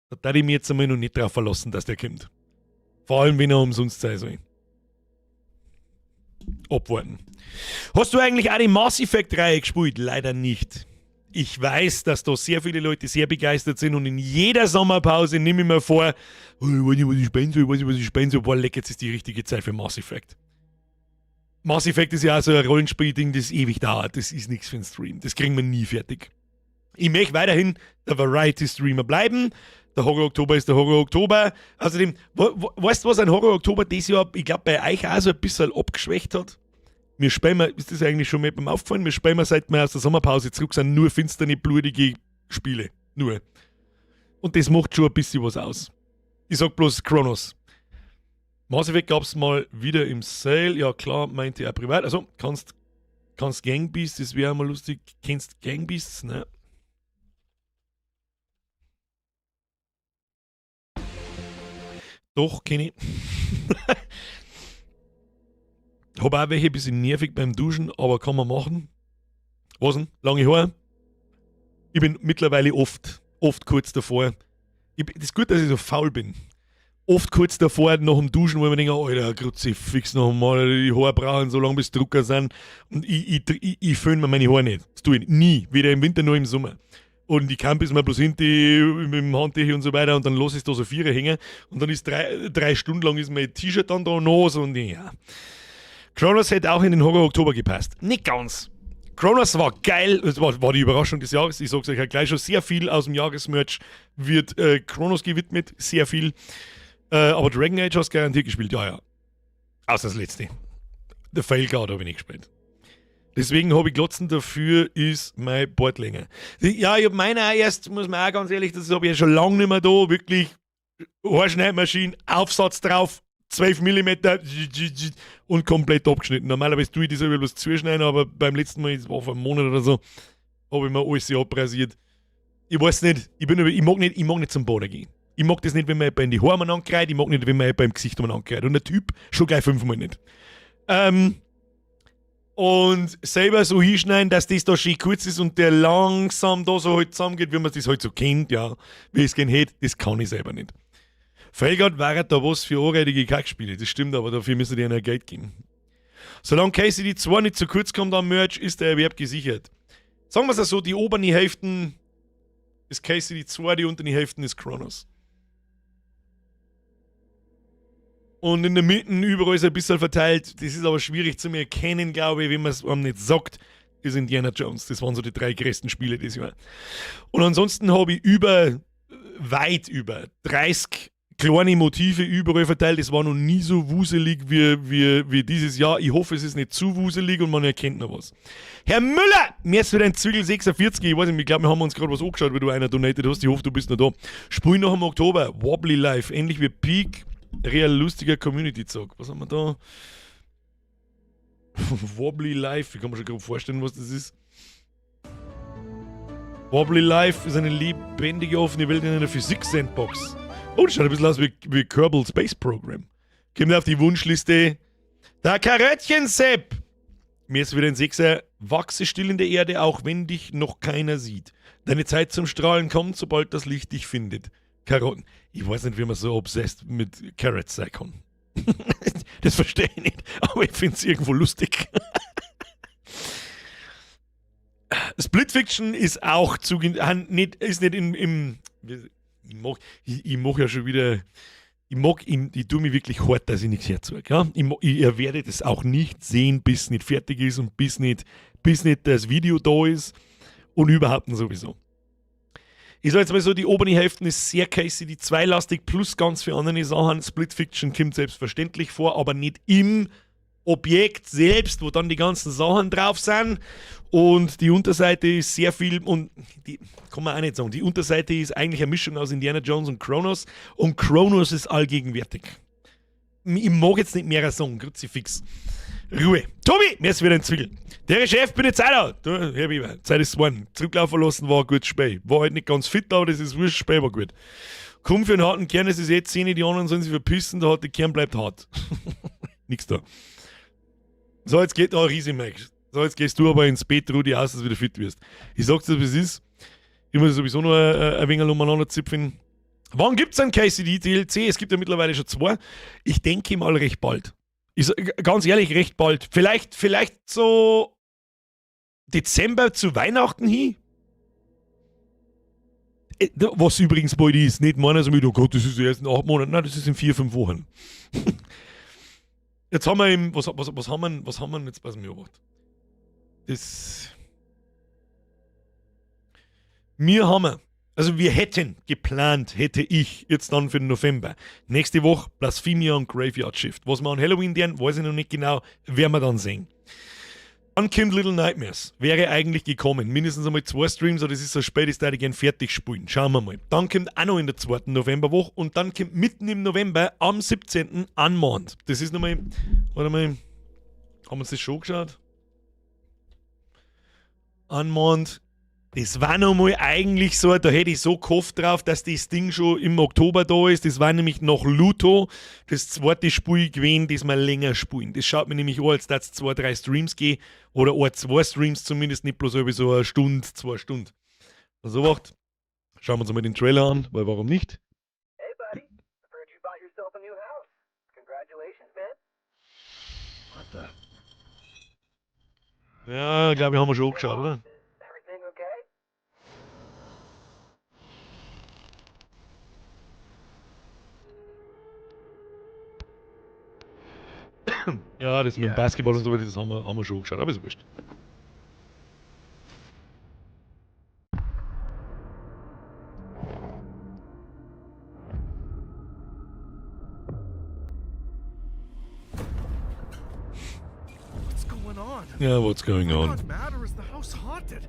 Da darf ich mich jetzt einmal noch nicht drauf verlassen, dass der kommt. Vor allem, wenn er umsonst sein soll. Abwarten. Hast du eigentlich auch die Mass Effect-Reihe gespielt? Leider nicht. Ich weiß, dass da sehr viele Leute sehr begeistert sind und in jeder Sommerpause nehme ich mir vor, oh, ich weiß nicht, was ich spielen soll, ich weiß nicht, was ich spielen soll. Boah, leck, jetzt ist die richtige Zeit für Mass Effect. Mass Effect ist ja auch so ein Rollenspiel-Ding, das ewig dauert. Das ist nichts für einen Stream. Das kriegen wir nie fertig. Ich möchte weiterhin der Variety-Streamer bleiben. Der Horror Oktober ist der Horror Oktober. Außerdem, weißt du, was ein Horror Oktober dieses Jahr, ich glaub, bei euch auch so ein bisschen abgeschwächt hat? Wir spielen, ist das eigentlich schon mal beim aufgefallen? Wir spielen, seit wir aus der Sommerpause zurück sind, nur finstere, blutige Spiele. Nur. Und das macht schon ein bisschen was aus. Ich sag bloß Chronos. Mass Effect gab's mal wieder im Sale. Ja klar, meinte er privat. Also, kannst Gang Beasts, das wäre mal lustig. Kennst Gang Beasts, ne? Doch, kenn ich. Hab auch welche ein bisschen nervig beim Duschen, aber kann man machen. Was denn? Lange Haare? Ich bin mittlerweile oft kurz davor. Das ist gut, dass ich so faul bin. Oft kurz davor, nach dem Duschen, wo ich mir denke, Alter, Kruzifix noch einmal, die Haare brauchen so lange, bis Drucker sind. Und ich föhne mir meine Haare nicht. Das tue ich nie. Weder im Winter noch im Sommer. Und ich kann bis mal bloß hinten mit dem Handtücher und so weiter und dann lass ich da so Vierer hängen und dann ist drei Stunden lang ist mein T-Shirt dann da nass und ja. Chronos hätte auch in den Horror Oktober gepasst. Nicht ganz. Chronos war geil, es war die Überraschung des Jahres. Ich sag's euch ja gleich schon, sehr viel aus dem Jahresmerch wird Chronos gewidmet, sehr viel. Aber Dragon Age hast du garantiert gespielt, ja, ja. Außer das letzte. The Veilguard habe ich nicht gespielt. Deswegen habe ich Glotzen, dafür ist mein Bart länger. Ja, ich hab meine auch erst, muss man auch ganz ehrlich, das hab ich ja schon lange nicht mehr da, wirklich Haarschneidmaschine, Aufsatz drauf, 12 Millimeter und komplett abgeschnitten. Normalerweise tue ich das bloß zuschneiden, aber beim letzten Mal, das war vor einem Monat oder so, habe ich mir alles abrasiert. Ich weiß nicht, ich bin, ich mag nicht, ich mag nicht zum Bader gehen. Ich mag das nicht, wenn man jemand in die Haare umeinander kreit, ich mag nicht, wenn man jemand im Gesicht umeinander kreit. Und der Typ schon gleich 5-mal nicht. Und selber so hinschneiden, dass das da schön kurz ist und der langsam da so halt zusammengeht, wie man das halt so kennt, ja, wie es gern hätte, das kann ich selber nicht. Veilguard war da was für anreidige Kackspiele, das stimmt, aber dafür müssen die einer Geld geben. Solange KCD 2 nicht zu kurz kommt am Merch, ist der Erwerb gesichert. Sagen wir's so, die oberen Hälften ist KCD 2, die unteren Hälften ist Chronos. Und in der Mitte überall ist ein bisschen verteilt. Das ist aber schwierig zu erkennen, glaube ich, wenn man's einem nicht sagt. Ist Indiana Jones. Das waren so die 3 größten Spiele dieses Jahr. Und ansonsten habe ich weit über 30 kleine Motive überall verteilt. Es war noch nie so wuselig wie dieses Jahr. Ich hoffe, es ist nicht zu wuselig und man erkennt noch was. Herr Müller, mir ist wieder ein Zügel 46. Ich weiß nicht, ich glaub, wir haben uns gerade was angeschaut, weil du einer donated hast. Ich hoffe, du bist noch da. Spiel noch im Oktober. Wobbly Life. Endlich wird Peak. Real lustiger Community-Zog. Was haben wir da? Wobbly Life. Ich kann mir schon grob vorstellen, was das ist. Wobbly Life ist eine lebendige, offene Welt in einer Physik-Sandbox. Oh, das schaut ein bisschen aus wie Kerbal Space Program. Kommt auf die Wunschliste. Der Karöttchen-Sepp. Mir ist wieder ein Sechser. Wachse still in der Erde, auch wenn dich noch keiner sieht. Deine Zeit zum Strahlen kommt, sobald das Licht dich findet. Karotten. Ich weiß nicht, wie man so obsessed mit Carrots sein kann. Das verstehe ich nicht, aber ich find's irgendwo lustig. Split Fiction ist auch zu, han, nicht, ist nicht in, im, wie, Ich mach ja schon wieder. Ich mag, ich tue mich wirklich hart, dass ich nichts herzeige. Ja? Ich werde das auch nicht sehen, bis es nicht fertig ist und bis nicht das Video da ist und überhaupt nicht sowieso. Ich sag jetzt mal so, die obere Hälfte ist sehr KCD 2-lastig plus ganz viele andere Sachen. Split Fiction kommt selbstverständlich vor, aber nicht im Objekt selbst, wo dann die ganzen Sachen drauf sind. Und die Unterseite ist sehr viel, und die kann man auch nicht sagen, die Unterseite ist eigentlich eine Mischung aus Indiana Jones und Cronos. Und Cronos ist allgegenwärtig. Ich mag jetzt nicht mehr sagen, Kruzifix. Ruhe. Tobi, mir ist wieder ein Zwiegel. Der Chef, bin jetzt auch da. Du, Herr Bieber, Zeit ist geworden. Zurücklaufen lassen war ein gutes Spiel. War halt nicht ganz fit, aber das ist wurscht, Spiel war gut. Komm für einen harten Kern, es ist jetzt 10, die anderen sollen sich verpissen, der harte Kern bleibt hart. Nix da. So, jetzt geht noch Riese Mike. So, jetzt gehst du aber ins Bett, ruh dich aus, dass du wieder fit wirst. Ich sag's dir, wie es ist. Ich muss sowieso noch ein wenig umeinander zipfen. Wann gibt's ein KCD DLC? Es gibt ja mittlerweile schon zwei. Ich denke mal recht bald. Ich sag, ganz ehrlich, recht bald. Vielleicht so Dezember zu Weihnachten hin. Was übrigens bald ist, nicht meiner so mit, oh Gott, das ist erst in 8 Monaten. Nein, das ist in 4, 5 Wochen. Jetzt haben wir im, was, was, was haben wir, was haben wir jetzt, was mir gemacht? Das. Wir haben, also wir hätten geplant, hätte ich jetzt dann für den November. Nächste Woche Blasphemia und Graveyard Shift. Was wir an Halloween tun, weiß ich noch nicht genau, werden wir dann sehen. Dann kommt Little Nightmares. Wäre eigentlich gekommen. Mindestens einmal zwei Streams, aber das ist so spät, ist da ich gern fertig spielen. Schauen wir mal. Dann kommt auch noch in der zweiten Novemberwoche und dann kommt mitten im November am 17. Unmanned. Das ist nochmal, warte mal, haben wir uns das schon geschaut? Unmanned. Das war nochmal eigentlich so, da hätte ich so gehofft drauf, dass das Ding schon im Oktober da ist. Das war nämlich nach Luto das zweite Spiel gewesen, das wir länger spielen. Das schaut mir nämlich an, als dass es zwei, drei Streams geht. Oder ein, zwei Streams zumindest, nicht bloß irgendwie so eine Stunde, 2 Stunden. So macht. Schauen wir uns mal den Trailer an, weil warum nicht? Hey, buddy. I've heard you bought yourself a new house. Congratulations, man. What the? Ja, glaube ich, haben wir schon angeschaut, oder? Everything okay? Ja, das mit dem Basketball und so weiter, das haben wir schon angeschaut, aber ist wurscht. What's going on? Ja, what's going I on? got mad or is the house haunted?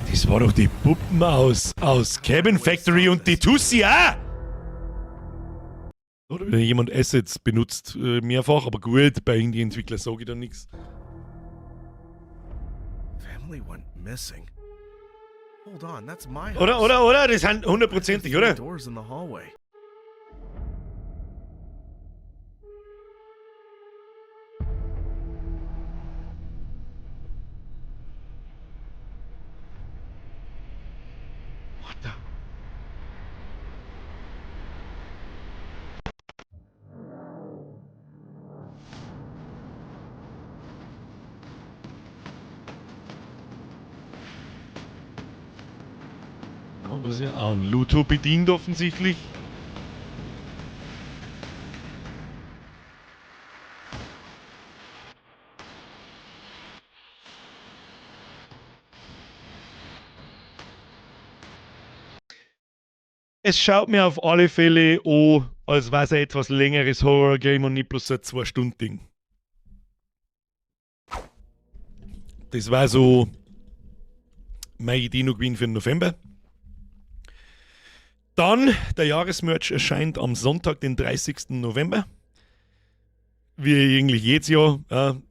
Das war doch die Puppen aus Cabin Factory und die Tussi auch! Oder wieder jemand Assets benutzt, mehrfach, aber gut, bei Indie-Entwickler sage ich da nichts. Family went missing. Hold on, that's my house. Oder, oder, oder? Das sind hundertprozentig, There's three oder? doors in the hallway. What the? Aber ist ja auch ein Luto bedient offensichtlich. Es schaut mir auf alle Fälle an, als wäre es ein etwas längeres Horror-Game und nicht bloß so ein 2-Stunden-Ding. Das war so meine Idee noch gewesen für den November. Dann, der Jahresmerch erscheint am Sonntag, den 30. November. Wie eigentlich jedes Jahr,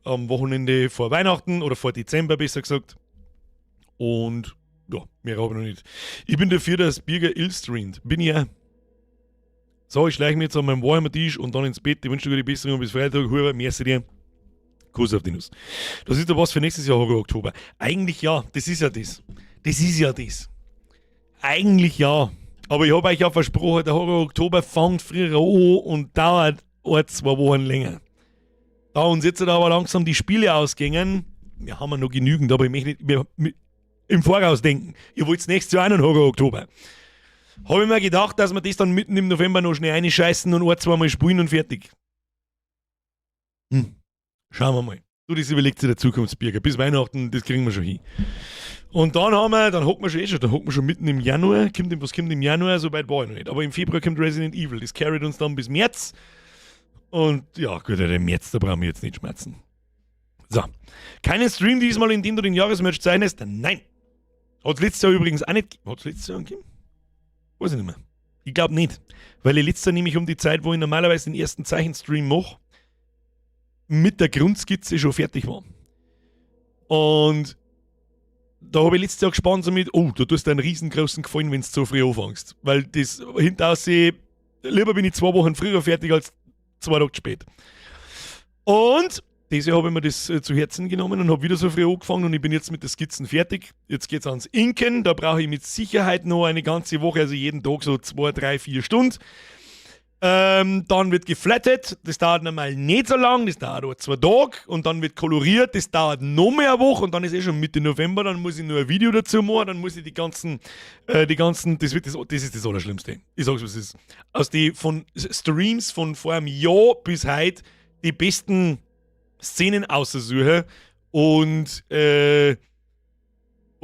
am Wochenende vor Weihnachten oder vor Dezember besser gesagt. Und ja, mehr habe ich noch nicht. Ich bin dafür, dass Birger ill streamt. Bin ich auch. So, ich schleiche mich jetzt an meinem Warhammer-Tisch und dann ins Bett. Ich wünsche dir gute Besserung und bis Freitag. Huber, merci dir. Kuss auf die Nuss. Das ist doch was für nächstes Jahr, Horror Oktober. Eigentlich ja, das ist ja das. Das ist ja das. Eigentlich ja. Aber ich habe euch ja versprochen, der Horror Oktober fängt früher an und dauert ein, 2 Wochen länger. Da uns jetzt aber langsam die Spiele ausgingen, wir haben ja noch genügend, aber ich möchte nicht mehr im Voraus denken. Ihr wollt nächstes Jahr einen Horror Oktober. Habe ich mir gedacht, dass wir das dann mitten im November noch schnell einscheißen und ein, zweimal spielen und fertig. Schauen wir mal. Du, das überlegt sich der Zukunftsbürger. Bis Weihnachten, das kriegen wir schon hin. Und dann haben wir, dann hocken wir schon eh schon, dann hocken wir schon mitten im Januar. Was kommt im Januar? So weit war ich noch nicht. Aber im Februar kommt Resident Evil. Das carryt uns dann bis März. Und ja, gut, im März, da brauchen wir jetzt nicht schmerzen. So. Keinen Stream diesmal, in dem du den Jahresmerch zeichnest? Nein. Hat es letztes Jahr übrigens auch nicht. Hat es letztes Jahr gegeben? Weiß ich nicht mehr. Ich glaube nicht. Weil ich letztes Jahr nämlich um die Zeit, wo ich normalerweise den ersten Zeichenstream mache, mit der Grundskizze schon fertig war. Und da habe ich letztes Jahr gespannt so mit, oh, du tust dir einen riesengroßen Gefallen, wenn du zu früh anfängst. Weil das hintaus, lieber bin ich 2 Wochen früher fertig als 2 Tage spät. Und dieses Jahr habe ich mir das zu Herzen genommen und habe wieder so früh angefangen und ich bin jetzt mit den Skizzen fertig. Jetzt geht es ans Inken. Da brauche ich mit Sicherheit noch eine ganze Woche, also jeden Tag so 2, 3, 4 Stunden. Dann wird geflattet, das dauert normal nicht so lang, das dauert auch 2 Tage und dann wird koloriert, das dauert noch mehr eine Woche und dann ist eh schon Mitte November, dann muss ich nur ein Video dazu machen, dann muss ich die ganzen, das ist das Allerschlimmste. Ich sag's, was es ist. Aus die von Streams von vor einem Jahr bis heute die besten Szenen aussuche und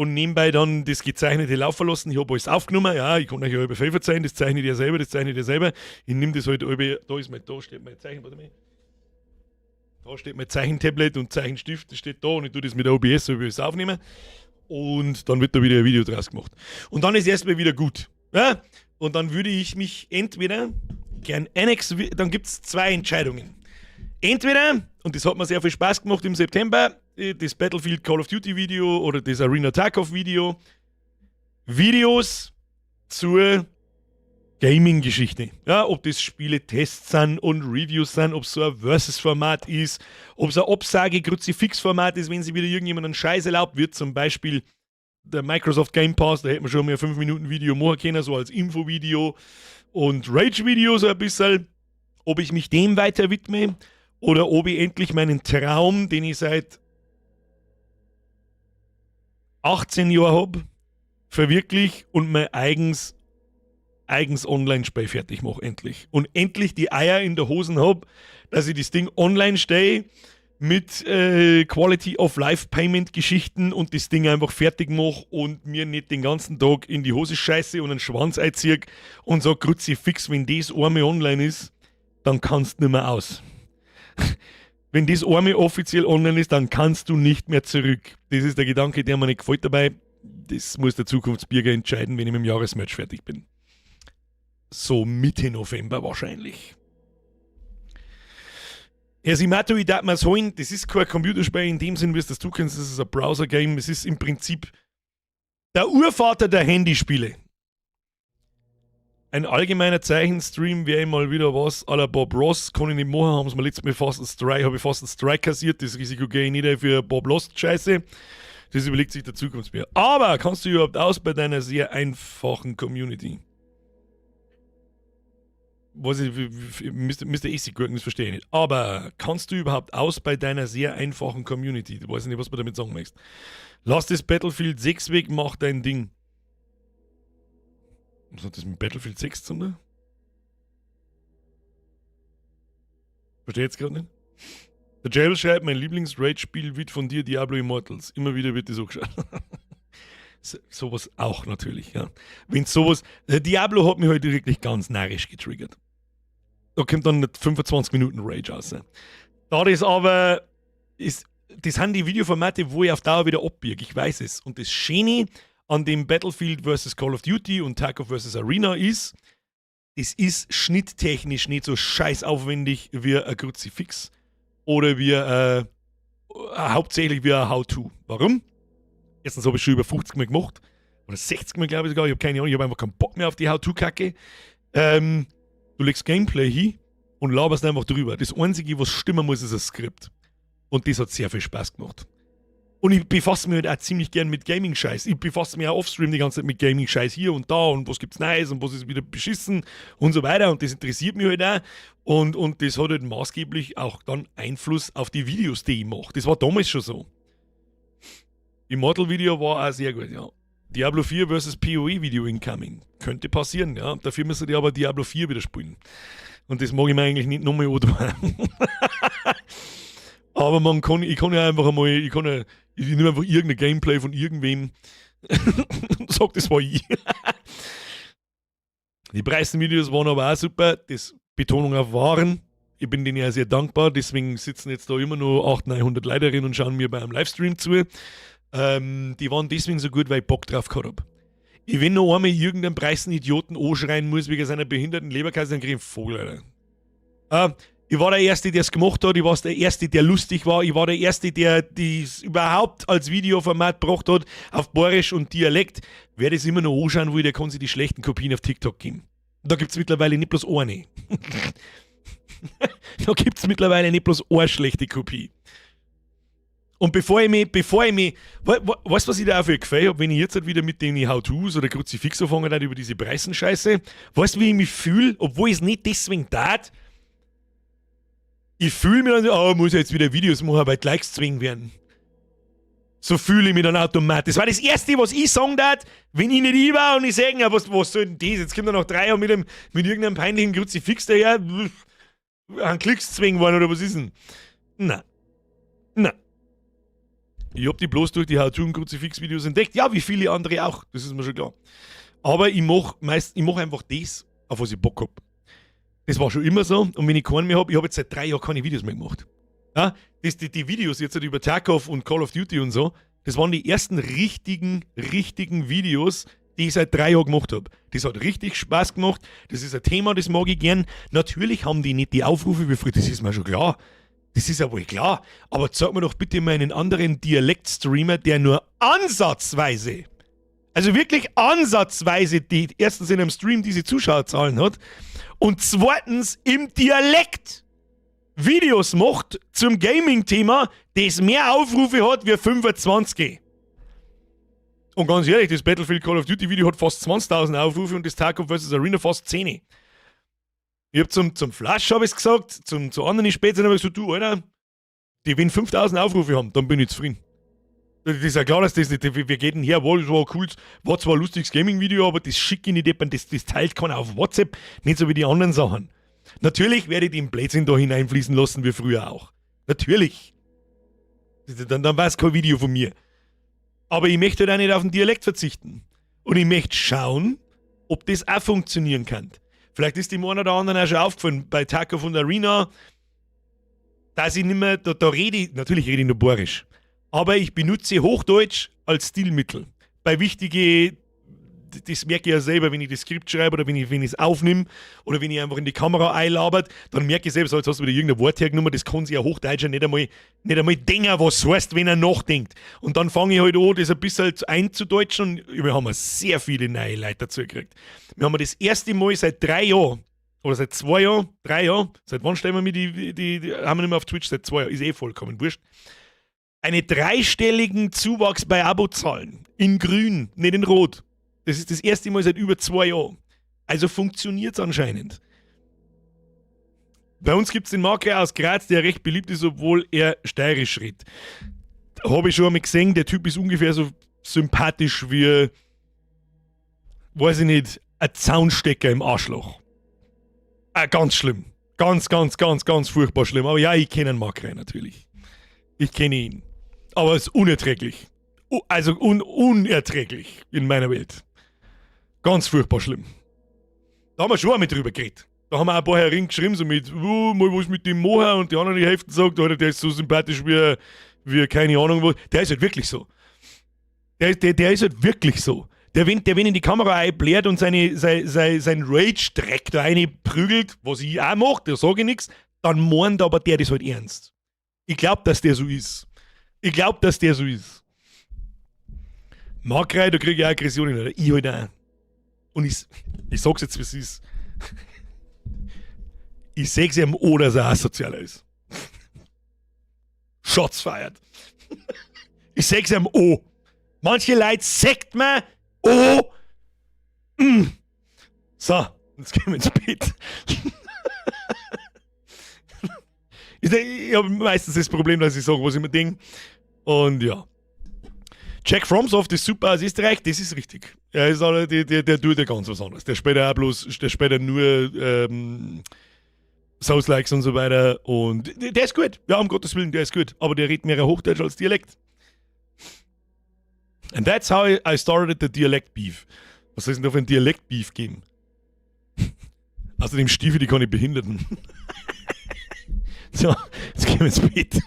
nebenbei dann das Gezeichnete laufen lassen. Ich habe alles aufgenommen, ja, ich kann euch ja über viel verzeihen, das zeichne ich ja selber, das zeichne ich ja selber. Ich nehme das halt über, da steht mein Zeichen, warte mal. Da steht mein Zeichentablet und Zeichenstift, das steht da und ich tue das mit OBS, so wie ich es aufnehmen. Und dann wird da wieder ein Video draus gemacht. Und dann ist erstmal wieder gut. Ja? Und dann würde ich mich entweder gern Annex, dann gibt es zwei Entscheidungen. Entweder, und das hat mir sehr viel Spaß gemacht im September, das Battlefield Call of Duty Video oder das Arena Tarkov Video, Videos zur Gaming-Geschichte. Ja, ob das Spiele-Tests sind und Reviews sind, ob es so ein Versus-Format ist, ob es ein Absage-Kruzifix-Format ist, wenn sich wieder irgendjemand einen Scheiß erlaubt wird, zum Beispiel der Microsoft Game Pass, da hätte man schon mal ein 5 Minuten Video machen können, so als Info-Video und Rage-Video so ein bisschen. Ob ich mich dem weiter widme oder ob ich endlich meinen Traum, den ich seit 18 Jahren habe, verwirklich und mein eigens Online-Spiel fertig mache, endlich. Und endlich die Eier in der Hosen habe, dass ich das Ding online stelle mit Quality of Life Payment Geschichten und das Ding einfach fertig mache und mir nicht den ganzen Tag in die Hose scheiße und einen Schwanz einziehe und sag, Kruzifix, wenn das einmal online ist, dann kannst du nicht mehr aus. Wenn das einmal offiziell online ist, dann kannst du nicht mehr zurück. Das ist der Gedanke, der mir nicht gefällt dabei. Das muss der Zukunftsbürger entscheiden, wenn ich mit dem Jahresmerch fertig bin. So Mitte November wahrscheinlich. Herr Simato, ich darf mir's holen. Das ist kein Computerspiel in dem Sinn, wie es das du kennst. Das ist ein Browser-Game. Es ist im Prinzip der Urvater der Handyspiele. Ein allgemeiner Zeichenstream wäre mal wieder was à la Bob Ross. Kann ich nicht machen, haben sie mir letztes Mal fast einen Strike, habe ich fast einen Strike kassiert. Das Risiko gehe ich nicht ein für Bob Lost Scheiße. Das überlegt sich der Zukunftsbär. Aber kannst du überhaupt aus bei deiner sehr einfachen Community? Was ich, Mr. Essig Gurken, das verstehe ich nicht. Aber kannst du überhaupt aus bei deiner sehr einfachen Community? Ich weiß nicht, was du damit sagen möchtest. Lass das Battlefield 6 weg, mach dein Ding. Was hat das mit Battlefield 6 zu tun? Verstehe jetzt gerade nicht. Der Jail schreibt, mein Lieblings-Rage-Spiel wird von dir Diablo Immortals. Immer wieder wird das so geschaut. So, sowas auch natürlich, ja. Wenn sowas. Diablo hat mich heute wirklich ganz narrisch getriggert. Da kommt dann 25 Minuten Rage raus. Da das aber ist, das sind die Videoformate, wo ich auf Dauer wieder abbiege. Ich weiß es. Und das Schöne an dem Battlefield vs. Call of Duty und Tarkov vs. Arena ist, es ist schnitttechnisch nicht so scheiß aufwendig wie ein Kruzifix oder wie hauptsächlich wie ein How-To. Warum? Erstens habe ich schon über 50 Mal gemacht. Oder 60 Mal, glaube ich sogar. Ich habe keine Ahnung, ich habe einfach keinen Bock mehr auf die How-To-Kacke. Du legst Gameplay hin und laberst einfach drüber. Das Einzige, was stimmen muss, ist ein Skript. Und das hat sehr viel Spaß gemacht. Und ich befasse mich halt auch ziemlich gern mit Gaming-Scheiß. Ich befasse mich auch offstream die ganze Zeit mit Gaming-Scheiß hier und da und was gibt's Neues und was ist wieder beschissen und so weiter. Und das interessiert mich halt auch. Und das hat halt maßgeblich auch dann Einfluss auf die Videos, die ich mache. Das war damals schon so. Immortal-Video war auch sehr gut, ja. Diablo 4 vs. PoE Video incoming. Könnte passieren, ja. Dafür müssen die aber Diablo 4 wieder spielen. Und das mag ich mir eigentlich nicht nochmal antun. Aber ich kann ja einfach einmal, ich kann ja, ich nehme einfach irgendein Gameplay von irgendwem und sag, das war ich. Die Preisenvideos waren aber auch super. Das Betonung auf waren. Ich bin denen ja sehr dankbar. Deswegen sitzen jetzt da immer noch 800, 900 Leute drin und schauen mir bei einem Livestream zu. Die waren deswegen so gut, weil ich Bock drauf gehabt hab. Ich, wenn noch einmal irgendeinen Preißen Idioten anschreien muss wegen seiner behinderten Leberkäse, dann krieg ich einen Vogel, Alter. Ich war der Erste, der es gemacht hat. Ich war der Erste, der lustig war. Ich war der Erste, der das überhaupt als Videoformat gebracht hat, auf Bayerisch und Dialekt. Wer das immer noch anschauen will, der kann sich die schlechten Kopien auf TikTok geben. Da gibt es mittlerweile nicht bloß eine. Da gibt es mittlerweile nicht bloß eine schlechte Kopie. Und bevor ich mich, weißt du, was ich da auch für ein Gefühl habe, wenn ich jetzt halt wieder mit den How-Tos oder Kruzifix anfange, über diese Preisenscheiße, weißt du, wie ich mich fühle, obwohl ich es nicht deswegen tat? Ich fühle mich dann so, oh, muss ich jetzt wieder Videos machen, weil die Likes zwingen werden. So fühle ich mich dann automatisch. Das war das Erste, was ich sagen darf, wenn ich nicht ich war und ich sage, ja, was soll denn das? Jetzt kommt er nach 3 Jahren mit irgendeinem peinlichen Kruzifix daher, an Klicks zwingen wollen oder was ist denn? Na. Na. Ich hab die bloß durch die How-To und Kruzifix-Videos entdeckt. Ja, wie viele andere auch. Das ist mir schon klar. Aber ich mach einfach das, auf was ich Bock hab. Das war schon immer so. Und wenn ich keinen mehr hab, ich habe jetzt seit 3 Jahren keine Videos mehr gemacht. Ja, die Videos jetzt halt über Tarkov und Call of Duty und so, das waren die ersten richtigen, richtigen Videos, die ich seit 3 Jahren gemacht habe. Das hat richtig Spaß gemacht. Das ist ein Thema, das mag ich gern. Natürlich haben die nicht die Aufrufe wie früher, das ist mir schon klar. Das ist ja wohl klar. Aber zeig mir doch bitte mal einen anderen Dialektstreamer, der nur ansatzweise, also wirklich ansatzweise, die erstens in einem Stream diese Zuschauerzahlen hat und zweitens im Dialekt Videos macht zum Gaming-Thema, das mehr Aufrufe hat wie 25. Und ganz ehrlich, das Battlefield Call of Duty Video hat fast 20.000 Aufrufe und das Tarkov vs. Arena fast 10. Ich hab zum Flash hab ich's gesagt, zu anderen Spätzle hab ich gesagt, du Alter, die wenn 5000 Aufrufe haben, dann bin ich zufrieden. Das ist ja klar, dass das nicht, wir gehen denn her, war, das war cool, war zwar ein lustiges Gaming-Video, aber das schicke ich nicht, das teilt keiner auf WhatsApp, nicht so wie die anderen Sachen. Natürlich werde ich den Blödsinn da hineinfließen lassen, wie früher auch. Natürlich. Dann war es kein Video von mir. Aber ich möchte halt auch nicht auf den Dialekt verzichten. Und ich möchte schauen, ob das auch funktionieren kann. Vielleicht ist dem einen oder anderen auch schon aufgefallen, bei Tarkov und Arena, dass ich nicht mehr, da rede ich, natürlich rede ich nur Bayerisch, aber ich benutze Hochdeutsch als Stilmittel. Bei wichtige, das merke ich ja selber, wenn ich das Skript schreibe oder wenn ich es aufnehme oder wenn ich einfach in die Kamera einlabert, dann merke ich selbst, jetzt hast du wieder irgendein Wort hergenommen, das kann sich ein Hochdeutscher nicht einmal denken, was heißt, wenn er nachdenkt. Und dann fange ich halt an, das ein bisschen einzudeutschen und wir haben sehr viele neue Leute dazu gekriegt. Wir haben das erste Mal seit 3 Jahren oder seit 2 Jahren, 3 Jahren, seit wann stellen wir mir die, haben wir nicht mehr auf Twitch, seit 2 Jahren, ist eh vollkommen wurscht, einen dreistelligen Zuwachs bei Abozahlen. In grün, nicht in rot. Das ist das erste Mal seit über 2 Jahren. Also funktioniert es anscheinend. Bei uns gibt es den Marke aus Graz, der recht beliebt ist, obwohl er steirisch redet. Habe ich schon einmal gesehen, der Typ ist ungefähr so sympathisch wie, weiß ich nicht, ein Zaunstecker im Arschloch. Ah, ganz schlimm. Ganz, ganz, ganz, ganz furchtbar schlimm. Aber ja, ich kenne den Mark natürlich. Ich kenne ihn. Aber es ist unerträglich. Also un unerträglich in meiner Welt. Ganz furchtbar schlimm. Da haben wir schon einmal drüber geredet. Da haben wir auch ein paar Herren geschrieben, so mit, oh, mal was mit dem Moher, und die anderen die Hälfte sagt, Alter, der ist so sympathisch wie keine Ahnung was. Der ist halt wirklich so. Der ist halt wirklich so. Der, wenn in die Kamera einblärt und sein Rage-Dreck da prügelt, was ich auch mache, da sage ich nichts, dann meint aber der das halt ernst. Ich glaube, dass der so ist. Ich glaube, dass der so ist. Markrei, da kriege ich auch Aggressionen, oder? Ich halt auch. Und ich sag's jetzt, wie es ist. Ich seh's ihm an, dass er asozialer ist. Shots fired. Ich seh's ihm an. Manche Leute sagt man oh. So, jetzt gehen wir ins Bett. Ich, ich habe meistens das Problem, dass ich sage, was ich mir denke. Und ja. Jack Fromsoft ist super aus Österreich, das ist richtig. Er ist alle, der, der, der tut ja ganz was anderes. Der spielt ja auch bloß, der spielt ja nur Souls-Likes und so weiter. Und der ist gut. Ja, um Gottes Willen, der ist gut. Aber der redet mehr Hochdeutsch als Dialekt. And that's how I started the Dialekt Beef. Was soll es denn da für ein Dialekt Beef geben? Außerdem Stiefel, die keine Behinderten. So, jetzt gehen wir ins Bett.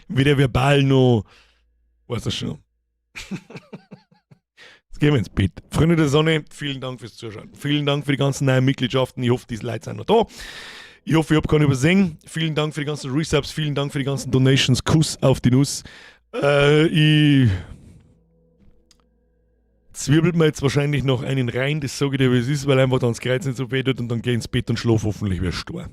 Weder verbal noch. Weiß das schon. Jetzt gehen wir ins Bett. Freunde der Sonne, vielen Dank fürs Zuschauen. Vielen Dank für die ganzen neuen Mitgliedschaften. Ich hoffe, diese Leute sind noch da. Ich hoffe, ich habe keinen übersehen. Vielen Dank für die ganzen Resubs, vielen Dank für die ganzen Donations. Kuss auf die Nuss. Ich zwirbelt mir jetzt wahrscheinlich noch einen rein, das sage ich dir, wie es ist, weil einfach dann das Kreuz nicht so weh tut und dann geh ins Bett und schlaf hoffentlich wie ein Stor.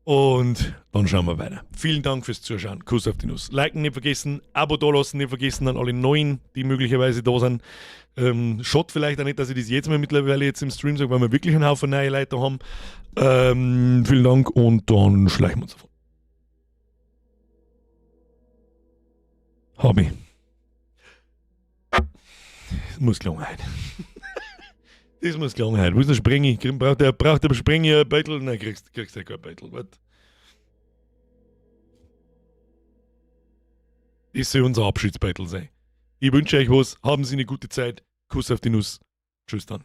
Und dann schauen wir weiter. Vielen Dank fürs Zuschauen. Kuss auf die Nuss. Liken nicht vergessen, Abo dalassen nicht vergessen an alle Neuen, die möglicherweise da sind. Schaut vielleicht auch nicht, dass ich das jetzt mal mittlerweile jetzt im Stream sage, weil wir wirklich einen Haufen neue Leute haben. Vielen Dank und dann schleichen wir uns davon. Hobby. Das muss gelungen heute. Das muss gelungen heute. Wo ist der Sprengi? Braucht der Sprengi ein Beutel? Nein, kriegst du kein Beutel. Warte. Das soll unser Abschiedsbeutel sein. Ich wünsche euch was. Haben Sie eine gute Zeit. Kuss auf die Nuss. Tschüss dann.